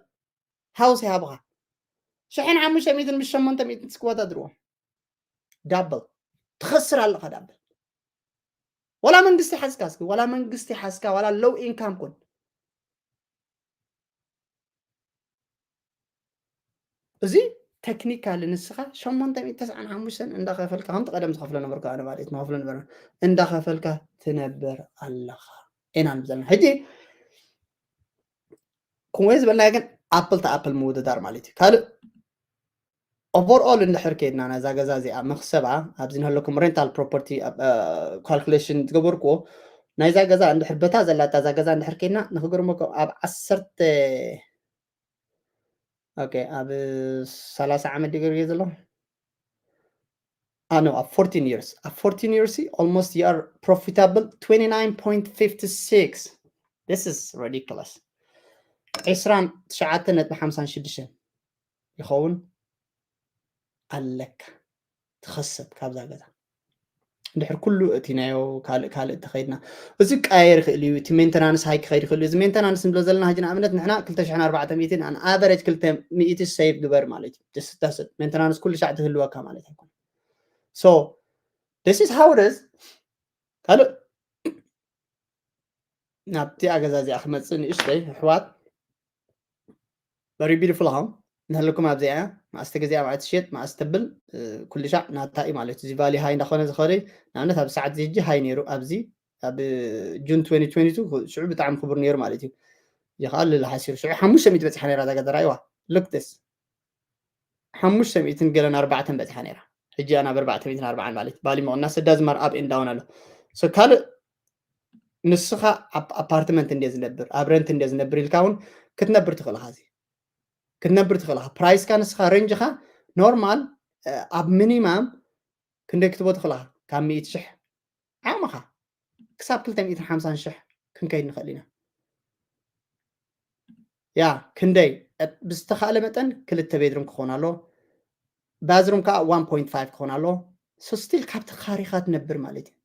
ሃውስ ይሃብኻ ሽሕን ሓሙሽተ ሚእትን ምስ ሸሞንተ ሚእትን ስክወዳድርዎ ዳብል ትኸስር ኣለኻ ዳብል ዋላ መንግስቲ ሓዝካ እስኪ ዋላ መንግስቲ ሓዝካ ዋላ ሎው ኢንካም ኩን እዚ ቴክኒካሊ ንስኻ ሸሞንተ ሚእቲ ተስዓን ሓሙሽተን እንዳኸፈልካ ከምቲ ቀደም ዝኸፍሎ ነበርኩ ኣነ ማለት መኸፍሎ ነበር እንዳኸፈልካ ትነብር ኣለኻ ኢና ንብል ዘለና። ሕጂ ከምኡ ዝበልና ግን ኣፕል ተ ኣፕል ምውድዳር ማለት እዩ። ካልእ ኦቨርኦል እንድሕር ከይድና ነዛ ገዛ እዚኣ መኽሰባ ኣብዚ ንህለኩም ሬንታል ፕሮፐርቲ ካልኩሌሽን ዝገበርኩዎ ናይዛ ገዛ እንድሕር በታ ዘላታ እዛ ገዛ እንድሕር ከይድና ንክገርመኩም ኣብ ዓሰርተ ኦኬ ኣብ ሰላሳ ዓመት ድዩ ገርየ ዘሎ ኣኖ ኣብ fourteen years ኣብ fourteen years almost you are profitable twenty-nine point fifty-six. This is ridiculous. ዕስራን ትሽዓተ ነጥቢ ሓምሳን ሽዱሽተን ይኸውን ኣለካ ትኸሰብ ካብዛ ገዛ እንድሕር ኩሉ እቲ ናዮ ካልእ ካልእ ተኸይድና እዚ ቀያየር ይኽእል እዩ። እቲ ሜንተናንስ ሃይ ክኸይድ ይኽእል እዩ። እዚ ሜንተናንስ ንብሎ ዘለና ሕጂ ንኣብነት ንሕና ክልተ ሽሕን ኣርባዕተ ሚእትን ን ኣቨሬጅ ክልተ ሚእቲ ሴቭ ግበር ማለት እዩ። ሜንተናንስ ኩሉ ሻዕ ትህልወካ ማለት ኣይኮነ። So this is how it is። ካልእ ናብቲ ኣገዛ እዚኣ ክመፅእ ንእሽተይ ኣሕዋት very beautiful home ንህልኩም ኣብዚኣ እያ። መኣስ ተገዚኣ መኣስ ትሽየጥ መኣስ ተብል ኩሉ ሻዕ ናታ እዩ ማለት እዩ። እዚ ቫሊ ሃይ እንዳኾነ ዝኸደ ንኣብነት ኣብ ሰዓት እዚ ሕጂ ሃይ ነይሩ ኣብዚ ኣብ ጁን twenty twenty two ሽዑ ብጣዕሚ ክቡር ነይሩ ማለት እዩ። ይኸኣል ሓሲሩ ሽዑ ሓሙሽተ ሚእቲ በፂሓ ነይራ እዛ ገዛ ራእይዋ look this ሓሙሽተ ሚእትን ገለን ኣርባዕተን በፂሓ ነይራ። ሕጂ እያ ናብ ኣርባዕተ ሚእትን ኣርባዓን ማለት ቫሊ መቐና ስዳ ዝማር ኣብ ኤንዳውን ኣሎ። ካልእ ንስኻ ኣብ ኣፓርትመንት እንደ ዝነብር ኣብ ረንት እንደ ዝነብር ኢልካ እውን ክትነብር ትኽእል ኢኻ። እዚ ክትነብር ትኽእል ኢኻ። ፕራይስካ ንስኻ ሬንጅኻ ኖርማል ኣብ ሚኒማም ክንደይ ክትቦ ትኽእል ኢኻ? ካብ ሚእቲ ሽሕ ዓቕምኻ ክሳብ ክልተ ሚእትን ሓምሳን ሽሕ ክንከይድ ንኽእል ኢና። ያ ክንደይ ብዝተኻእለ መጠን ክልተ ቤድሩም ክኾን ኣሎ። ባዝሩም ከዓ one point five ክኾን ኣሎ። So still ካብቲ ካሪኻ ትነብር ማለት እዩ።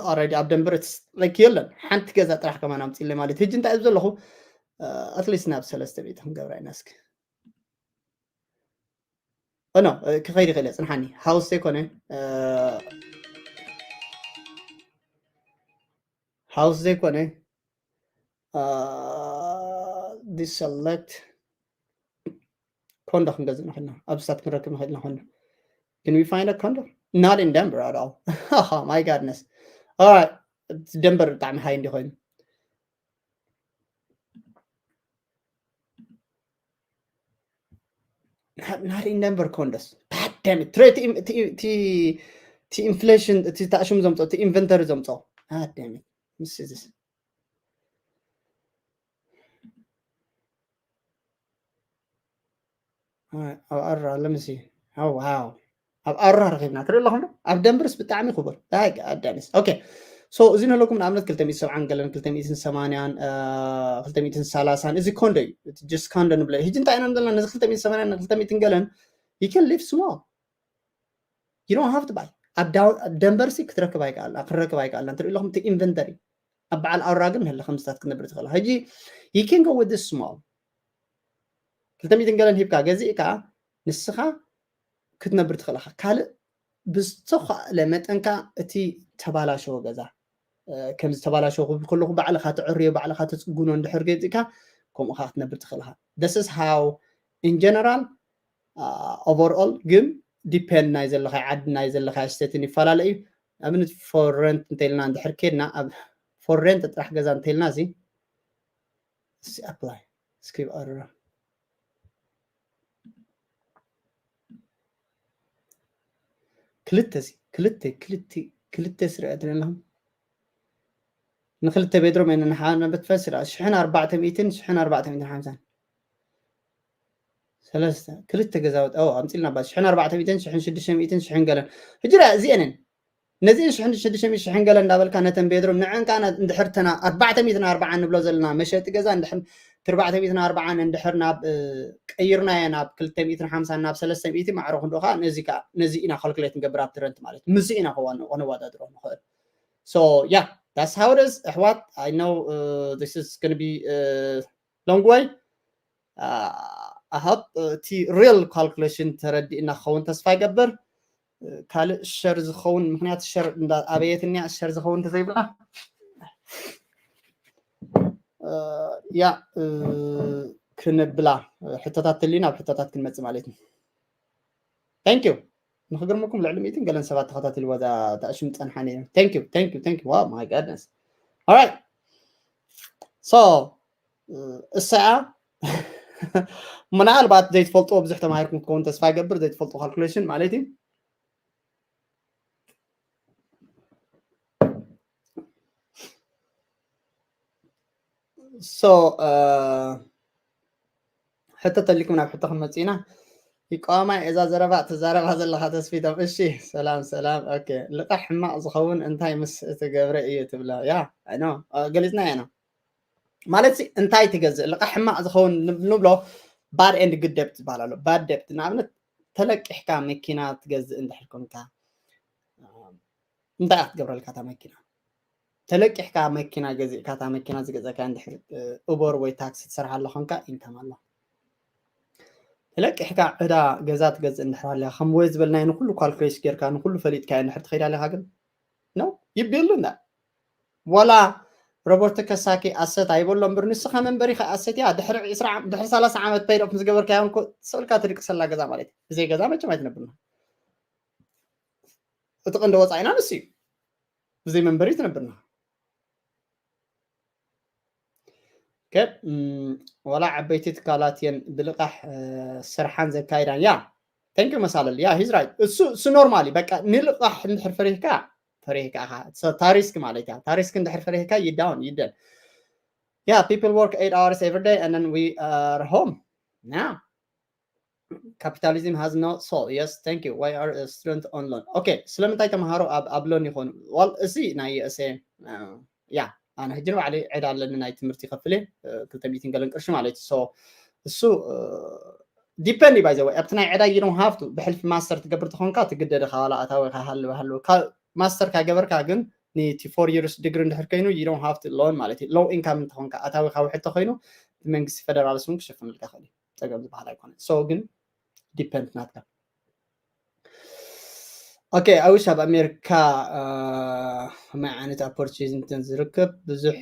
ኦረዲ ኣብ ደንበር ላይክ የለን ሓንቲ ገዛ ጥራሕ ከማን ኣምፅለ ማለት ሕጂ እንታይ ዘለኹ ኣትሊስት ናብ ሰለስተ ቤት ክንገብራ ኢና እስኪ ኖ ክኸይድ ይኽእል እየ ፅንሓኒ ሃውስ ዘይኮነ ሃውስ ዘይኮነ ዲሰለክት ኮንዶ ክንገዝእ ንኽእል ኢና ኣብ ስታት ክንረክብ ንኽእል ኢና ኮንዶ ግን we find a condo not in Denver at all my goodness. All right ደንበር ብጣዕሚ ሃይ እንዲ ኮይኑ not in Denver condos. God damn it. ትረ እቲ ኢንፍሌሽን እቲ ታእሽም ዘምፅኦ እቲ ኢንቨንተሪ ዘምፅኦ God damn it. This is ኣብ ኣራ ለምሲ ዋው ኣብ ኣራ ረኺብና ትርኢ ኣለኹም ኣብ ደንበርስ ብጣዕሚ ክቡር ኣዳኒስ ኦኬ so እዚ ንህለኩም ንኣብነት ክልተ ሚእቲ ሰብዓን ገለን ክልተ ሚእትን ሰማንያን ክልተ ሚእትን ሰላሳን እዚ ኮንዶ እዩ just ኮንዶ ንብለ ሕጂ እንታይ ኢና ዘለና ነዚ ክልተ ሚእትን ሰማንያን ክልተ ሚእትን ገለን you can live small you don't have to buy ኣብ ደንበርሲ ክትረክብ ኣይከኣልና ክንረክብ ኣይከኣልና ትርኢ ኣለኹም እቲ ኢንቨንተሪ ኣብ በዓል ኣውራ ግን ህለ ከምስታት ክትነብር ትኽእል ሕጂ you can go with this small ክልተ ሚእትን ገለን ሂብካ ገዚእካ ንስኻ ክትነብር ትኽእል ኢኻ ካልእ ብዝተኻእለ መጠንካ እቲ ተባላሸወ ገዛ ከም ዝተባላሸወ ክብል ከለኹ ባዕልኻ ትዕርዮ ባዕልኻ ተፅጉኖ እንድሕር ገዚእካ ከምኡ ኻ ክትነብር ትኽእል ኢኻ this is how in general overall ግን depend ናይ ዘለኻዮ ዓዲ ናይ ዘለኻዮ ስቴትን ይፈላለ እዩ ኣብነት for rent እንተኢልና እንድሕር ኬድና ኣብ for rent ጥራሕ ገዛ እንተኢልና እዚ apply እስኪ ኣረ ክልተ እዚ ክልተ ክልተ ክልተ ስርዐት ኣለኹም ንክልተ ቤድሮም እየ ንሓንበት ፈስራ ሽሕን ኣርባዕተ ሚእትን ሽሕን ኣርባዕተ ሚእትን ሓምሳን ሰለስተ ክልተ ገዛውት ኦ ኣምፂልና ባ ሽሕን ኣርባዕተ ሚእትን ሽሕን ሽዱሽተ ሚእትን ሽሕን ገለን ሕጂ ርኣ እዚአንን ነዚአን ሽሕን ሽዱሽተ ሚእትን ሽሕን ገለን እንዳበልካ ነተን ቤድሮም ንዐን ከዓ እንድሕር ተና ኣርባዕተ ሚእትን ኣርባዓን ንብሎ ዘለና መሸጢ ገዛ እንድሕር ትርባዕተ ሚእትን ኣርባዓን እንድሕር ናብ ቀይርናዮ ናብ ክልተ ሚእትን ሓምሳን ናብ ሰለስተ ሚእቲ ማዕረ ክንድኡ ከዓ ነዚ ከዓ ነዚ ኢና ካልኩሌት ንገብር ኣብቲ ረንት ማለት ምዚ ኢና ከነወዳድሮ ንኽእል so yeah that's how it is ኣሕዋት I know this is gonna be long way ኣሃብ እቲ ሪል ካልኩሌሽን ተረዲእና ክኸውን ተስፋ ይገብር ካልእ ሸር ዝኸውን ምክንያት ሸር ኣበየትንያ ሸር ዝኸውን ተዘይብላ ያ ክንብላ ሕቶታት ተልዩ ናብ ሕቶታት ክንመፅእ ማለት እዩ thank you ንክገርመኩም ልዕሊ ሚእትን ገለን ሰባት ተኸታተልዎ እዛ ተኣሽም ጸንሓ ነይሩ። Thank you, thank you, thank you. Wow, my goodness. All right. So እሳኣ ምናልባት ዘይትፈልጥዎ ብዙሕ ተማሂርኩም ክትከውን ተስፋ ይገብር። ዘይትፈልጡ ካልኩሌሽን ማለት እዩ። So ሕቶ ተሊኩም ናብ ሕቶ ክንመጽእ ኢና። ይቃዋማይ እዛ ዘረባ ትዛረባ ዘለኻ ተስፊቶም። እሺ ሰላም ሰላም። ኦኬ ልቃሕ ሕማቕ ዝኸውን እንታይ ምስ እትገብረ እዩ ትብላ? ያ ኖ ገሊጽና ኢና ማለት ሲ እንታይ ትገዝእ ልቃሕ ሕማቕ ዝኸውን ንብ- ንብሎ bad and good debt ዝበሃል ኣሎ። Bad debt ንኣብነት ተለቂሕካ መኪና ትገዝእ እንድሕር ኮንካ እንታይ እያ ክትገብረልካ እታ መኪና? ተለቂሕካ መኪና ገዚእካ እታ መኪና ዝገዛእካ እንድሕር ኡበር ወይ ታክሲ ትሰርሓ ኣሎ ኮንካ ኢንካም ኣሎ። ተለቂሕካ ዕዳ ገዛ ትገዝእ እንድሕር ኣለካ ከም ወይ ዝበልናዮ ንኩሉ ካልኩሌት ጌርካ ንኩሉ ፈሊጥካዮ እንድሕር ትኸይድ ኣለካ ግን ነው ይቤሉ እንዳ ዋላ ሮበርት ከሳኪ ኣሰት ኣይበሎ እምበር ንስኻ መንበሪኻ ኣሰት እያ ድሕሪ ዕስራ ዓም- ድሕሪ ሰላሳ ዓመት ፔይድ ኦፍ ምስ ገበርካዮ እኮ ስእልካ ትድቅሰላ ገዛ ማለት እዩ። ብዘይ ገዛ መቸም ኣይትነብርና። እቲ ቀንዲ ወፃኢና ንሱ እዩ። ብዘይ መንበሪ ትነብርና። ኦኬ፣ እም፣ ዋላ ዓበይቲ ትካላት እየን ብልቃሕ እ፣ ስርሓን ዘካይዳን ያ thank you መሳለል ያ he's right እሱ እሱ ኖርማሊ በቃ ንልቃሕ እንድሕር ፈሪህካ ፈሪህካ ኢኻ ታሪስክ ማለት እያ ታሪስክ እንድሕር ፈሪህካ ይዳውን ይደን yeah people work eight hours every day and then we are home now capitalism has no soul yes thank you why are a student on loan okay ስለምንታይ ተምሃሮ ኣብ ኣብ ሎን ይኾኑ ዋል እዚ ናይ ዩኤስኤ ያ ኣነ ሕጂ ንባዕለይ ዕዳ ኣለኒ ናይ ትምህርቲ ከፍል ክልተ ሚእትን ገለን ቅርሺ ማለት እዩ እሱ ዲፐንድ ባይ ዘወይ ኣብቲ ናይ ዕዳ you don't have to ብሕልፊ ማስተር ትገብር ተኾንካ ትግደድ ኢኻ ዋላ ኣታዊኻ ሃልው ሃልው ማስተር ካገበርካ ግን ንቲ four years ዲግሪ እንድሕር ኮይኑ you don't have to loan ማለት እዩ low income እንተኾንካ ኣታዊኻ ውሕድ ተኮይኑ ብመንግስቲ ፌደራል ስም ክሽፍንልካ ይኽእል እዩ ፀገም ዝበሃል ኣይኮነ so ግን ዲፐንድ ናትካ okay I wish ኣብ ኣሜሪካ ከመይ ዓይነት ኦፖርቹኒቲ ዝርከብ ብዙሕ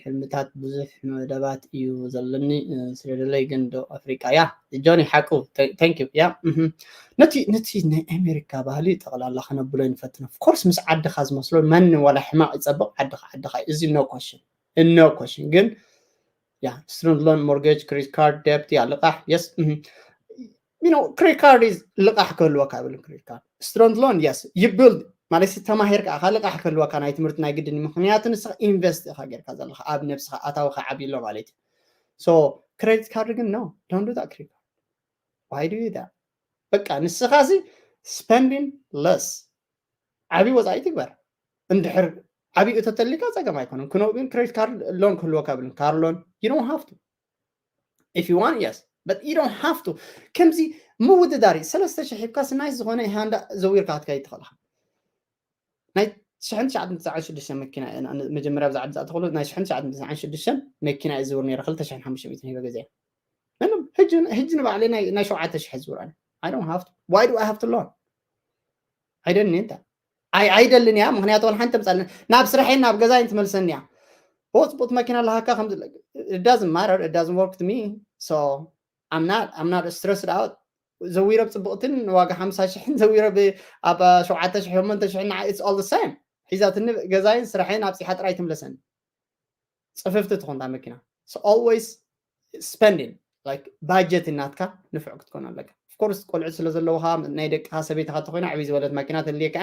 ሕልምታት ብዙሕ መደባት እዩ ዘለኒ ስለደለይ ግን ዶ ኣፍሪቃ ያ ጆኒ ሓቁ thank you ያ ነቲ ነቲ ናይ ኣሜሪካ ባህሊ ጠቕላላ ክነብሎ ንፈትን of course ምስ ዓድኻ ዝመስሎ መን ዋላ ሕማቕ ይፀብቕ ዓድኻ ዓድኻ እዚ no question no question ግን ያ student loan mortgage credit card debt ያ ልቃሕ yes you know credit card is ልቃሕ ክህልወካ ይብል credit card student loan yes you build ማለት ተማሂርካ ኢኻ ልቃሕ ክህልወካ ናይ ትምህርቲ ናይ ግድን ምክንያቱ ንስኻ ኢንቨስት ኢኻ ጌርካ ዘለኻ ኣብ ነብስኻ ኣታዊኻ ዓብይሎ ማለት እዩ so credit card ግን no don't do that credit card why do you that በቃ ንስኻ ሲ spending less ዓብይ ወፃኢ ትግበር እንድሕር ዓብይ እቶ ተሊካ ፀገም ኣይኮነን ክነኡ ግን credit card loan ክህልወካ ብልን car loan you don't have to if you want yes but you don't have to ከምዚ ምውድዳሪ ሰለስተ ሽሕ ሂብካ ስናይ ዝኾነ ሃንዳ ዘዊርካ ክትከይድ ትኽእልካ ናይ ሽሕን ትሽዓትን ትስዓን ሽዱሽተን መኪና መጀመርያ ብዛዕባ ዝኣተኽሉ ናይ ሽሕን ትሽዓትን ትስዓን ሽዱሽተን መኪና እዩ ዝውር ነይረ ክልተ ሽሕን ሓሙሽተ ሚእትን ሂበ ገዚአ ምንም ህጂ ንባዕለይ ናይ ሸውዓተ ሽሕ ዝውር ኣነ I don't have to why do I have to loan ኣይደልን እንተ ኣይ ኣይደልን እያ ምክንያቱ ወላ ሓንቲ ምፃልን ናብ ስራሐይ ናብ ገዛይ ትመልሰኒ እያ ዎ ፅቡቅ መኪና ኣለሃካ ከም it doesn't matter it doesn't work to me so I'm not I'm not stressed out ዘዊረ ብፅቡቅትን ዋጋ ሓምሳ ሽሕን ዘዊረ ኣብ ሸውዓተ ሽሕ ሸሞንተ ሽሕ ንዓ it's all the same ሒዛትኒ ገዛይን ስራሐይን ኣብፂሓ ጥራይ ትምለሰኒ ፅፍፍቲ ትኾንታ መኪና so always spending like budget እናትካ ንፍዕ ክትኮን ኣለካ of course ቆልዑ ስለ ዘለውካ ናይ ደቅካ ሰበይትካ ተኮይና ዕብይ ዝበለት መኪና ተልየካ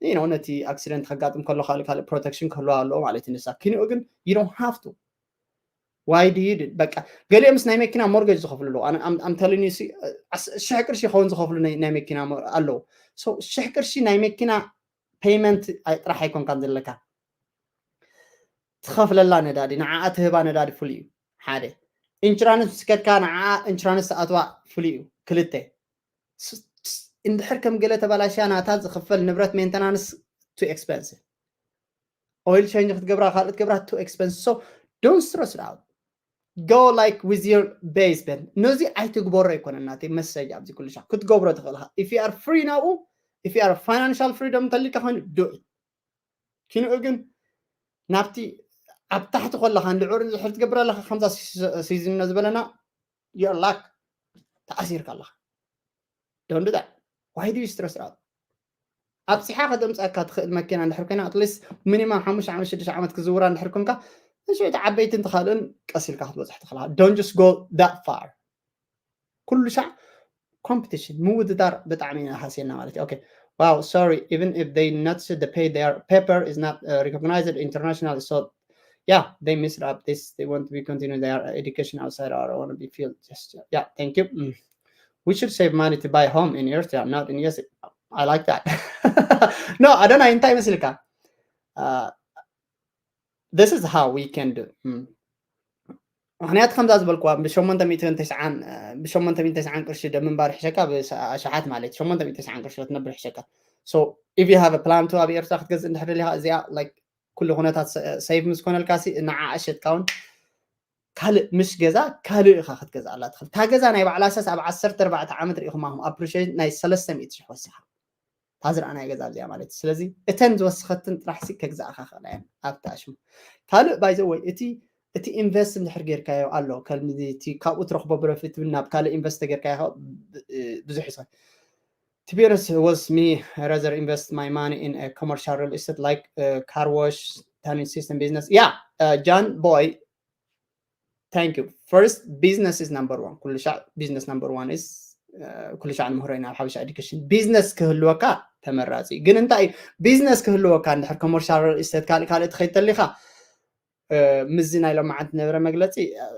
እያ you know ነቲ accident ከጋጥም ከሎ ካልእ ካልእ protection ክህልዋ ኣለዎ ማለት እዩ ንሳ ኪንኡ ግን you don't have to why do you do በቃ ገሊኦም ምስ ናይ መኪና mortgage ዝኸፍሉ ኣለዉ ኣነ I'm telling you ሽሕ ቅርሺ ይኸውን ዝኸፍሉ ናይ መኪና ኣለዉ so ሽሕ ቅርሺ ናይ መኪና payment ጥራሕ ኣይኮንካን ዘለካ ትኸፍለላ ነዳዲ ንዓኣ ትህባ ነዳዲ ፍሉይ እዩ ሓደ insurance ምስ ከድካ ንዓኣ insurance ትኣትዋ ፍሉይ እዩ ክልተ እንድሕር ከም ገለ ተበላሽያ ናታ ዝኽፈል ንብረት maintenance too expensive oil change ክትገብራ ካልእ ትገብራ too expensive so don't stress it out go like with your base ben ነዚ ኣይትግበሮ ኣይኮነ ናተይ message ኣብዚ ኩሉ ሻዕ ክትገብሮ ትኽእል ኢኻ if you are free ናብኡ if you are financial freedom እንተሊካ ኮይኑ do it ኪንኡ ግን ናብቲ ኣብ ታሕቲ ከለኻ እንድዑር ዝሕር ትገብር ኣለኻ ከምዛ ሲዝኖ ዝበለና your luck ተኣሲርካ ኣለኻ don't do that Why do you stress out? ኣብፂሓ ከተምፅኣካ ትኽእል መኪና እንድሕር ኮይና፣ at least ሚኒማም ሓሙሽተ ዓመት ሽዱሽተ ዓመት ክዝውራ እንድሕር ኮንካ፣ ንሽዑ እቲ ዓበይትን ተኻልእን ቀስ ኢልካ ክትበፅሕ ትኽእላ። Don't just go that far። ኩሉ ሻዕ ኮምፒቲሽን፣ ምውድዳር ብጣዕሚ ኢና ሃስየና ማለት እዩ። Okay, wow, sorry, even if they not the pay, their paper is not uh, recognized internationally, so yeah, they missed up this. They want to be continue their education outside or want to be field. Just yeah, thank you. Mm. We should save money to buy home in Eritrea, not in U S. I like that. No, I don't know. እንታይ መስልካ? Uh, this is how we can do. Mm. ምክንያቱ ከምዛ ዝበልኩዋ ብሸሞንተ ሚእትን ተስዓን ቅርሺ ዶ ምንባር ይሕሸካ፣ ብኣሽሓት ማለት ሸሞንተ ሚእትን ተስዓን ቅርሺ ዶ ትነብር ይሕሸካ። So if you have a plan to ኣብ ኤርትራ ክትገዝእ እንድሕር ደሊኻ፣ እዚኣ like ኩሉ ኩነታት ሰይፍ ምስ ኮነልካ ሲ ንዓ ኣሸጥካ እውን ካልእ ምስ ገዛ ካልእ ኢኻ ክትገዝኣላ ትኽእል። እታ ገዛ ናይ ባዕላ ሰስ ኣብ ዓሰርተ ኣርባዕተ ዓመት ርኢኹማ ኢኹም ኣፕሪሼት ናይ ሰለስተ ሚእቲ ሽሕ ወሲኻ እታ ዝረኣናዮ ገዛ ኣብዚኣ ማለት እዩ። ስለዚ እተን ዝወሰኸትን ጥራሕ ሲ ከግዛእኻ ክእላ እየን ኣብቲ ኣሽሙ። ካልእ ባይዘ ወይ እቲ እቲ ኢንቨስት እንድሕር ጌርካዮ ኣሎ ከምዚ እቲ ካብኡ ትረኽቦ ብረፊት ናብ ካልእ ኢንቨስት ተጌርካዮ ብዙሕ ይሰ To be honest, it was me rather invest my money in a commercial real estate like uh, car wash, tanning system business. Yeah, uh, John Boy, thank you. First, business is number one. ኩሉ ሻዕ business number one is ኩሉ ሻዕ ንምህሮ ኢና ኣብ ሓበሻ ኤዱኬሽን። ቢዝነስ ክህልወካ ተመራፂ። ግን እንታይ ቢዝነስ ክህልወካ እንድሕር ኮመርሻል ሪል ኢስቴት ካልእ ካልእ ትኸይድ ተሊኻ ምስዚ ናይ ሎማዓንቲ ነበረ መግለፂ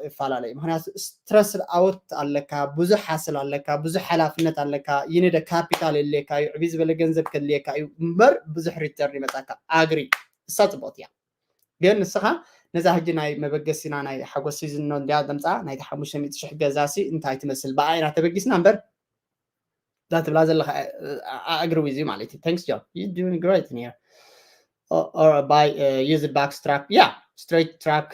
ይፈላለዩ። ምክንያቱ ስትረስ ኣውት ኣለካ፣ ብዙሕ ሓስል ኣለካ፣ ብዙሕ ሓላፍነት ኣለካ። ይንደ ካፒታል የድልየካ እዩ፣ ዕብይ ዝበለ ገንዘብ ከድልየካ እዩ እምበር ብዙሕ ሪተርን ይመፃካ። ኣግሪ እሳ ፅቡቅት እያ። ግን ንስኻ ነዛ ሕጂ ናይ መበገሲና ናይ ሓጎስ ሲዝን እንዲያ ዘምፃ ናይቲ ሓሙሽተ ሚእቲ ሽሕ ገዛ ሲ እንታይ ትመስል ብኣ ኢና ተበጊስና እምበር እዛ ትብላ ዘለኻ ኣግሪ ዊዝ ማለት እዩ። Thanks John, you doing great in here. Or, or by uh, use the box truck, yeah, straight truck.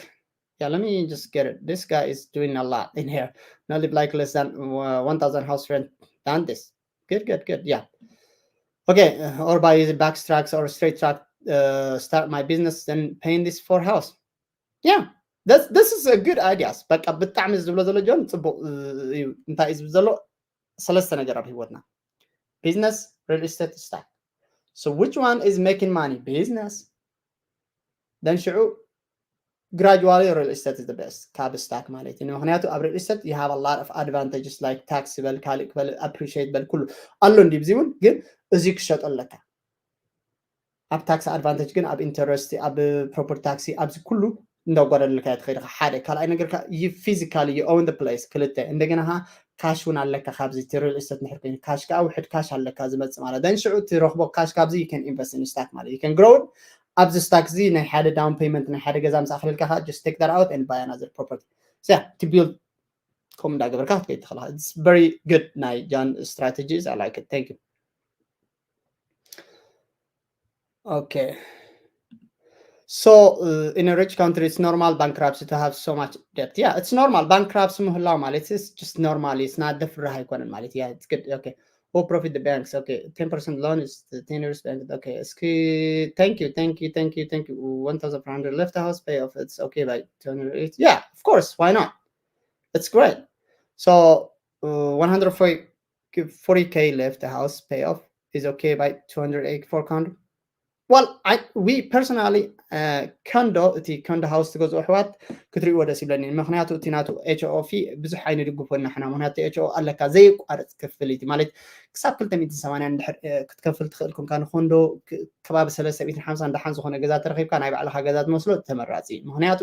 Yeah, let me just get it. This guy is doing a lot in here. Not live like less than uh, one thousand house rent than this. Good, good, good. Yeah. Okay, uh, or by using box trucks or straight truck, uh, start my business, then paying this for house. Yeah, that's, this is a good ideas. በቃ ብጣዕሚ ዝብሎ ዘሎ ጆን ፅቡቅ እዩ። እንታይ እዩ ዝብል ዘሎ? ሰለስተ ነገር ኣብ ህይወትና፣ ቢዝነስ፣ ሪል ኢስቴት፣ ስታክ። So which one is making money? Business. Then ሽዑ gradually real estate is the best ካብ ስታክ ማለት እዩ። ምክንያቱ ኣብ ሪል ኢስቴት you have a lot of advantages like ታክስ በል ካልእ ክበል ኣፕሪሺየት በል ኩሉ ኣሎ እንዲ ብዚ እውን ግን እዚ ክሸጦ ኣለካ። ኣብ ታክስ ኣድቫንቴጅ ግን ኣብ ኢንተረስቲ ኣብ ፕሮፐርቲ ታክሲ ኣብዚ ኩሉ እንዳጓደለካ እያ ትኸይድ ኢኻ። ሓደ ካልኣይ ነገር ከዓ you physically you own the place። ክልተ እንደገና ከዓ ካሽ እውን ኣለካ። ካብዚ እቲ ሪል ኢስቴት ንድሕር ኮይኑ ካሽ ከዓ ውሕድ ካሽ ኣለካ ዝመፅእ ማለት then ሽዑ ትረኽቦ ካሽ ካብዚ you can invest in stock ማለት you can grow it። ኣብዚ ስታክ እዚ ናይ ሓደ ዳውን ፔመንት ናይ ሓደ ገዛ ምስ ኣኽለልካ ከዓ just take that out and buy another property። So yeah, to build ከምኡ እንዳገበርካ ክትከይድ ትኽእል ኢኻ። It's very good ናይ ጃን strategies. I like it. Thank you. Okay. So uh, in a rich country, it's normal bankruptcy to have so much debt. Yeah, it's normal. Bankruptcy ምህላው ማለት is just normal. It's not the ፍራህ ኣይኮነን ማለት። Yeah, it's good. Okay. Who profit the banks? Okay, ten percent loan is the ten years bank. Okay, እስኪ thank you, thank you, thank you, thank you. One thousand four hundred left the house pay off. It's okay by two hundred eight. Yeah, of course. Why not? It's great. So uh, one hundred forty K left the house pay off is okay by two hundred eight four hundred. Well, I we personally uh, condo እቲ condo house ትገዝኡ ኣሕዋት ክትሪእዎ ደስ ይብለኒ። ምክንያቱ እቲ ናቱ ኤች ኦ ፊ ብዙሕ ኣይንድግፎ ንሕና። ምክንያቱ ኤች ኦ ኣለካ ዘየቋርፅ ክፍሊት ማለት ክሳብ ክልተ ሚእትን ሰማንያን እንድሕር ክትከፍል ትኽእል ኮንካ ንኮንዶ ከባቢ ሰለስተ ሚእትን ሓምሳን ደሓን ዝኾነ ገዛ ተረኺብካ ናይ ባዕልኻ ገዛ ትመስሎ ተመራፂ። ምክንያቱ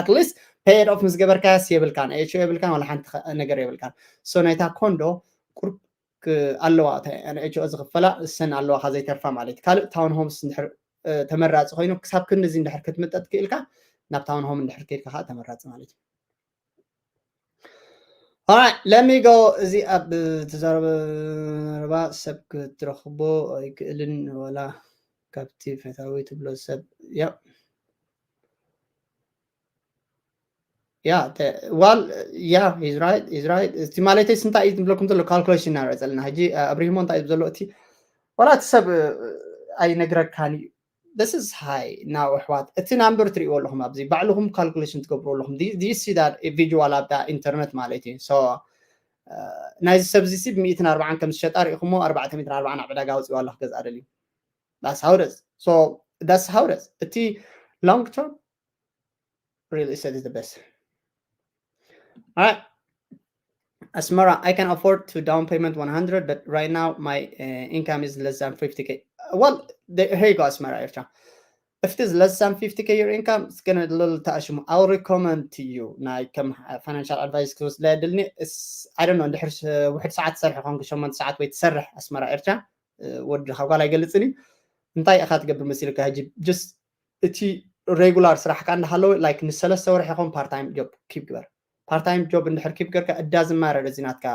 at least ፔድ ኦፍ ምስ ገበርካያስ የብልካን ኤች ኦ የብልካን ዋላ ሓንቲ ነገር የብልካን። So ናይታ ኮንዶ ቁርብ ኣለዋ ኤች ኦ ዝኽፈላ እሰን ኣለዋ ካብ ዘይተርፋ ማለት እዩ። ካልእ ታውን ሆምስ እንድሕር ተመራፂ ኮይኑ ክሳብ ክንዲ እዚ እንድሕር ክትምጠጥ ክኢልካ ናብ ታውን ሆም እንድሕር ከይድካ ከዓ ተመራፂ ማለት እዩ። Alright, let me go. እዚ ኣብ ትዛረበ ረባ ሰብ ክትረኽቦ ኣይክእልን ዋላ ካብቲ ፈታዊ ትብሎ ሰብ ያ ያ ዋል ያ he's right, he's right። እቲ ማለተይ እንታይ እዩ ዝብለኩም ዘሎ ካልኩሌሽን እናርአ ዘለና ሕጂ ኣብሪሂሞ እንታይ እዩ ዘሎ እቲ ዋላ እቲ ሰብ ኣይነግረካን እዩ። This is high now ኣሕዋት። እቲ ናምበር ትሪእዎ ኣለኹም ኣብዚ ባዕልኹም ካልኩሌሽን ትገብሩ ኣለኹም። Do you see that visual ኣብታ ኢንተርነት ማለት እዩ። So ናይዚ ሰብ እዚ ብ ሚእትን ኣርባዓን ከም ዝሸጣ ርኢኹሞ ኣርባዕተ ሚእትን ኣርባዓን ኣብ ዕዳጋ ኣውፅዋ ኣሎ ክገዝኣ ደልዩ። That's how it is. So that's how it is. እቲ long term real estate is the best. All right. Asmara, I can afford to down payment one hundred, but right now my uh, income is less than fifty K. Well, the, here you go, Asmara. If it is less than fifty K your income, it's gonna little ተኣሽሙ. I'll recommend to you. ናይ ከም financial advice ክወስድ ኣይደልን። I don't know እንድሕር ውሕድ ሰዓት ትሰርሕ ኮንክ ሸሞንተ ሰዓት ወይ ትሰርሕ ኣስመራ ኤርትራ ወዲ ካብ ጓል ኣይገልፅን እዩ። እንታይ ኢኻ ትገብር መሲልካ ሕጂ just እቲ regular ስራሕካ እንዳሃለወ like ንሰለስተ ወርሒ ይኸውን part time job keep ግበር። Part time job እንድሕር keep ገርካ እዳ ዝማረር እዚ ናትካ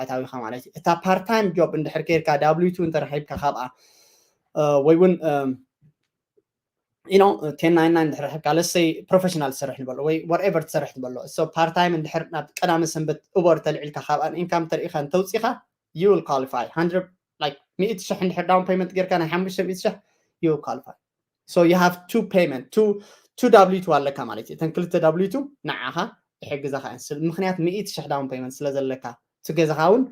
ኣታዊኻ ማለት እዩ። እታ part time job እንድሕር ከይርካ W two እንተረኺብካ ካብኣ ወይ እውን you know ten ninety-nine እንድሕር ረኺብካ let's say professional ትሰርሕ ንበሎ ወይ whatever ትሰርሕ ንበሎ so part time እንድሕር ናብ ቀዳመ ሰንበት Uber ተልዒልካ ካብኣን income ተርኢኻ እንተውፂኻ you will qualify hundred like ሚእቲ ሽሕ እንድሕር down payment ጌርካ ናይ ሓሙሽተ ሚእቲ ሽሕ you will qualify. So you have two payment two two W two ኣለካ ማለት እዩ። እተን ክልተ W two ንዓኻ ይሕግዛኻ እየን። ምክንያት ሚእቲ ሽሕ down payment ስለ ዘለካ እቲ ገዛኻ እውን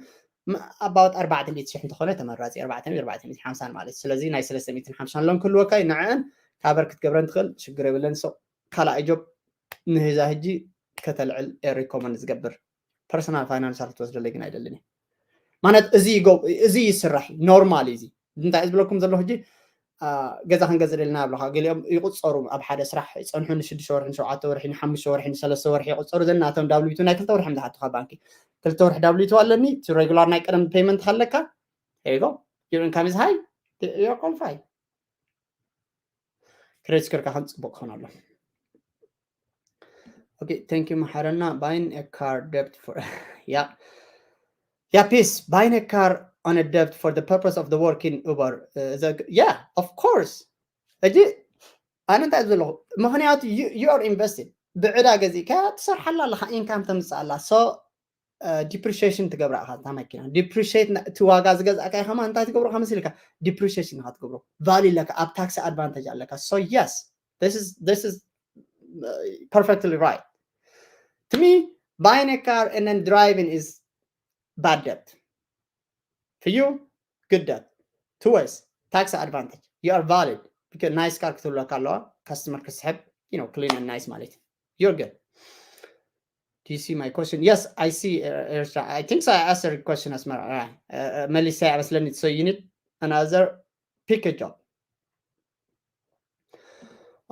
about ኣርባዕተ ሚእቲ ሽሕ እንተኾነ ተመራፂ ኣርባዕተ ሚእቲ ኣርባዕተ ሚእቲ ሓምሳን ማለት እዩ። ስለዚ ናይ ሰለስተ ሚእትን ሓምሳን ሎን ክህልወካ እዩ። ንዕአን cover ክትገብረን ትኽእል ሽግር የብለን። So ካልኣይ job ንህዛ ሕጂ ከተልዕል recommend ዝገብር personal financial ክትወስደለይ ግን ኣይደልን ማለት እዚ እዚ ይስራሕ normal እዚ እንታይ ዝብለኩም ዘለኹ ሕጂ ገዛ ክንገዝእ ደልና ብለካ ገሊኦም ይቁፀሩ ኣብ ሓደ ስራሕ ይፀንሑ ንሽዱሽተ ወርሒ ንሸውዓተ ወርሒ ንሓሙሽተ ወርሒ ንሰለስተ ወርሒ ይቁፀሩ ዘናቶም W two ናይ ክልተ ወርሒ ዝሓቱካ ባንኪ ክልተ ወርሒ W two ኣለኒ እቲ regular ናይ ቀደም payment ኣለካ ሄጎ your income is high you qualify credit score ካ ከም ፅቡቅ ክኾን ኣሎ Okay, thank you, Maharana. Buying a car debt for yeah, yeah, peace. Buying a car on a debt for the purpose of the work in Uber. Uh, the, yeah, of course. ሕጂ ኣነ እንታይ ዘለኹ ምክንያቱ you are invested ብዕዳ ገዚእካ ትሰርሓላ ኣለካ income ተምፅእ ኣላ so depreciation ትገብራ ኢካ እታ መኪና depreciate እቲ ዋጋ ዝገዛእካ ከማ እንታይ ትገብሮ ከመስ ኢልካ depreciation ኢካ ትገብሮ value ኣለካ ኣብ tax advantage ኣለካ so yes this is this is perfectly right to me buying a car and then driving is bad debt for you good debt two ways tax advantage you are valid because nice car ክትብለካ ኣለዋ customer ክስሕብ you know clean and nice ማለት እዩ you're good do you see my question yes I see uh, I think so I asked a question as well uh, uh, Melissa I was learning so you need another pick a job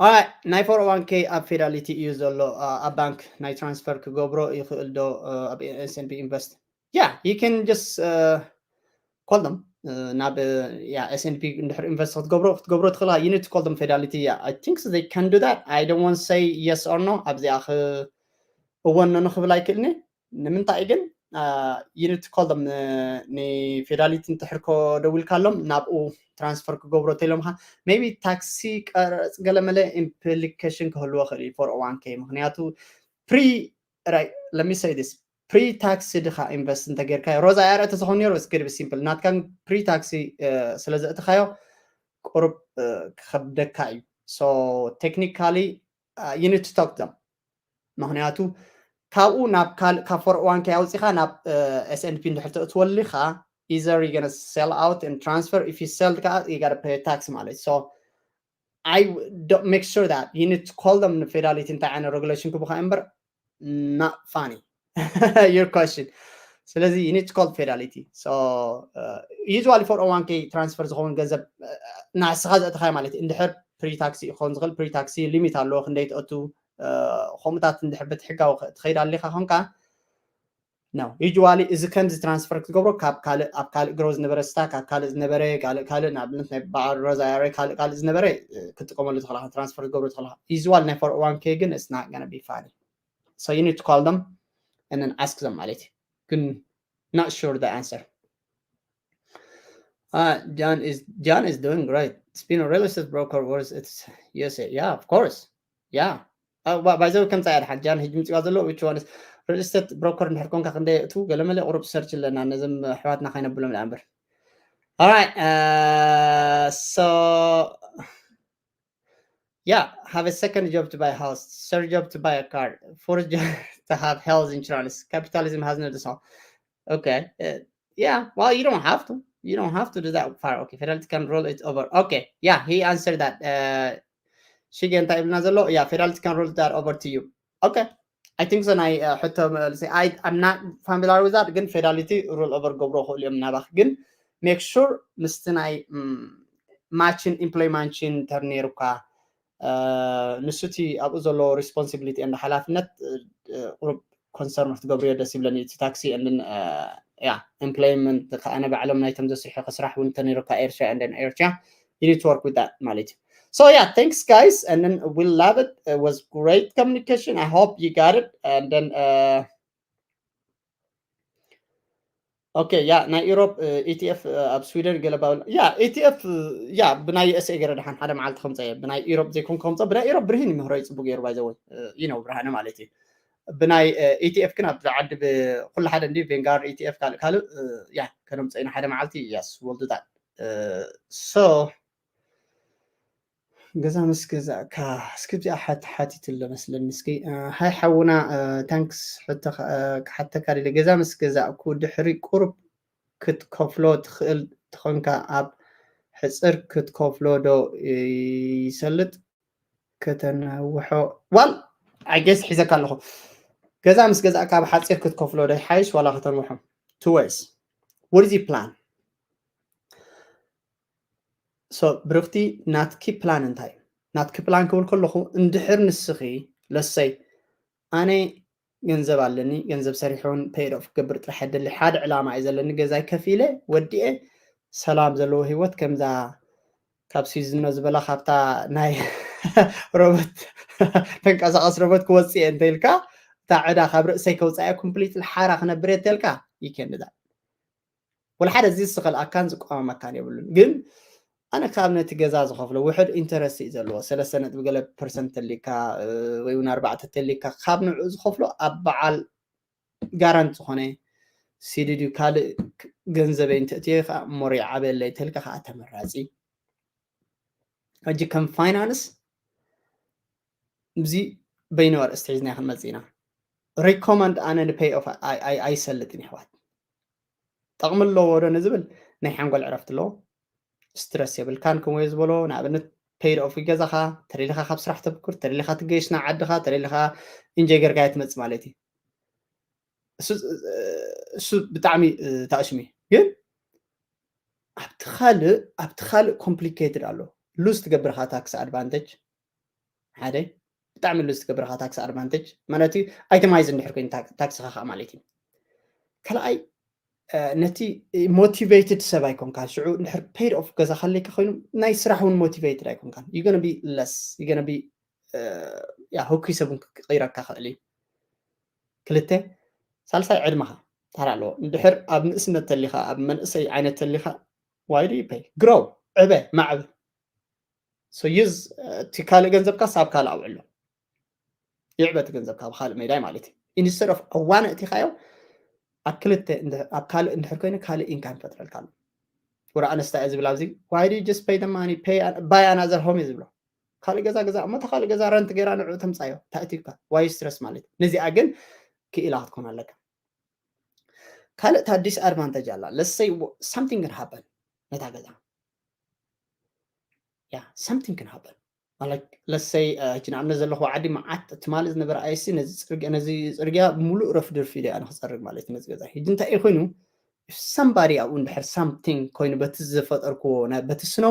Alright, ናይ four oh one k ኣብ Fidelity እዩ ዘሎ ኣብ ባንክ ናይ transfer ክገብሮ ይኽእል ዶ ኣብ S and P Invest yeah you can just uh, call them uh, ናብ yeah, S and P እንድሕር invest ክትገብሮ ክትገብሮ ትኽእላ you need to call them Fidelity yeah I think so they can do that I don't want to say yes or no ኣብዚኣ እወን ንኽብል ኣይክእልኒ ንምንታይ ግን you need to call them ንፌዳሊቲ እንተሕርኮ ደዊልካሎም ናብኡ transfer ክገብሮ ተኢሎምካ maybe tax ቀረፅ ገለመለ implication ክህልዎ ክእል እዩ four oh one k ምክንያቱ pre let me say this pre tax ድካ invest እንተጌርካዮ ሮዛ ያረ ተዝኾን ነሩ it's gonna be simple ናትካ pre tax ስለ ዘእትካዮ ቁሩብ ክከብደካ እዩ so technically you need to talk them ምክንያቱ ካብኡ ናብ ካልእ ካብ four oh one k ኣውፂኻ ናብ S and P እንድሕር ተእትወሉ ኢኻ either you gonna sell out and transfer if you sell ከዓ you gotta pay tax ማለት so I make sure that you need to call them ንፌዳሊቲ እንታይ ዓይነት regulation ክቡካ እምበር not funny your question ስለዚ you need to call Fidelity so usually four oh one k transfer ዝኸውን ገንዘብ ናስኻ ዘእትኻዮ ማለት እዩ እንድሕር pre tax ክኸውን ዝኽእል pre tax limit ኣለዎ ክንደይ ትእቱ ከምኡታት እንድሕር በቲ ሕጋዊ ትኸይድ ኣሊኻ ኮንካ no usually እዚ ከምዚ transfer ክትገብሮ ካብ ካልእ ኣብ ካልእ ግሮ ዝነበረ stock ካብ ካልእ ዝነበረ ካልእ ካልእ ንኣብነት ናይ በዓል ሮዛ ያረ ካልእ ካልእ ዝነበረ ክትጥቀመሉ ትኽእልካ transfer ክትገብሮ ትኽእልካ usually ናይ four oh one k ግን it's not gonna be funny so you need to call them and then ask them ማለት እዩ ግን not sure the answer Uh, John is John is doing great. It's been a real estate broker was it's U S A. Yeah, of course. Yeah. Uh, by the way, ከም ፃያ ድሓን ጃን ሕጂ ምፅዋ ዘሎ which one is real estate broker እንድሕር ኮንካ ክንደ እቱ ገለመለ ቁሩብ search ኣለና ነዞም ኣሕዋትና ከይነብሎም ዳኣ እምበር All right. Uh, so yeah, have a second job to buy a house, third job to buy a car, fourth job to have health insurance. Capitalism has no discount. Okay. Uh, yeah. Well, you don't have to. You don't have to do that far. Okay. Fidelity can roll it over. Okay. Yeah. He answered that. Uh, ሽጌ እንታይ ይብልና ዘሎ? Yeah. Fidelity can roll that over to you. Okay. I think so. ናይ ሕቶ መልሲ I'm not familiar with that. ግን Fidelity roll over ገብሮ ክእሉ እዮም ናባክ። ግን make sure ምስቲ ናይ matching employment matching ተርኔሩካ ንሱ እቲ ኣብኡ ዘሎ responsibility and ሓላፍነት ቁሩብ concern ክትገብርዮ ደስ ይብለኒ። እቲ tax and then yeah employment ከኣነ ባዕሎም ናይቶም ዘስርሑ ክስራሕ እውን ተነይሩካ ኤርትራ and then ኤርትራ you need to work with that ማለት እዩ። So yeah, thanks guys, and then we love it. It was great communication. I hope you got it. And then uh, okay, yeah, ናይ Europe uh, E T F uh, ኣብ Sweden ገለ ባብል yeah E T F uh, yeah ብናይ U S A ገረ ደሓን ሓደ መዓልቲ ከምፀ እየ ብናይ Europe ዘይኮን ከምፀ ብናይ Europe ብርሂን ይምህሮ ይፅቡቅ ገይሩ by the way you know ብርሃነ ማለት እዩ። ብናይ E T F ግን ኣብ ዓዲ ኩሉ ሓደ እንዲ Vanguard E T F ካልእ ካልእ yeah ከነምፀ ኢና ሓደ መዓልቲ። Yes, we'll do that. So ገዛ ምስ ገዛእካ እስኪ እዚኣ ሓት ሓቲት ኣሎ መስለኒ። እስኪ ሃይ ሓውና ታንክስ ሕቶ ክሓተካ ደለ ገዛ ምስ ገዛእኩ ድሕሪ ቁሩብ ክትከፍሎ ትኽእል ትኾንካ ኣብ ሕፅር ክትከፍሎ ዶ ይሰልጥ ከተነውሖ ዋል I guess ሒዘካ ኣለኹ። ገዛ ምስ ገዛእካ ኣብ ሓፂር ክትከፍሎ ዶ ይሓይሽ ዋላ ከተንውሖ? Two ways. What is your plan? So ብርኽቲ ናትኪ ፕላን እንታይ እዩ? ናትኪ ፕላን ክብል ከለኹ እንድሕር ንስኺ ለሰይ ኣነ ገንዘብ ኣለኒ ገንዘብ ሰሪሐውን paid off ክገብር ጥራሕ የደሊ ሓደ ዕላማ እዩ ዘለኒ ገዛይ ከፊለ ወዲኤ ሰላም ዘለዎ ህይወት ከምዛ ካብ ሲዝኖ ዝበላ ካብታ ናይ ሮቦት ተንቀሳቐስ ሮቦት ክወፅእ እየ እንተኢልካ እታ ዕዳ ካብ ርእሰይ ከውፃእያ completely ሓራ ክነብር እየ እንተልካ ይከንዳ ወላ ሓደ እዚ ዝኽልኣካን ዝቋመመካን የብሉን። ግን ኣነ ካብ ነቲ ገዛ ዝኸፍሎ ውሕድ ኢንተረስት እዩ ዘለዎ ሰለስተ ነጥቢ ገለ ፐርሰንት ተሊካ ወይ እውን ኣርባዕተ ተሊካ ካብ ንዕኡ ዝኸፍሎ ኣብ በዓል ጋራንት ዝኾነ ሲዲ ድዩ ካልእ ገንዘበይ እንተእትዮ ከዓ እሞ ሪዓበለይ ተልካ ከዓ ተመራፂ። ሕጂ ከም ፋይናንስ እዚ በይኑ ኣርእስቲ ሒዝና ክንመፅእ ኢና። ሪኮመንድ ኣነ ንፔይ ኦፍ ኣይሰልጥን ይሕዋት። ጠቕሚ ኣለዎ ዶ ንዝብል ናይ ሓንጎል ዕረፍቲ ኣለዎ። ስትረስ የብልካን ከምኡ ዝበሎ ንኣብነት ፔይድ ኦፍ ገዛኻ ተደሊኻ ካብ ስራሕ ተብኩር ተደሊኻ ትገይሽ ናብ ዓድኻ ተደሊኻ ኢንጆይ ገርካ ትመፅእ ማለት እዩ። እሱ ብጣዕሚ ታእሽሚ ግን ኣብቲ ካልእ ኣብቲ ካልእ ኮምፕሊኬትድ ኣሎ። ሉዝ ትገብርካ ታክስ ኣድቫንቴጅ ሓደ ብጣዕሚ ሉዝ ትገብርካ ታክስ ኣድቫንቴጅ ማለት እዩ። ኣይተማይዝ እንድሕር ኮይኑ ታክስኻ ከዓ ማለት እዩ። ካልኣይ ነቲ ሞቲቬትድ ሰብ ኣይኮንካ። ሽዑ እንድሕር ፔድ ኦፍ ገዛ ካለይካ ኮይኑ ናይ ስራሕ እውን ሞቲቬትድ ኣይኮንካን። ዩ ገነ ቢ ለስ ዩ ገነ ቢ ያ ህኩይ ሰብ እውን ክቅይረካ ክእል እዩ። ክልተ ሳልሳይ ዕድመኻ ታራ ኣለዎ። እንድሕር ኣብ ንእስነት ተሊኻ ኣብ መንእሰይ ዓይነት ተሊኻ ዋይዲ ፔይ ግሮው ዕበ ማዕብ ሶ ዩዝ እቲ ካልእ ገንዘብካ ሳብ ካልእ ኣውዕሎ ይዕበ እቲ ገንዘብካ ብካልእ ሜዳይ ማለት እዩ። ኢንስተድ ኦፍ እዋነ እቲኻዮ ኣብ ክልተ ኣብ ካልእ እንድሕር ኮይኑ ካልእ ኢንካም ፈጥረልካ ኣሎ። ወረ ኣነስታ እየ ዝብል ኣብዚ ዋይዲ ጀስት ፔይ ደማኒ ባይ ኣናዘር ሆም እዩ ዝብሎ። ካልእ ገዛ ገዛ እሞ እታ ካልእ ገዛ ረንት ገይራ ንዕኡ ተምፃዮ ታእቲካ ዋይ ስትረስ ማለት ነዚኣ ግን ክኢላ ክትኮን ኣለካ። ካልእ እታ ዲስኣድቫንቴጅ ኣላ። ለሰይ ሳምቲንግ ግን ሃበን ነታ ገዛ ያ ሳምቲንግ ግን ሃበን ማለት ለሰይ ሕጂ ንኣብነት ዘለኹ ዓዲ መዓት ትማሊ ዝነበረ ኣይሲ ነዚ ፅርግያ ነዚ ፅርግያ ሙሉእ ረፍድርፍ ኢለ ኣነ ክፀርግ ማለት እዩ ነዚ ገዛ ሕጂ እንታይ እዩ ኮይኑ ሳምባዲ ኣብኡ እንድሕር ሳምቲንግ ኮይኑ በቲ ዝፈጠርክዎ በቲ ስኖ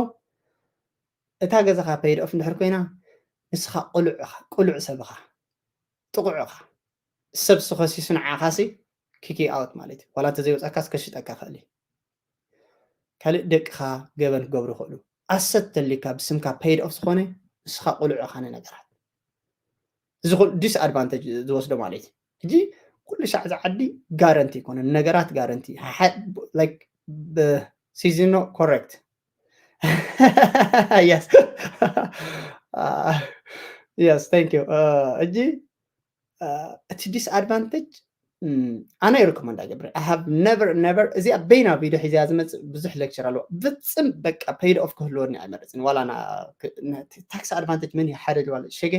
እታ ገዛኻ ፔይድ ኦፍ እንድሕር ኮይና ንስኻ ቁሉዕ ኢኻ ቁሉዕ ሰብ ኢኻ ጥቑዕ ኢኻ ሰብ ስኸሲሱ ንዓኻሲ ኪኪ ኣውት ማለት እዩ ዋላ እንተዘይወፃካስ ከሽጠካ ክእል እዩ ካልእ ደቅኻ ገበን ክገብሩ ይኽእሉ ኣሰት ተሊካ ብስምካ ፔይድ ኦፍ ዝኾነ ንስኻ ቁሉዕ ኢኻ ንነገራት እዚ ኩሉ ዲስኣድቫንቴጅ ዝወስዶ ማለት እዩ ሕጂ ኩሉ ሻዕ እዚ ዓዲ ጋረንቲ ይኮነ ነገራት ጋረንቲ ሲዝኖ ኮሬክት yes yes thank you ሕጂ እቲ ዲስኣድቫንቴጅ ኣነ ይሪኮመንድ ኣይገብር I have never never እዚኣ በይና ቪድዮ ሒዚያ ዝመፅእ ብዙሕ ሌክቸር ኣለዎ ፍፅም በቃ ፔይድ ኦፍ ክህልወኒ ኣይመርፅን ዋላ ታክስ ኣድቫንቴጅ መን ሓደ ድዋለ ሸገ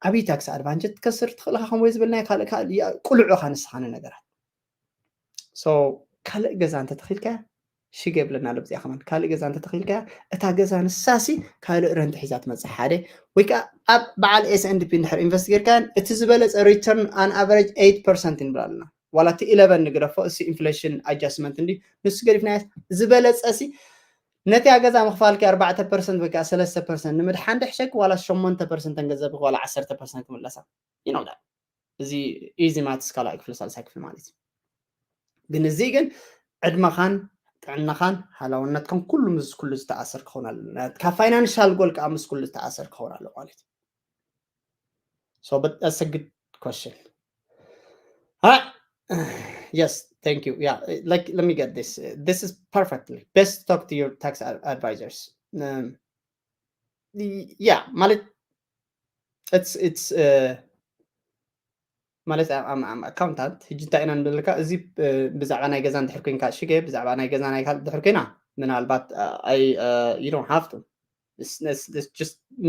ዓብዪ ታክስ ኣድቫንቴጅ ትከስር ትኽእልካ ከምኡ ዝበልናዮ ካልእ ካልእ ቁልዑ ኢኻ ንስኻ ንነገራት So ካልእ ገዛ እንተተኺልካ ሽገ የብለና ኣሎ። ብዚኣ ከማን ካልእ ገዛ እንተተኺልካ እታ ገዛ ንሳሲ ካልእ ረንት ሒዛ ትመጽእ ሓደ ወይ ከዓ ኣብ በዓል S&P እንድሕር ኢንቨስት ጌርካ እቲ ዝበለጸ return on average eight percent ንብል ኣለና። ዋላ እቲ eleven ንግደፎ፣ እሱ inflation adjustment እንዲ ንሱ ገዲፍና ዝበለጸ ሲ ነቲ ገዛ ምኽፋልኪ ኣርባዕተ ፐርሰንት ወይ ከዓ ሰለስተ ፐርሰንት ንምድሓን ድሕሸክ ዋላ ሸሞንተ ፐርሰንት ተንገዘብክ ዋላ ዓሰርተ ፐርሰንት ክምለሳ ይነውዳ። እዚ easy maths ካልኣይ ክፍሊ ሳልሳይ ክፍሊ ማለት እዩ። ግን እዚ ግን ዕድመኻን ጥዕናኻን ሃላውነትካን ኩሉ ምስ ኩሉ ዝተኣሰር ክኸውን ኣሎ። ካብ ፋይናንሻል ጎል ከዓ ምስ ኩሉ ዝተኣሰር ክኸውን ኣሎ ማለት እዩ። So, but that's a good question. All right. Yes, thank you. Yeah, like, let me get this. This is perfectly best to talk to your tax advisors. Um, yeah, ማለት it's it's uh, ማለት ኣካውንታንት ሕጂ እንታይ ኢና ንብለካ? እዚ ብዛዕባ ናይ ገዛ እንድሕር ኮይንካ ሽገ ብዛዕባ ናይ ገዛ ናይ ካልእ እንድሕር ኮይና ምናልባት you don't have to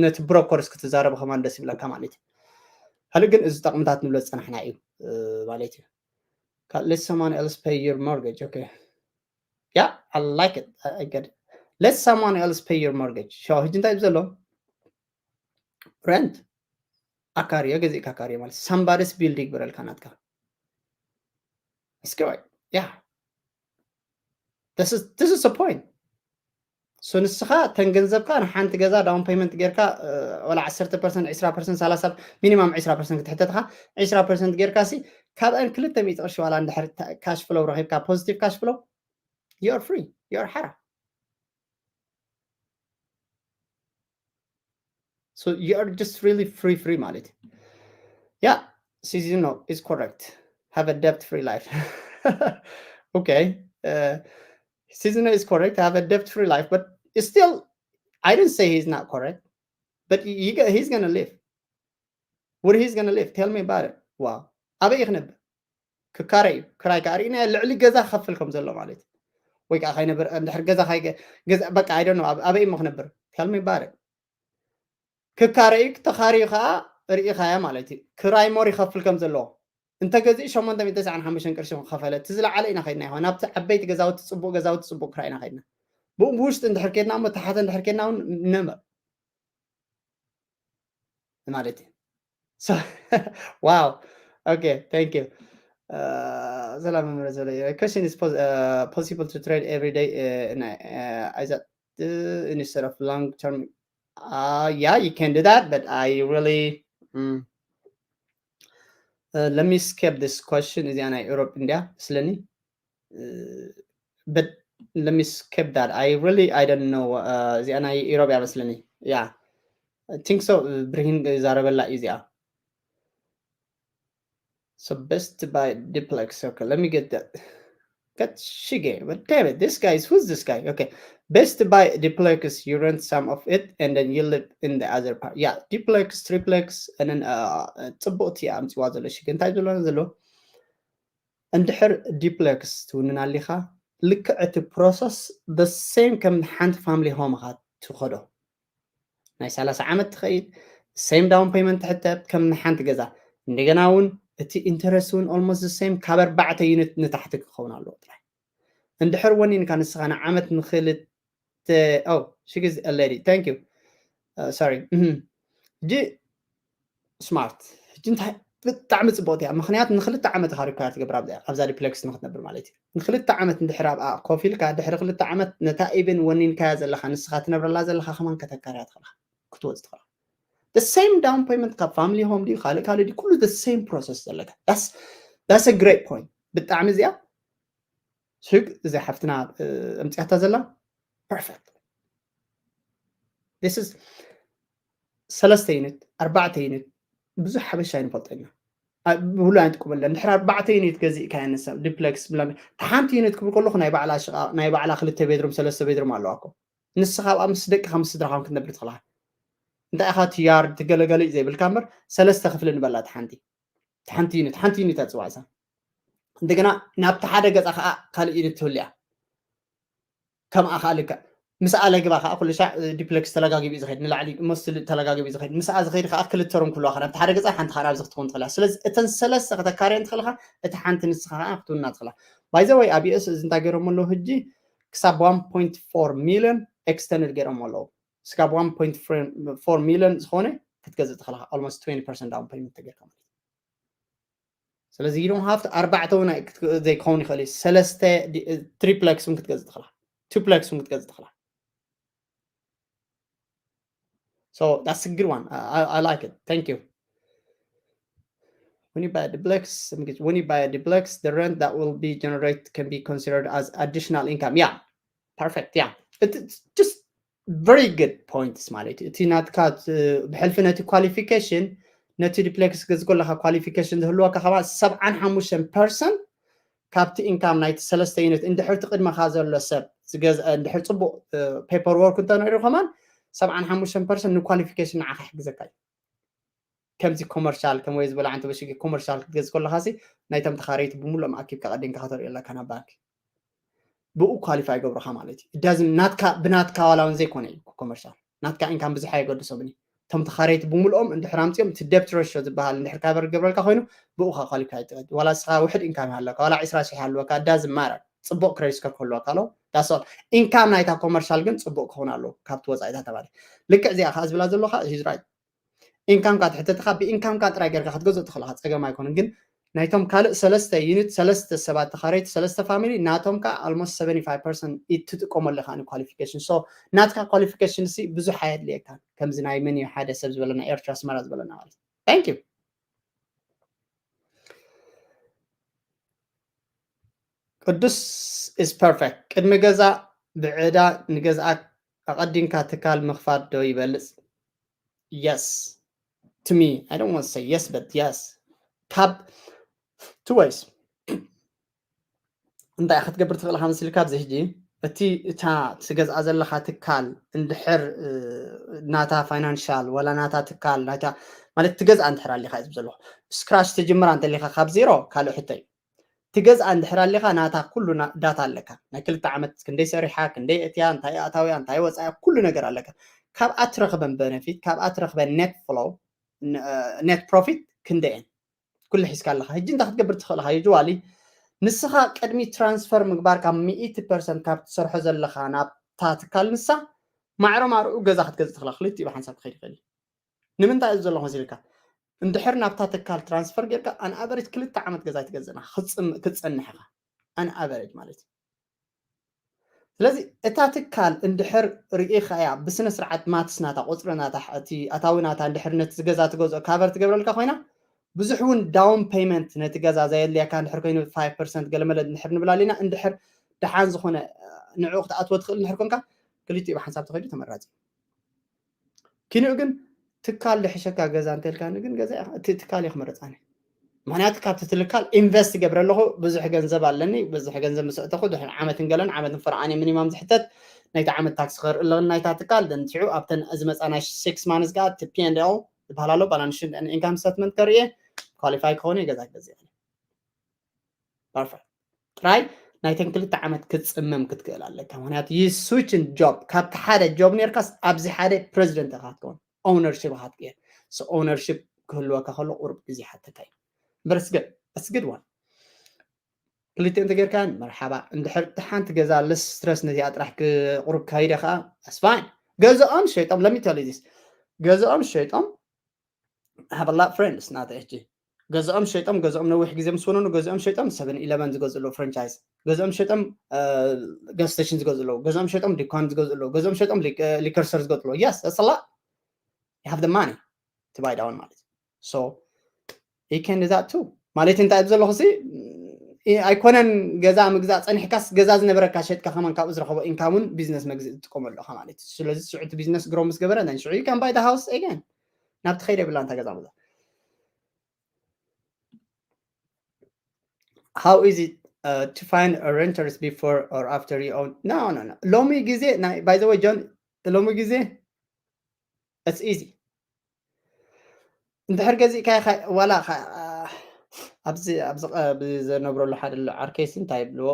ነቲ ብሮኮርስ ክትዛረብ ከማን ደስ ይብለካ ማለት እዩ። ካልእ ግን እዚ ጠቕምታት ንብሎ ዝፀናሕና እዩ ማለት እዩ። Let someone else pay your mortgage. Okay. Yeah, I like it. I get it. Let someone else pay your mortgage. ሕጂ እንታይ እዩ ዘሎ? Rent ኣካርዮ ገዚእካ ኣካርዮ ማለት somebody's building ይግበረልካ ናትካ። እስከ yeah, this is this is the point. So ንስኻ ተን ገንዘብካ ንሓንቲ ገዛ down payment ጌርካ ወላ ዓሰርተ ፐርሰንት፣ ዕስራ ፐርሰንት፣ ሰላሳ፣ ሚኒማም ዕስራ ፐርሰንት ክትሕተትኻ ዕስራ ፐርሰንት ጌርካ ሲ ካብአን ክልተ ሚእቲ ቅርሺ ዋላ እንድሕር cash flow ረኺብካ positive cash flow, you're free, you're ሓራ። So you are just really free, free ማለት እዩ። Yeah, Seasonal is correct. Have a debt free life. Okay. Uh, Seasonal is correct. Have a debt free life, but it's still, I didn't say he's not correct, but he, he's gonna live. Where he's gonna live? Tell me about it. Wow. ኣበይ ክነብር? ክካረ እዩ። ክራይ ከዓ ርኢና ልዕሊ ገዛ ክኸፍል ከም ዘሎ ማለት እዩ። ወይ ከዓ ከይነብር እንድሕር ገዛ በቃ I don't know ኣበይ እሞ ክነብር? Tell me about it. ክካረ እዩ። ተኻርዩ ከዓ ርኢኻያ ማለት እዩ። ክራይ more ይኸፍል ከም ዘለዎ እንተገዚኡ ሸሞንተ ሚእቲ ተስዓን ሓሙሽተን ቅርሺ ከፈለ እቲ ዝለዓለ ኢና ከድና ይኾን ናብቲ ዓበይቲ ገዛውቲ ፅቡቅ ገዛውቲ ፅቡቅ ክራይ ኢና ከድና። ብኡ ብውሽጢ እንድሕር ከድና እሞ ተሓተ እንድሕር ከድና እውን ነመር ማለት እዩ። Wow. Okay, thank you. ሰላም መምህር ዘለ question is possible to trade every day? Is that instead of long term? Yeah, you can do that, but I really let me skip this question. እዚኣ ናይ Europe እንድያ መስለኒ። But let me skip that. I really, I don't know. እዚኣ ናይ Europe እያ መስለኒ። Yeah, I think so. ብርሂን ይዛረበላ እዩ እዚኣ። So best to buy duplex. Okay, let me get that. Got Shige, but damn it, this guy is, who's this guy? Okay, best to buy duplex. You rent some of it and then you live in the other part. Yeah, duplex, triplex, and then uh, ፅቡቅቲ ኣምፅዋ ዘሎ ሽግ እንታይ ዝብለና ዘሎ? እንድሕር ዲፕሌክስ ትውንን ኣሊኻ ልክዕ እቲ process the same ከም ሓንቲ family home ኢኻ ትኸዶ። ናይ ሰላሳ ዓመት ትኸይድ፣ same down payment ትሕተት ከም ሓንቲ ገዛ። እንደገና እውን እቲ interest እውን almost the same ካብ ኣርባዕተ unit ንታሕቲ ክኸውን ኣለዎ ጥራይ። እንድሕር ወኒንካ ንስኻ ንዓመት ንክልተ oh she is a lady, thank you. Sorry. ሕጂ smart ሕጂ እንታይ ብጣዕሚ ፅቡቅቲ እያ። ምክንያቱ ንክልተ ዓመት ኢኻ require ትገብር ኣብዛ ዲፕሌክስ ንክትነብር ማለት እዩ። ንክልተ ዓመት እንድሕር ኣብኣ ኮፍ ኢልካ ድሕሪ ክልተ ዓመት ነታ even ወኒንካያ ዘለካ ንስኻ ትነብረላ ዘለካ ከማን ከተካርያ ትኽእልካ ክትወፅ ትኽእልካ። The same down payment ካብ family home ድዩ ካልእ ካልእ ድዩ ኩሉ the same process ዘለካ። That's a great point. ብጣዕሚ እዚኣ ሽግ እዚኣ ሓፍትና ኣምፅያታ ዘላ perfect. This is ሰለስተ unit ኣርባዕተ unit ብዙሕ ሓበሻ ኣይንፈልጦ ኢና። ብብሉ ኣይንጥቀመለን። ድሕሪ ኣርባዕተ unit ገዚእካ ንሳ ዲፕሌክስ ብላ ሓንቲ unit ክብል ከለኹ ናይ ባዕላ ሽቃ ናይ ባዕላ ክልተ ቤድሩም ሰለስተ ቤድሩም ኣለዋ እኮ። ንስኻ ኣብኣ ምስ ደቅኻ ምስ ስድራኻ ክትነብር ትኽእልኻ። እንታይ ኢኻ እቲ yard ትገለገለ እዩ ዘይብልካ እምበር ሰለስተ ክፍሊ ንበላ እቲ ሓንቲ ሓንቲ unit ሓንቲ unit ኣፅዋዕሳ እንደገና ናብቲ ሓደ ገፃ ከዓ ካልእ unit ትህሉ እያ። ከምኣ ከዓ ልክዕ ምስ ኣለግባ ከዓ ኩሉ ሻዕ ዲፕሌክስ ተለጋጊቡ እዩ ዝኸይድ ንላዕሊ መስል ተለጋጊቡ እዩ ዝኸይድ ምስኣ ዝኸይድ ከዓ ክልተ ሩም ክህልዋ ከላ ኣብቲ ሓደ ገፃ ሓንቲ ከዓ ናብዚ ክትኸውን ትኽእላ። ስለዚ እተን ሰለስተ ከተካርየን ትኽእልካ እቲ ሓንቲ ንስኻ ከዓ ክትውና ትኽእላ። By the way ኣብ US እዚ እንታይ ገይሮም ኣለዉ ሕጂ ክሳብ one point four million extended ገይሮም ኣለዉ። ስጋብ one point four million ዝኾነ ክትገዝእ ትኽእልኻ almost twenty percent down payment ተገይርካ ማለት እዩ። ስለዚ you don't have to ኣርባዕተ እውን ዘይክኸውን ይኽእል እዩ። ሰለስተ triplex እውን ክትገዝእ ትኽእልኻ፣ twoplex እውን ክትገዝእ ትኽእልኻ። So that's a good one. I, I like it. Thank you. When you buy a duplex, when you buy a duplex, the rent that will be generated can be considered as additional income. Yeah, perfect. Yeah, it's just very good points ማለት እዩ። እቲ ናትካ ብሕልፊ ነቲ qualification ነቲ duplex ክትገዝእ ከለካ qualification ዝህልወካ ከማ ሰብዓን ሓሙሽተን percent ካብቲ income ናይቲ ሰለስተ unit እንድሕር እቲ ቅድመኻ ዘሎ ሰብ ዝገዝአ እንድሕር ፅቡቅ paperwork እንተነይሩ ከማን ሰብዓን ሓሙሽተን percent ን qualification ንዓኻ ይሕግዘካ እዩ። ከምዚ commercial ከም ወይ ዝበላ ዓንተ በሽጊ commercial ክትገዝ ከለካ ሲ ናይቶም ተኻረይቲ ብምሉኦም ኣኪብካ ቀዲምካ ከተርእዮ ኣለካ ናብ ባንክ። ብኡ qualify ይገብሩኻ ማለት እዩ። እዳዝም ናትካ ብናትካ ዋላ እውን ዘይኮነ እዩ commercial ናትካ income ብዙሕ ኣየገድሶምን እዩ። እቶም ተኻረይቲ ብምሉኦም እንድሕር ኣምፅኦም እቲ debt ratio ዝበሃል እንድሕር cover ገብረልካ ኮይኑ ብኡ ካ qualify ትገብር። ዋላ እስኻ ውሕድ income ይሃለካ ዋላ ዕስራ ሽሕ ኣለካ እዳዝም ማረር ፅቡቅ credit score ክህልወካ ኣሎ። That's all። Income ናይታ commercial ግን ፅቡቅ ክኸውን ኣለዎ ካብቲ ወፃኢታት ተባለ። ልክዕ እዚኣ ከዓ ዝብላ ዘለካ he's right። Income ካ ትሕተትካ ብ income ካ ጥራይ ጌርካ ክትገዝእ ትኽእልካ ፀገም ኣይኮነን። ግን ናይቶም ካልእ ሰለስተ unit ሰለስተ ሰባት ተኻረይቲ ሰለስተ family ናቶም ካ almost seventy five percent ትጥቀመሉ ኢኻ qualification። So ናትካ qualification ሲ ብዙሕ ኣየድልየካን። ከምዚ ናይ መን እዩ ሓደ ሰብ ዝበለና ኤርትራ ኣስመራ ዝበለና ማለት thank you። ቅዱስ is perfect። ቅድሚ ገዛ ብዕዳ ንገዝኣ ኣቐዲምካ ትካል ምኽፋት ዶ ይበልጽ? Yes to me. I don't want to say yes but yes። ካብ two ways እንታይ ክትገብር ትኽእል ኢኻ መሲልካ ኣብዚ ሕጂ እቲ እታ ትገዝኣ ዘለኻ ትካል እንድሕር ናታ financial ወላ ናታ ትካል ናታ ማለት ትገዝኣ እንድሕር ኣሊኻ እዩ ዘለኹ scratch ትጅምራ እንተሊኻ ካብ ዜሮ ካልእ ሕቶ እዩ። ትገዝኣ እንድሕር ኣሊኻ ናታ ኩሉ data ኣለካ ናይ ክልተ ዓመት ክንደይ ሰሪሓ ክንደይ እትያ እንታይ ኣታውያ እንታይ ወፃያ ኩሉ ነገር ኣለካ። ካብኣ ትረኽበን benefit ካብኣ ትረኽበን net flow net profit ክንደየን ኩሉ ሒዝካ ኣለካ። ሕጂ እንታይ ክትገብር ትኽእል ኢኻ usually ንስኻ ቅድሚ transfer ምግባር ካብ ሚእቲ percent ካብ ትሰርሖ ዘለኻ ናብታ ትካል ንሳ ማዕሮ ማዕርኡ ገዛ ክትገዝእ ትኽእላ ክልቲኡ ብሓንሳብ ክኸይድ ይኽእል እዩ። ንምንታይ እዚ ዘለኹ መሲልካ እንድሕር ናብታ ትካል transfer ጌርካ an average ክልተ ዓመት ገዛ ኣይትገዝእና ክትፀንሕ ኢኻ an average ማለት እዩ። ስለዚ እታ ትካል እንድሕር ርኢኻያ ብስነ ስርዓት maths ናታ ቁፅሪ ናታ እቲ ኣታዊ ናታ እንድሕር ነቲ ገዛ ትገዝኦ cover ትገብረልካ ኮይና ብዙሕ እውን down payment ነቲ ገዛ ዘየድልየካ እንድሕር ኮይኑ five percent ገለመለ እንድሕር ንብል ኣለና እንድሕር ደሓን ዝኾነ ንዕኡ ክትኣትዎ ትኽእል እንድሕር ኮንካ ክልቲኡ ብሓንሳብ ተኸይዱ ተመራፂ። ኪንኡ ግን ትካል ድሕሸካ ገዛ እንተልካኒ ግን ገዛ እቲ ትካል እዩ ክመርፃኒ። ምክንያቱ ካብቲ ትልካል invest ይገብረ ኣለኹ ብዙሕ ገንዘብ ኣለኒ ብዙሕ ገንዘብ ምስ እተኹ ድሕሪ ዓመትን ገለን ዓመትን ፈርዓን እዩ minimum ዝሕተት ናይቲ ዓመት tax ክኸር ኣለኒ ናይታ ትካል then ሽዑ ኣብተን ዝመፃ ናይ six months ከዓ እቲ P and L ዝበሃል ኣሎ balance sheet and income statement ከርእየ qualify ክኸውን ገዛ ክገዝእ perfect ጥራይ ናይተን ክልተ ዓመት ክትፅመም ክትክእል ኣለካ ምክንያቱ you switching job ካብቲ ሓደ job ነርካስ ኣብዚ ሓደ president ኢኻ ክትከውን ownership ኢኻ ትቅየር so ownership ክህልወካ ከሎ ቁሩብ ግዜ ሓተካ እዩ እምበር it's good one ክልተ እንተጌርካን መርሓባ እንድሕር ሓንቲ ገዛ less stress ነዚኣ ጥራሕ ቁሩብ ካይደ ከዓ that's fine ገዝኦም ሸይጦም let me tell you this ገዝኦም ሸይጦም have a lot friends ናተ ሕጂ ገዝኦም ሸይጦም ገዝኦም ነዊሕ ግዜ ምስ ወነኑ ገዝኦም ሸይጦም seven eleven ዝገዝእሉ franchise ገዝኦም ሸይጦም gas station ዝገዝእሉ ገዝኦም ሸይጦም ድኳን ዝገዝእሉ ገዝኦም ሸይጦም liquor store ዝገዝእሉ yes that's a lot you have the money to buy down ማለት so you can do that too ማለት እንታይ ዘለኹ ሲ ኣይኮነን ገዛ ምግዛእ ፀኒሕካስ ገዛ ዝነበረካ ሸጥካ ከማን ካብኡ ዝረኸቦ income ን business መግዝእ ትጥቀመሉ ኢኻ ማለት እዩ ስለዚ ሽዑ እቲ business grow ምስ ገበረ then ሽዑ you can buy the house again ናብቲ ከይደ ብላ እንታ ገዛ ምዛ how is it uh, to find a renters before or after you own no no no ሎሚ ግዜ ናይ by the way John ሎሚ ግዜ it's easy እንድሕር ገዚእካ ዋላ ኣብዚ ኣብዚ ዘነብረሉ ሓደ ኣሎ ዓርከይሲ እንታይ ይብልዎ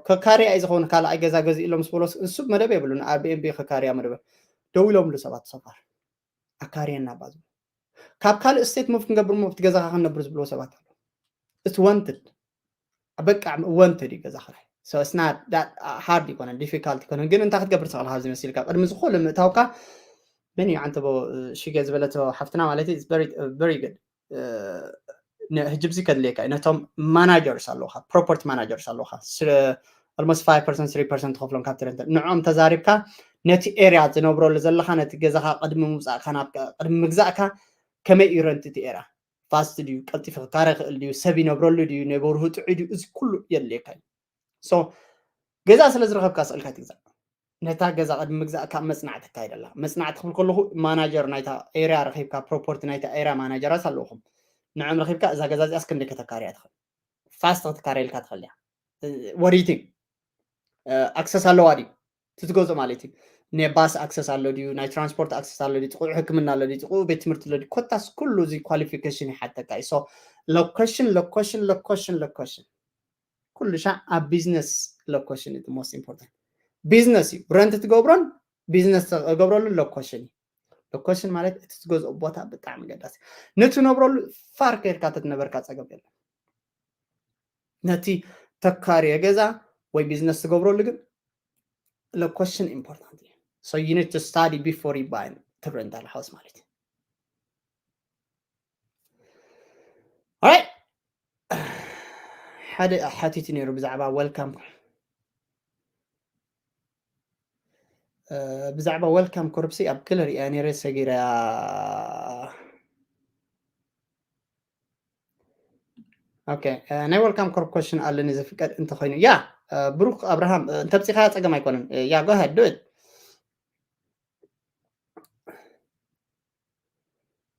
ከካርያ እዩ ዝኸውን ካልኣይ ገዛ ገዚእ ኢሎም ስበሎ እሱ መደብ የብሉን Airbnb ከካርያ መደብ ደው ኢሎምሉ ሰባት so far ኣካርየና ባዝ ካብ ካልእ state move ክንገብር ሞ ኣብቲ ገዛኻ ክንነብር ዝብልዎ ሰባት ኣሎ it's wanted በቃ ወንተ ድዩ ገዛ ክራይ? So it's not that hard ይኮነ፣ difficult ይኮነ። ግን እንታይ ክትገብር ትኽእል? ኣብዚ መሲልካ ቅድሚ ዝኾነ ምእታውካ፣ መን እዩ ዓንተቦ ሽገ ዝበለቶ ሓፍትና ማለት እዩ? Very good። ሕጂ ብዚ ከድልየካ እዩ፣ ነቶም ማናጀርስ ኣለውካ፣ ፕሮፐርቲ ማናጀርስ ኣለውካ፣ almost five percent three percent ትኸፍሎም ካብቲ ረንት። ንዕኦም ተዛሪብካ፣ ነቲ ኤርያ ዝነብረሉ ዘለኻ፣ ነቲ ገዛኻ ቅድሚ ምውፃእካ ናብ ቅድሚ ምግዛእካ ከመይ እዩ ረንት እቲ ኤርያ? ፋስት ድዩ? ቀልጢፉ ክካረ ክእል ድዩ? ሰብ ይነብረሉ ድዩ? ነብርሁ ጥዑይ ድዩ? እዚ ኩሉ የድልየካ እዩ። So ገዛ ስለ ዝረኸብካ ስእልካ ትግዛእ። ነታ ገዛ ቅድሚ ምግዛእካ መጽናዕቲ ኣካይደላ። መጽናዕቲ ክብል ከለኹ ማናጀር ናይታ ኤርያ ረኺብካ፣ ፕሮፖርቲ ናይታ ኤርያ ማናጀራት ኣለውኹም። ንዕም ረኺብካ እዛ ገዛ እዚኣስ ክንደይ ከተካርያ ትኽእል? ፋስት ክትካረየልካ ትኽእል እያ። What do you think? ኣክሰስ ኣለዋ ድዩ? ትትገዞ ማለት እዩ። ናይ ባስ ኣክሰስ ኣሎ ድዩ? ናይ ትራንስፖርት ኣክሰስ ኣሎ ድዩ? ጥቑዕ ሕክምና ኣሎ ድዩ? ጥቑዕ ቤት ትምህርቲ ኣሎ ድዩ? ኮታስ ኩሉ እዚ ኳሊፊኬሽን ይሓተካ እዩ። So ሎኬሽን፣ ሎኬሽን፣ ሎኬሽን፣ ሎኬሽን። ኩሉ ሻዕ ኣብ ቢዝነስ ሎኬሽን እዩ most important። ቢዝነስ እዩ ረንት ትገብሮን ቢዝነስ ትገብረሉ ሎኬሽን እዩ። ሎኬሽን ማለት እቲ ትገዝኦ ቦታ ብጣዕሚ ገዳሲ። ንትነብረሉ ፋር ከይድካ ተትነበርካ ጸገም የለን። ነቲ ተካርዮ ገዛ ወይ ቢዝነስ ትገብረሉ ግን ሎኬሽን ኢምፖርታንት እዩ። So you need to study before you buy to rent a house ማለት እዩ። Alright። ሓደ ሓቲቱ ነይሩ ብዛዕባ ዌልካም፣ ብዛዕባ ዌልካም ኮርፕሲ ኣብ ክለ ሪኣ ነይረ ሰጊራ። ኦኬ፣ ናይ ዌልካም ኮርፕ ኮሽን ኣለኒ ዝፍቀድ እንተኾይኑ። ያ ብሩክ ኣብርሃም፣ እንተብፂኻ ፀገም ኣይኮነን። ያ go ahead, do it።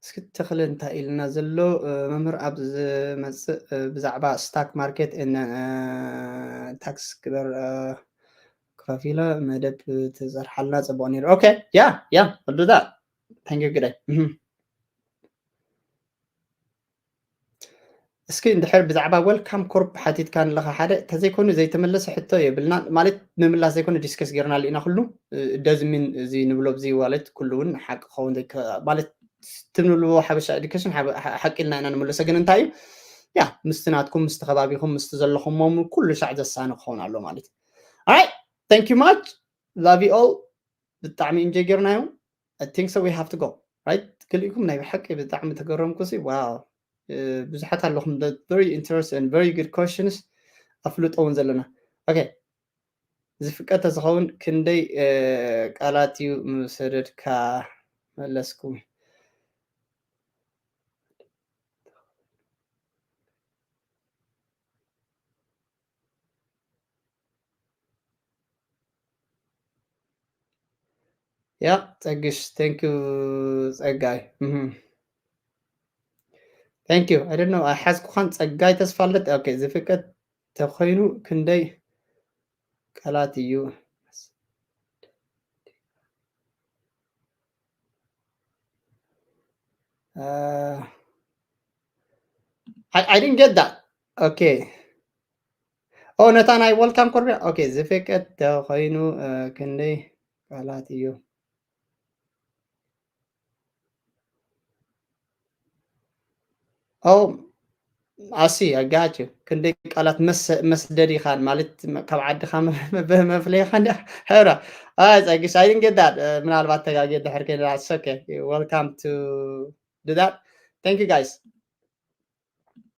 እስኪ ተኽለ እንታይ ኢልና ዘሎ? መምህር ኣብ ዝመፅእ ብዛዕባ ስታክ ማርኬት ታክስ ግበር ከፊለ መደብ ተዘርሓልና ፅቡቅ ነይሩ። ኦኬ፣ ያ ያ ወዱዳ፣ thank you ግዳይ። እስኪ እንድሕር ብዛዕባ ዌልካም ኮርፕ ሓቲትካ ኣለኻ ሓደ፣ እንተዘይኮይኑ ዘይተመለሰ ሕቶ የብልና፣ ማለት ምምላስ ዘይኮነ ዲስከስ ጌርናሉ ኢና ኩሉ። ደዝሚን እዚ ንብሎ ብዚ ዋለት ኩሉ እውን ሓቂ ክኸውን ዘይከ-፣ ማለት ትንብልዎ ሓበሻ ኤዱኬሽን ሓቂ ኢልና ኢና ንምልሶ። ግን እንታይ እዩ ያ ምስቲ ናትኩም ምስቲ ከባቢኹም ምስቲ ዘለኹሞም ኩሉ ሻዕ ዘሳኒ ክኸውን ኣሎ ማለት እዩ። Alright, thank you much, love you all። ብጣዕሚ ኢንጆይ ጌርናዮ። I think so we have to go, right? ክልኢኩም ናይ ብሓቂ ብጣዕሚ ተገረምኩ ሲ። ዋው፣ ብዙሓት ኣለኹም፣ very interesting and very good questions። ኣፍልጦ እውን ዘለና። ኦኬ፣ ዝፍቀድ ተዝኸውን ክንደይ ቃላት እዩ ምሰደድካ መለስኩ? ያ ጸግሽ፣ thank you ጸጋይ። Thank you። I don't know፣ ኣይሓዝኩኻን ጸጋይ ተስፋለት። ኦኬ፣ ዝፍቀድ ተኾይኑ ክንደይ ቃላት እዩ? Uh, I, I didn't get that. Okay. Oh, ነታ ናይ ዌልካም ኮርፕ። ኦኬ፣ ዝፍቀድ ተኾይኑ ክንደይ ቃላት እዩ? Oh, I see, I got you። ክንደይ ቃላት መስደድ ኢኻን ማለት ካብ ዓድኻ መፍለይኻ እንዲ። ሕራ፣ ኣይ ጸግሽ፣ I didn't get that። ምናልባት ተጋጌ ድሕር ከይና። It's okay, welcome to do that. Thank you guys።